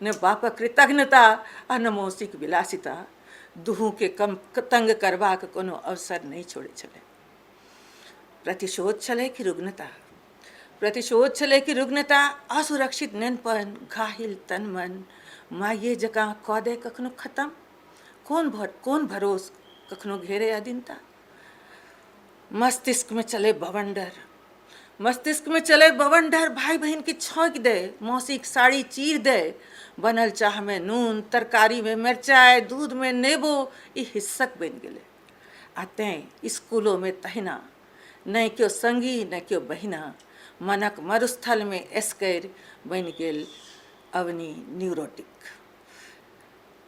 न बापक कृतघ्नता आ न मौसीक विलासिता। दुहूके कम तंग करबाक कोनो अवसर नहि छोड़ै छलै। प्रतिशोध छलै कि रुग्णता, प्रतिशोध छलै कि रुग्णता, असुरक्षित नेनपन, घाहिल तन मन, माइए जकाँ कऽ दे कखनो खतम, कोन भरोस कखनो घेरे अदिनता। मस्तिष्कमे चलै बवंडर, मस्तिष्कमे चलै बवंडर, भाइ बहिनके छौंकि दै, मौसीक साड़ी चीर दै, बनल चाहमे नून, तरकारीमे मिरचाइ, दूधमे नेबो, ई हिस्सक बनि गेलै। आ तैँ स्कूलोमे तहिना, नहि केओ संगी नहि केओ बहिना, मनक मरुस्थलमे एसकरि बनि गेल अवनी न्यूरोटिक।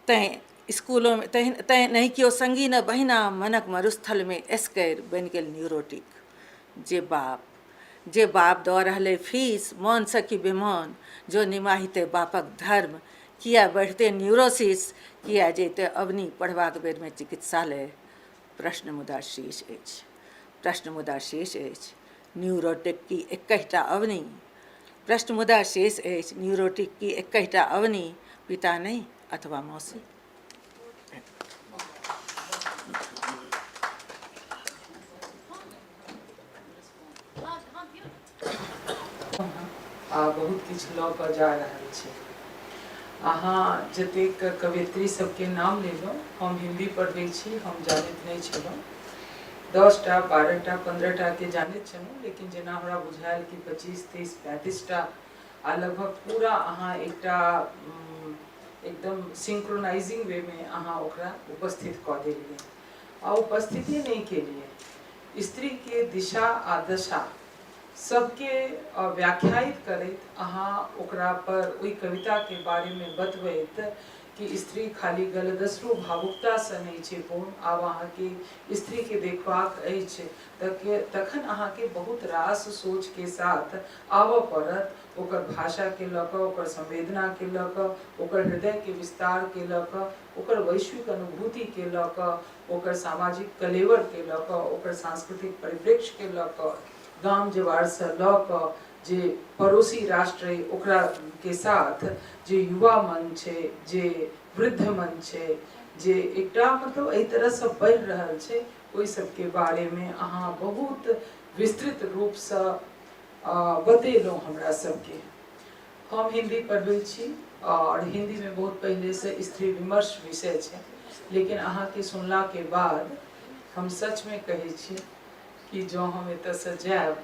तैँ स्कूलोमे तैँ नहि केओ संगी ने बहिना, मनक मरुस्थलमे एसकरि बनि गेल न्यूरोटिक। जे बाप दऽ रहलै फीस मोनसँ कि बेमोन, जो निमाहिते बापक धर्म, किया बढ़िते न्यूरोसिस, किया जैते अवनी पढ़बाक बेरमे चिकित्सालय। प्रश्न मुदा शेष अछि, प्रश्न मुदा शेष अछि, न्यूरोटिक की एक्कहिटा अवनी। प्रश्न मुदा शेष अछि, न्यूरोटिक की एक्कहिटा अवनी, पिता नहि अथवा मौसी। आ बहुत किछु लऽ कऽ जा रहल छै। अहाँ जतेक कवयित्री सबके नाम लेलहुँ, हम हिन्दी पढ़बै छी, हम जानैत नहि छलहुँ। 10टा 12टा 15टा के जानैत छलहुँ, लेकिन जेना हमरा बुझायल कि 25 30 35टा आ लगभग पूरा अहाँ एकटा एकदम सिंक्रोनाइजिंग वे में अहाँ ओकरा उपस्थित कऽ देलियै। आ उपस्थिति नहि केलियै, स्त्रीके दिशा आ दशा सबके व्याख्यायित करैत अहाँ ओकरा पर ओहि कविताके बारेमे बतबैत कि स्त्री खाली गलदश्रु भावुकतासँ नहि छै पूर्ण, आब अहाँके स्त्रीके देखबाक अछि तखन अहाँके बहुत रास सोचके साथ आबऽ पड़त, ओकर भाषाके लऽ कऽ, ओकर संवेदनाके लऽ कऽ, ओकर हृदयके विस्तारके लऽ कऽ, ओकर वैश्विक अनुभूतिके लऽ कऽ, ओकर सामाजिक कलेवरके लऽ कऽ, ओकर सांस्कृतिक परिप्रेक्ष्यके लऽ कऽ, गाम जवारसँ लऽ कऽ जे पड़ोसी राष्ट्र अइ ओकरा के साथ जे युवा मन छै, जे वृद्ध मन छै, जे एकटा मतलब एहि तरहसँ बढ़ि रहल छै, ओहि सबके बारेमे अहाँ बहुत विस्तृत रूपसँ बतेलहुँ हमरा सबके। हम हिन्दी पढ़बै छी आओर हिन्दीमे बहुत पहिलेसँ स्त्री विमर्श विषय छै, लेकिन अहाँके सुनलाके बाद हम सचमे कहै छी कि जँ हम एतऽसँ जायब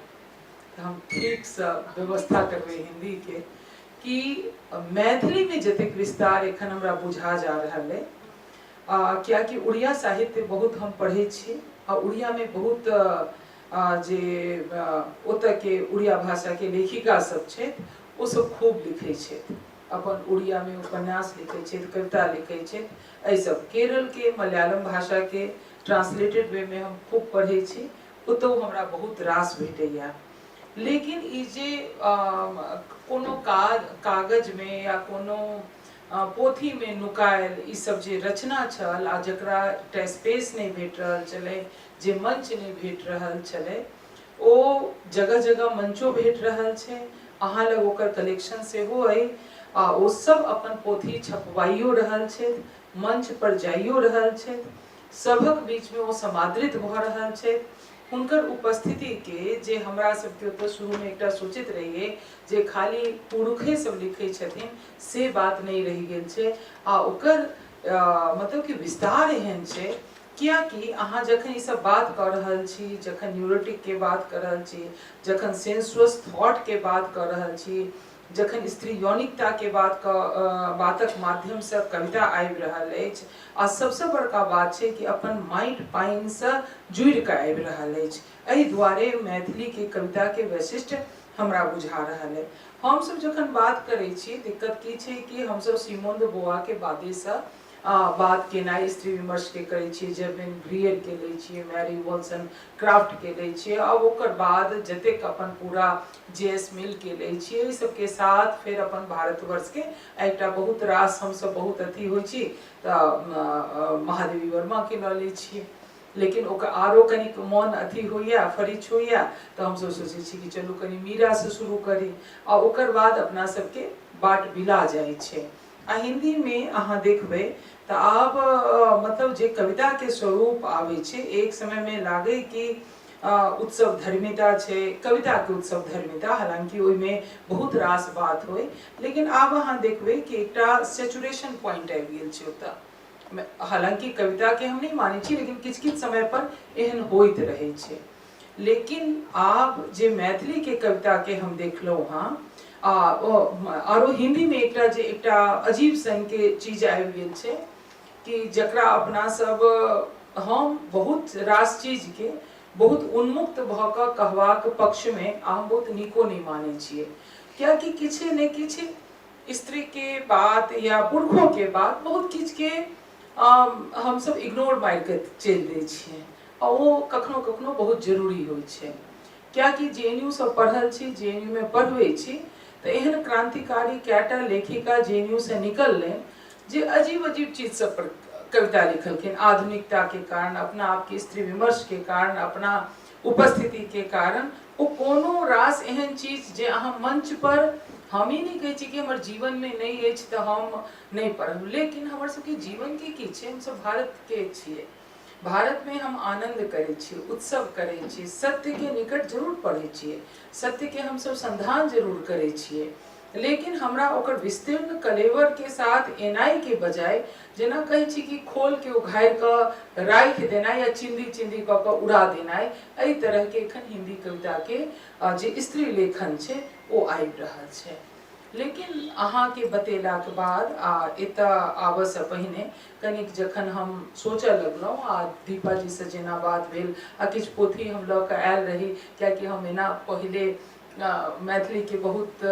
तऽ हम ठीकसँ व्यवस्था करबै हिन्दीके कि मैथिलीमे जतेक विस्तार एखन हमरा बुझा जा रहल अइ, कियाकि उड़िया साहित्य बहुत हम पढ़ै छी आ उड़ियामे बहुत जे ओतऽके उड़िया भाषाके लेखिका सब छथि ओ सब खूब लिखै छथि, अपन उड़ियामे उपन्यास लिखै छथि, कविता लिखै छथि। एहि सब केरलके मलयालम भाषाके ट्रांसलेटेड वेमे हम खूब पढ़ै छी, ओतहु हमरा बहुत रास भेटैया। लेकिन ई जे कोनो कागजमे या कोनो पोथीमे नुकायल ई सब जे रचना छल आ जकरा एकटा स्पेस नहि भेट रहल छलै, जे मंच नहि भेट रहल छलै, ओ जगह जगह मंचो भेट रहल छै। अहाँ लग ओकर कलेक्शन सेहो अइ आ ओ सब अपन पोथी छपवाइयो रहल छथि, मंच पर जाइयो रहल छथि, सभक बीचमे ओ समादृत भऽ रहल छथि। हुनकर उपस्थितिके जे हमरा सबके ओतऽ शुरूमे एकटा सोचैत रहियै जे खाली पुरुखे सब लिखै छथिन, से बात नहि रहि गेल छै आ ओकर मतलब कि विस्तार एहन छै, कियाकि अहाँ जखन ई सब बात कऽ रहल छी, जखन न्यूरोटिकके बात कऽ रहल छी, जखन सेंसुअस थॉटके बात कऽ रहल छी, जखन स्त्री यौनिकताके बात कऽ बातक माध्यमसँ कविता आबि रहल अछि आ सबसँ बड़का बात छै कि अपन माटि पानिसँ जुड़ि कऽ आबि रहल अछि, एहि दुआरे मैथिलीके कविताके वैशिष्ट्य हमरा बुझा रहल अइ। हमसब जखन बात करै छी, दिक्कत की छै कि हमसब सिमोन द बोआके बादेसँ बात केनाइ स्त्री विमर्शके करै छियै, जेरमेन ग्रियरके लै छियै, मैरी वॉल्सन क्राफ्टके लै छियै, आ ओकर बाद जतेक अपन पूरा जे एस मिलके लै छियै, एहि सबके साथ फेर अपन भारतवर्षके एकटा बहुत रास हमसब बहुत अथी होइ छी तऽ महादेवी वर्माके लऽ लै छियै, लेकिन ओकर आरो कनिक मोन अथी होइए, फरिछ होइए, तऽ हमसब सोचै छी कि चलू कनि मीरासँ शुरू करी आ ओकर बाद अपना सबके बाट बिला जाइ छै। आ हिन्दीमे अहाँ देखबै तऽ आब मतलब जे कविताके स्वरूप आबै छै, एक समयमे लागै कि उत्सव धर्मिता छै, कविताके उत्सव धर्मिता, हालांकि ओहिमे बहुत रास बात होइ, लेकिन आब अहाँ देखबै कि एकटा सेचुरेशन पॉइंट आबि गेल छै ओतऽ। हालांकि कविताके हम नहि मानै छी, लेकिन किछु किछु समय पर एहन होइत रहै छै। लेकिन आब जे मैथिलीके कविताके हम देखलहुँ हँ आ आरो हिन्दीमे एकटा जे एकटा अजीब सनके चीज आबि गेल छै कि जकरा अपना सब हम बहुत रास चीजके बहुत उन्मुक्त भऽ कऽ कहबाक पक्षमे आ हम बहुत नीको नहि मानै छियै, कियाकि किछु ने किछु स्त्रीके बात या पुरुषोके बात बहुत किछुके हमसब इग्नोर मारिके चलि दै छियै आ ओ कखनो कखनो बहुत जरूरी होइ छै, कियाकि जे एन यू सँ पढ़ल छी, जे एन यू मे पढ़बै छी, तऽ एहन क्रान्तिकारी कएटा लेखिका जे एन यू सँ निकललनि जे अजीब अजीब चीज सब पर कविता लिखलखिन, आधुनिकताके कारण, अपना आपके स्त्री विमर्शके कारण, अपना उपस्थितिके कारण। ओ कोनो रास एहन चीज जे अहाँ मंच पर, हम ई नहि कहै छी कि हमर जीवनमे नहि अछि तऽ हम नहि पढ़ब, लेकिन हमर सबके जीवनके की छै, हमसब भारतके छियै, भारतमे हम आनन्द करै छियै, उत्सव करै छियै, सत्यके निकट जरूर पढ़ै छियै, सत्यके हमसब संधान जरूर करै छियै, लेकिन हमरा ओकर विस्तीर्ण कलेवरके साथ एनाइके बजाय जेना कहै छी कि खोलके उघारि कऽ राखि देनाइ या चिन्दी चिन्दी कऽ कऽ उड़ा देनाइ, एहि तरहके एखन हिन्दी कविताके जे स्त्री लेखन छै ओ आबि रहल छै। लेकिन अहाँके बतेलाक बाद आ एतऽ आबऽसँ पहिने कनिक जखन हम सोचऽ लगलहुँ आ दीपाजीसँ जेना बात भेल आ किछु पोथी हम लऽ कऽ आयल रही, कियाकि हम एना पहिले मैथिलीके बहुत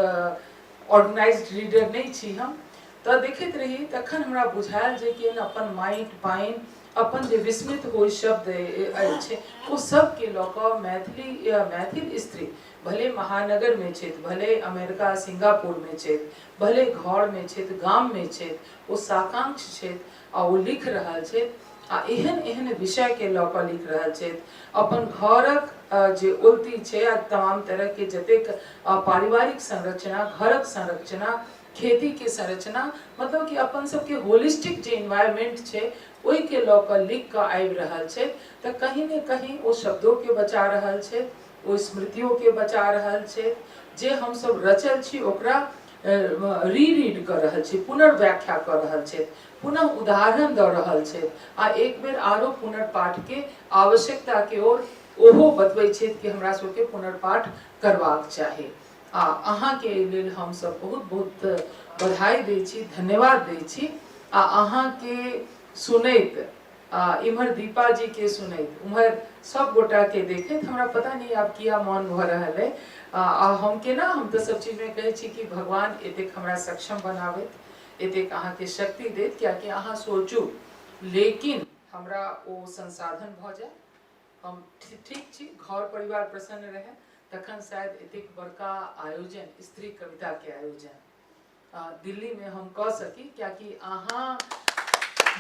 ऑर्गेनाइज्ड रीडर नहि छी हम, तऽ देखैत रही तखन हमरा बुझायल जे कि अपन माटि पानि अपन जे विस्मृत होइ शब्द अछि ओ सबके लऽ कऽ मैथिली मैथिल स्त्री भले महानगरमे छथि, भले अमेरिका सिंगापुरमे छथि, भले घरमे छथि, गाममे छथि, ओ साकांक्ष छथि आ ओ लिख रहल छथि आ एहन एहन विषयके लऽ कऽ लिख रहल छथि। अपन घरक जे उलती छै आ तमाम तरहके जतेक पारिवारिक संरचना, घरक संरचना, खेतीके संरचना, मतलब कि अपन सबके होलिस्टिक जे इन्वायरमेंट छै ओहिके लऽ कऽ लिख कऽ आबि रहल छथि, तऽ कहीं ने कहीं ओ शब्दोके बचा रहल छथि, ओ स्मृतियोके बचा रहल छथि, जे हमसब रचल छी ओकरा रीरीड कऽ रहल छी, पुनर्व्याख्या कऽ रहल छथि, पुनः उदाहरण दऽ रहल छथि आ एक बेर आरो पुनर्पाठके आवश्यकताके ओर ओहो बतबै छथि कि हमरा सबके पुनर्पाठ करबाक चाही। आ अहाँके एहि लेल हमसब बहुत बहुत बधाई दै छी, धन्यवाद दै छी। आ अहाँके सुनैत आ इम्हर दीपा जी के सुनैत उम्हर सब गोटा के देखैत हमरा पता नहीं आब किया मन भऽ रहल अइ आ हम केना, हम तऽ सब चीज में कहै छी कि भगवान एतेक हमरा सक्षम बनाबैत, एतेक अहाँके शक्ति देत, कियाकि अहाँ सोचू लेकिन हमरा ओ संसाधन भऽ जाय, हम ठीक छी, घर परिवार प्रसन्न रहै, तखन शायद एतेक बड़का आयोजन स्त्री कविता के आयोजन दिल्लीमे हम कऽ सकी, कियाकि अहाँ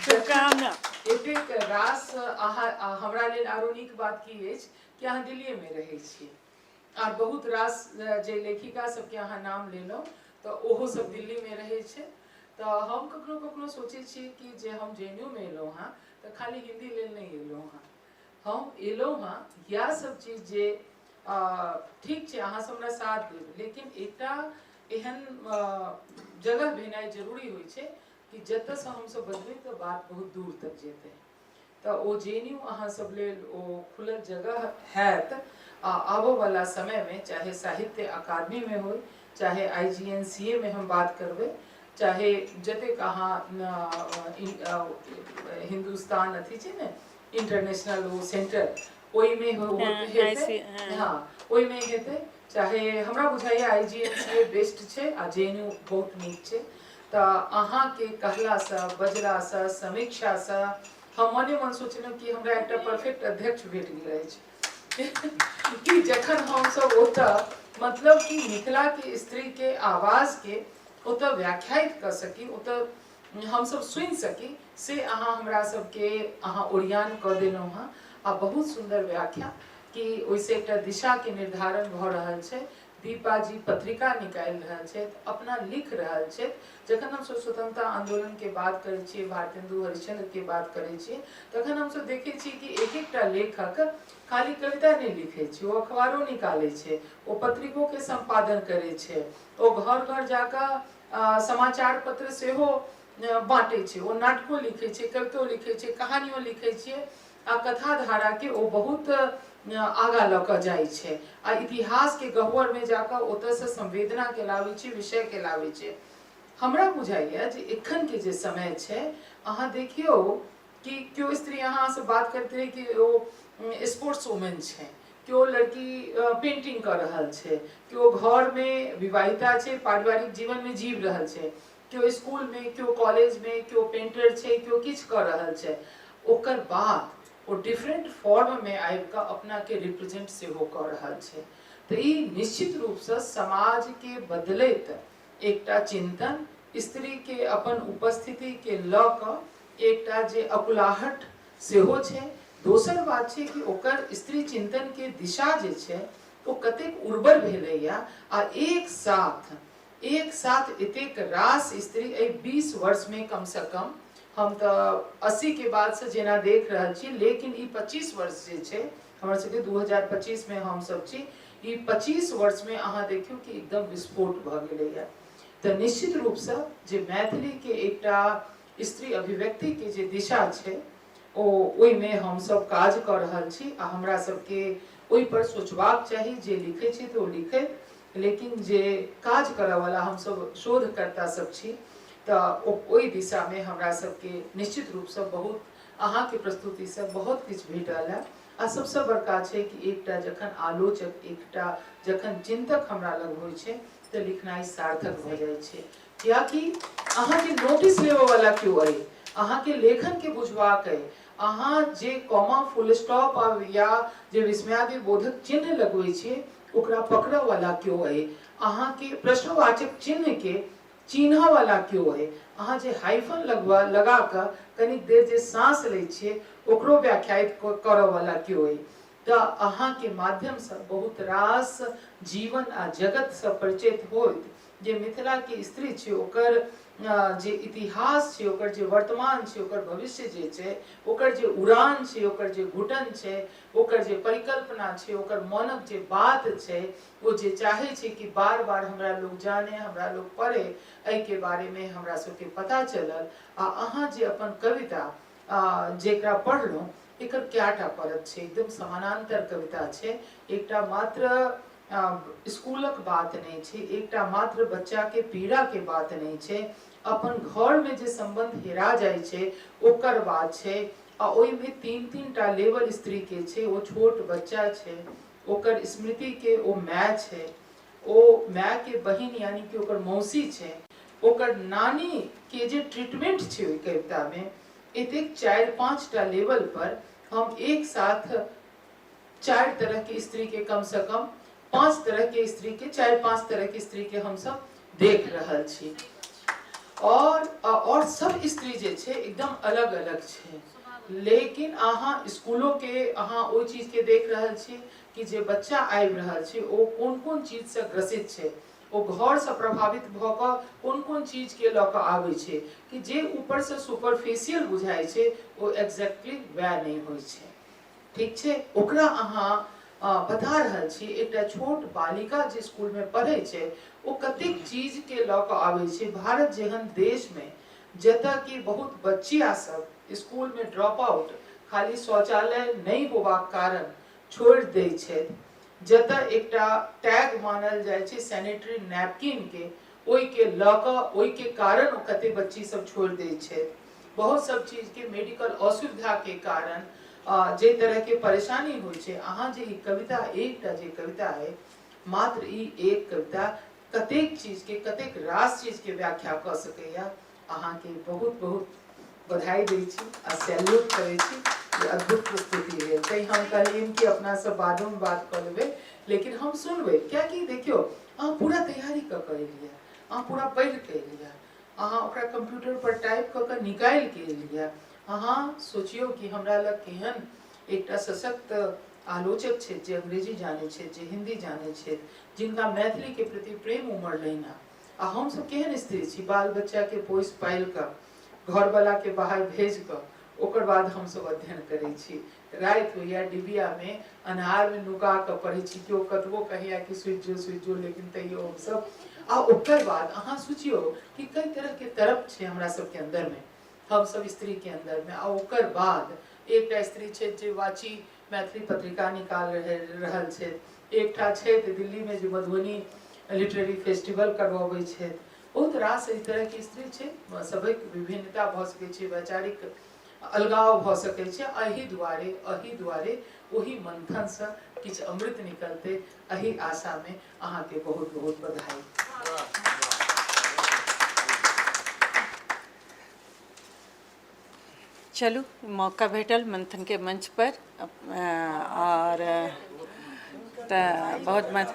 शुभकामना। एतेक रास अहाँ, हमरा लेल आरो नीक बात की अछि कि अहाँ दिल्लीएमे रहै छी, आर बहुत रास जे लेखिका सबके अहाँ नाम लेलहुँ तऽ ओहो सब दिल्लीमे रहै छै। तऽ हम कखनो कखनो सोचै छी कि जे हम जेएनयूमे एलहुँ हँ तऽ खाली हिन्दी लेल नहि एलहुँ हँ, हम एलहुँ हँ इएह सब चीज जे ठीक छै अहाँ सब हमरा साथ देब, लेकिन एकटा एहन जगह भेनाइ जरूरी होइ छै कि जतऽसँ हमसब बजबै तऽ बात बहुत दूर तक जेतै। तऽ ओ जेएनयू अहाँ सब लेल ओ खुलल जगह हैत, आ आबऽवला समयमे चाहे साहित्य अकादमीमे होइ, चाहे IGNCA मे हम बात करबै, चाहे जतेक अहाँ हिन्दुस्तान अथी छै ने इंटरनेशनल ओ सेंटर, ओहिमे हेतै, हँ ओहिमे हेतै, चाहे हमरा बुझाइए IGNCA best छै आ जेएनयू बहुत नीक छै। तऽ अहाँके कहलासँ, बजलासँ, समीक्षासँ हम मने मन सोचलहुँ कि हमरा एकटा परफेक्ट अध्यक्ष भेट गेल अछि कि जखन हमसब ओतऽ मतलब कि मिथिलाके स्त्रीके आवाजके ओतऽ व्याख्यायित कऽ सकी, ओतऽ हमसब सुनि सकी, से अहाँ हमरा सबके अहाँ ओरियान कऽ देलहुँ हँ। आ बहुत सुन्दर व्याख्या कि ओहिसँ एकटा दिशाके निर्धारण भऽ रहल छै। दीपा जी पत्रिका निकालि रहल छथि, अपना लिख रहल छथि। जखन हमसब स्वतंत्रता आंदोलन के बात करै छियै, भारतेंदु हरिश्चंद्र के बात करै छियै, तखन हमसब देखै छियै कि एक एकटा लेखक खाली कविता नहि लिखै छै, ओ अखबारो निकालै छै, ओ पत्रिको के सम्पादन करै छै, ओ घर घर जाकऽ समाचार पत्र सेहो बाँटै छै, ओ नाटको लिखै छै, कवितो लिखै छै, कहानियो लिखै छियै, आ कथा धारा के ओ बहुत आगा लऽ कऽ जाइ छै, आ इतिहास के गह्वर में जाकऽ ओतऽसँ संवेदना के लाबै छै, विषय के लाबै छै। हमरा बुझाइए जे एखन के जे समय छै, अहाँ देखियौ कि केओ स्त्री अहाँसँ बात करैत रहै कि ओ स्पोर्ट्स वुमेन छै, केओ लड़की पेंटिंग कऽ रहल छै, केओ घरमे विवाहिता छै, पारिवारिक जीवनमे जीव रहल छै, केओ स्कूलमे, केओ कॉलेजमे, केओ पेंटर छै, केओ किछु कऽ रहल छै। ओकर बाद ओ डिफरेंट फॉर्ममे आबि कऽ अपनाके रिप्रेजेंट सेहो कऽ रहल छै। तऽ ई निश्चित रूपसँ समाजके बदलैत एकटा चिंतन, स्त्रीके अपन उपस्थितिके लऽ कऽ एकटा जे अकुलाहट सेहो छै। दोसर बात छै कि ओकर स्त्री चिंतनके दिशा जे छै ओ कतेक उर्वर भेलैया, आ एक साथ एतेक रास स्त्री एहि 20 वर्षमे कमसँ कम, हम तऽ 80 के बादसँ जेना देख रहल छी, लेकिन ई 25 वर्ष जे छै हमर सबके 2025 मे हमसब छी, ई 25 वर्षमे अहाँ देखियौ कि एकदम विस्फोट भऽ गेलैया। तऽ निश्चित रूपसँ जे मैथिलीके एकटा स्त्री अभिव्यक्तिके जे दिशा छै ओ ओहिमे हमसब काज कऽ रहल छी, आ हमरा सबके ओहिपर सोचबाक चाही। जे लिखै छै तऽ ओ लिखै, लेकिन जे काज करऽवला हमसब शोधकर्ता सब छी तऽ ओहि दिशामे हमरा सबके निश्चित रूपसँ बहुत अहाँके प्रस्तुतिसँ बहुत किछु भेटल है। आ सबसँ बड़का छै कि एकटा जखन आलोचक, एकटा जखन चिन्तक हमरा लग होइ छै तऽ लिखनाइ सार्थक भऽ जाइ छै, कियाकि अहाँके नोटिस लेबऽवला केओ अइ, अहाँके लेखनके बुझबाक अइ, अहाँ जे कॉमा फुल स्टॉप या जे विस्मयादि बोधक चिन्ह लगबै छियै ओकरा पकड़ऽवला केओ अइ, अहाँके प्रश्नवाचक चिन्हके चिन्हऽवला केओ अइ, अहाँ जे हाइफन लगा कऽ कनिक देर जे साँस लै छियै ओकरो व्याख्यायित करऽवला केओ अइ। तऽ अहाँके माध्यमसँ बहुत रास जीवन आ जगतसँ परिचित होइत जे मिथिलाके स्त्री छै, ओकर जे इतिहास छै, ओकर जे वर्तमान छै, ओकर भविष्य जे छै, ओकर जे उड़ान छै, ओकर जे घुटन छै, ओकर जे परिकल्पना छै, ओकर मोनक जे बात छै, ओ जे चाहै छै कि बार बार हमरा लोग जाने, हमरा लोग पढ़े, एहिके बारेमे हमरा सबके पता चलल। आ अहाँ जे अपन कविता जेकरा पढ़लहुँ, एकर कएटा परत छै, एकदम समानांतर कविता छै। एकटा मात्र स्कूलक बात नहि छै, एकटा मात्र बच्चाके पीड़ाके बात नहि छै, अपन घरमे जे सम्बन्ध हेरा जाइ छै ओकर बात छै। आ ओहिमे 3-3 टा लेवल स्त्रीके छै। ओ छोट बच्चा छै, ओकर स्मृतिके ओ माय छै, ओ मायके बहिन यानी कि ओकर मौसी छै, ओकर नानीके जे ट्रीटमेंट छै ओहि कवितामे, एतेक 4-5 टा लेवल पर हम एक साथ 4 तरह के स्त्री के, कम से कम 5 तरह के स्त्री के, 4-5 तरह के स्त्री के हमसब देख रहल छी। आओर सब स्त्री जे छै एकदम अलग अलग छै। लेकिन अहाँ स्कूलोके अहाँ ओहि चीजके देख रहल छी कि जे बच्चा आबि रहल छै ओ कोन कोन चीजसँ ग्रसित छै, ओ घरसँ प्रभावित भऽ कऽ कोन कोन चीजके लऽ कऽ आबै छै, कि जे ऊपरसँ सुपरफिशियल बुझाइ छै ओ एक्जैक्टली वएह नहि होइ छै। ठीक छै, ओकरा अहाँ बता रहल छी। एकटा छोट बालिका जे स्कूलमे पढ़ै छै ओ कतेक चीजके लऽ कऽ आबै छै। भारत जेहन देशमे जतऽ कि बहुत बच्चिया सब स्कूलमे ड्रॉप आउट खाली शौचालय नहि होबाक कारण छोड़ि दै छथि, जतऽ एकटा टैग मानल जाइ छै सैनिटरी नैपकिनके, ओहिके लऽ कऽ ओहिके कारण ओ कते बच्ची सब छोड़ि दै छथि। बहुत सब चीजके मेडिकल असुविधाके कारण जे तरहके परेशानी होइ छै। अहाँ जे ई कविता, एकटा जे कविता अइ, मात्र ई एक कविता कतेक चीजके, कतेक रास चीजके व्याख्या कऽ सकैया। अहाँके बहुत बहुत बधाई दै छी आ सैल्यूट करै छी जे अद्भुत प्रस्तुति भेल। तैँ हम कहलियनि कि अपना सब बादोमे बात कऽ लेबै, लेकिन हम सुनबै, कियाकि देखियौ अहाँ पूरा तैयारी कऽ कऽ एलियै, अहाँ पूरा पढ़ि कऽ एलियै, अहाँ ओकरा कंप्यूटर पर टाइप कऽ कऽ निकालि के एलियै। अहाँ सोचियौ कि हमरा लग केहन एकटा सशक्त आलोचक छथि जे अंग्रेजी जानै छथि, जे हिंदी जानै छथि, जिनका मैथिली के प्रति प्रेम उमड़लनि हँ। आ हमसब केहन स्त्री छी, बाल बच्चा के पोसि पालि कऽ घरवला के बाहर भेज कऽ ओकर बाद हमसब अध्ययन करै छी। राति होइया डिबिया में अन्हार में नुका कऽ पढ़ै छी, केओ कतबो कहैया कि सुति जो सुति जो, लेकिन तैयो हमसब। आ ओकर बाद अहाँ सोचियौ कि कई तरह के तड़प छै हमरा सबके अंदर में, हम सब स्त्री के अंदर में। आ ओकर बाद एकटा स्त्री छथि जे वाची मैथिली पत्रिका निकाल रहल छथि, एकटा छथि दिल्ली में जे मधुबनी लिटरेरी फेस्टिवल करबबै छथि। बहुत रास एहि तरह के स्त्री छै, सबक विभिन्नता भऽ सकै छै, वैचारिक अलगाव भऽ सकै छै। एहि दुआरे ओहि मंथनसँ किछु अमृत निकलतै, एहि आशामे अहाँके बहुत बहुत बधाई। चलू, मौका भेटल मंथनके मंच पर आओर तऽ बहुत मज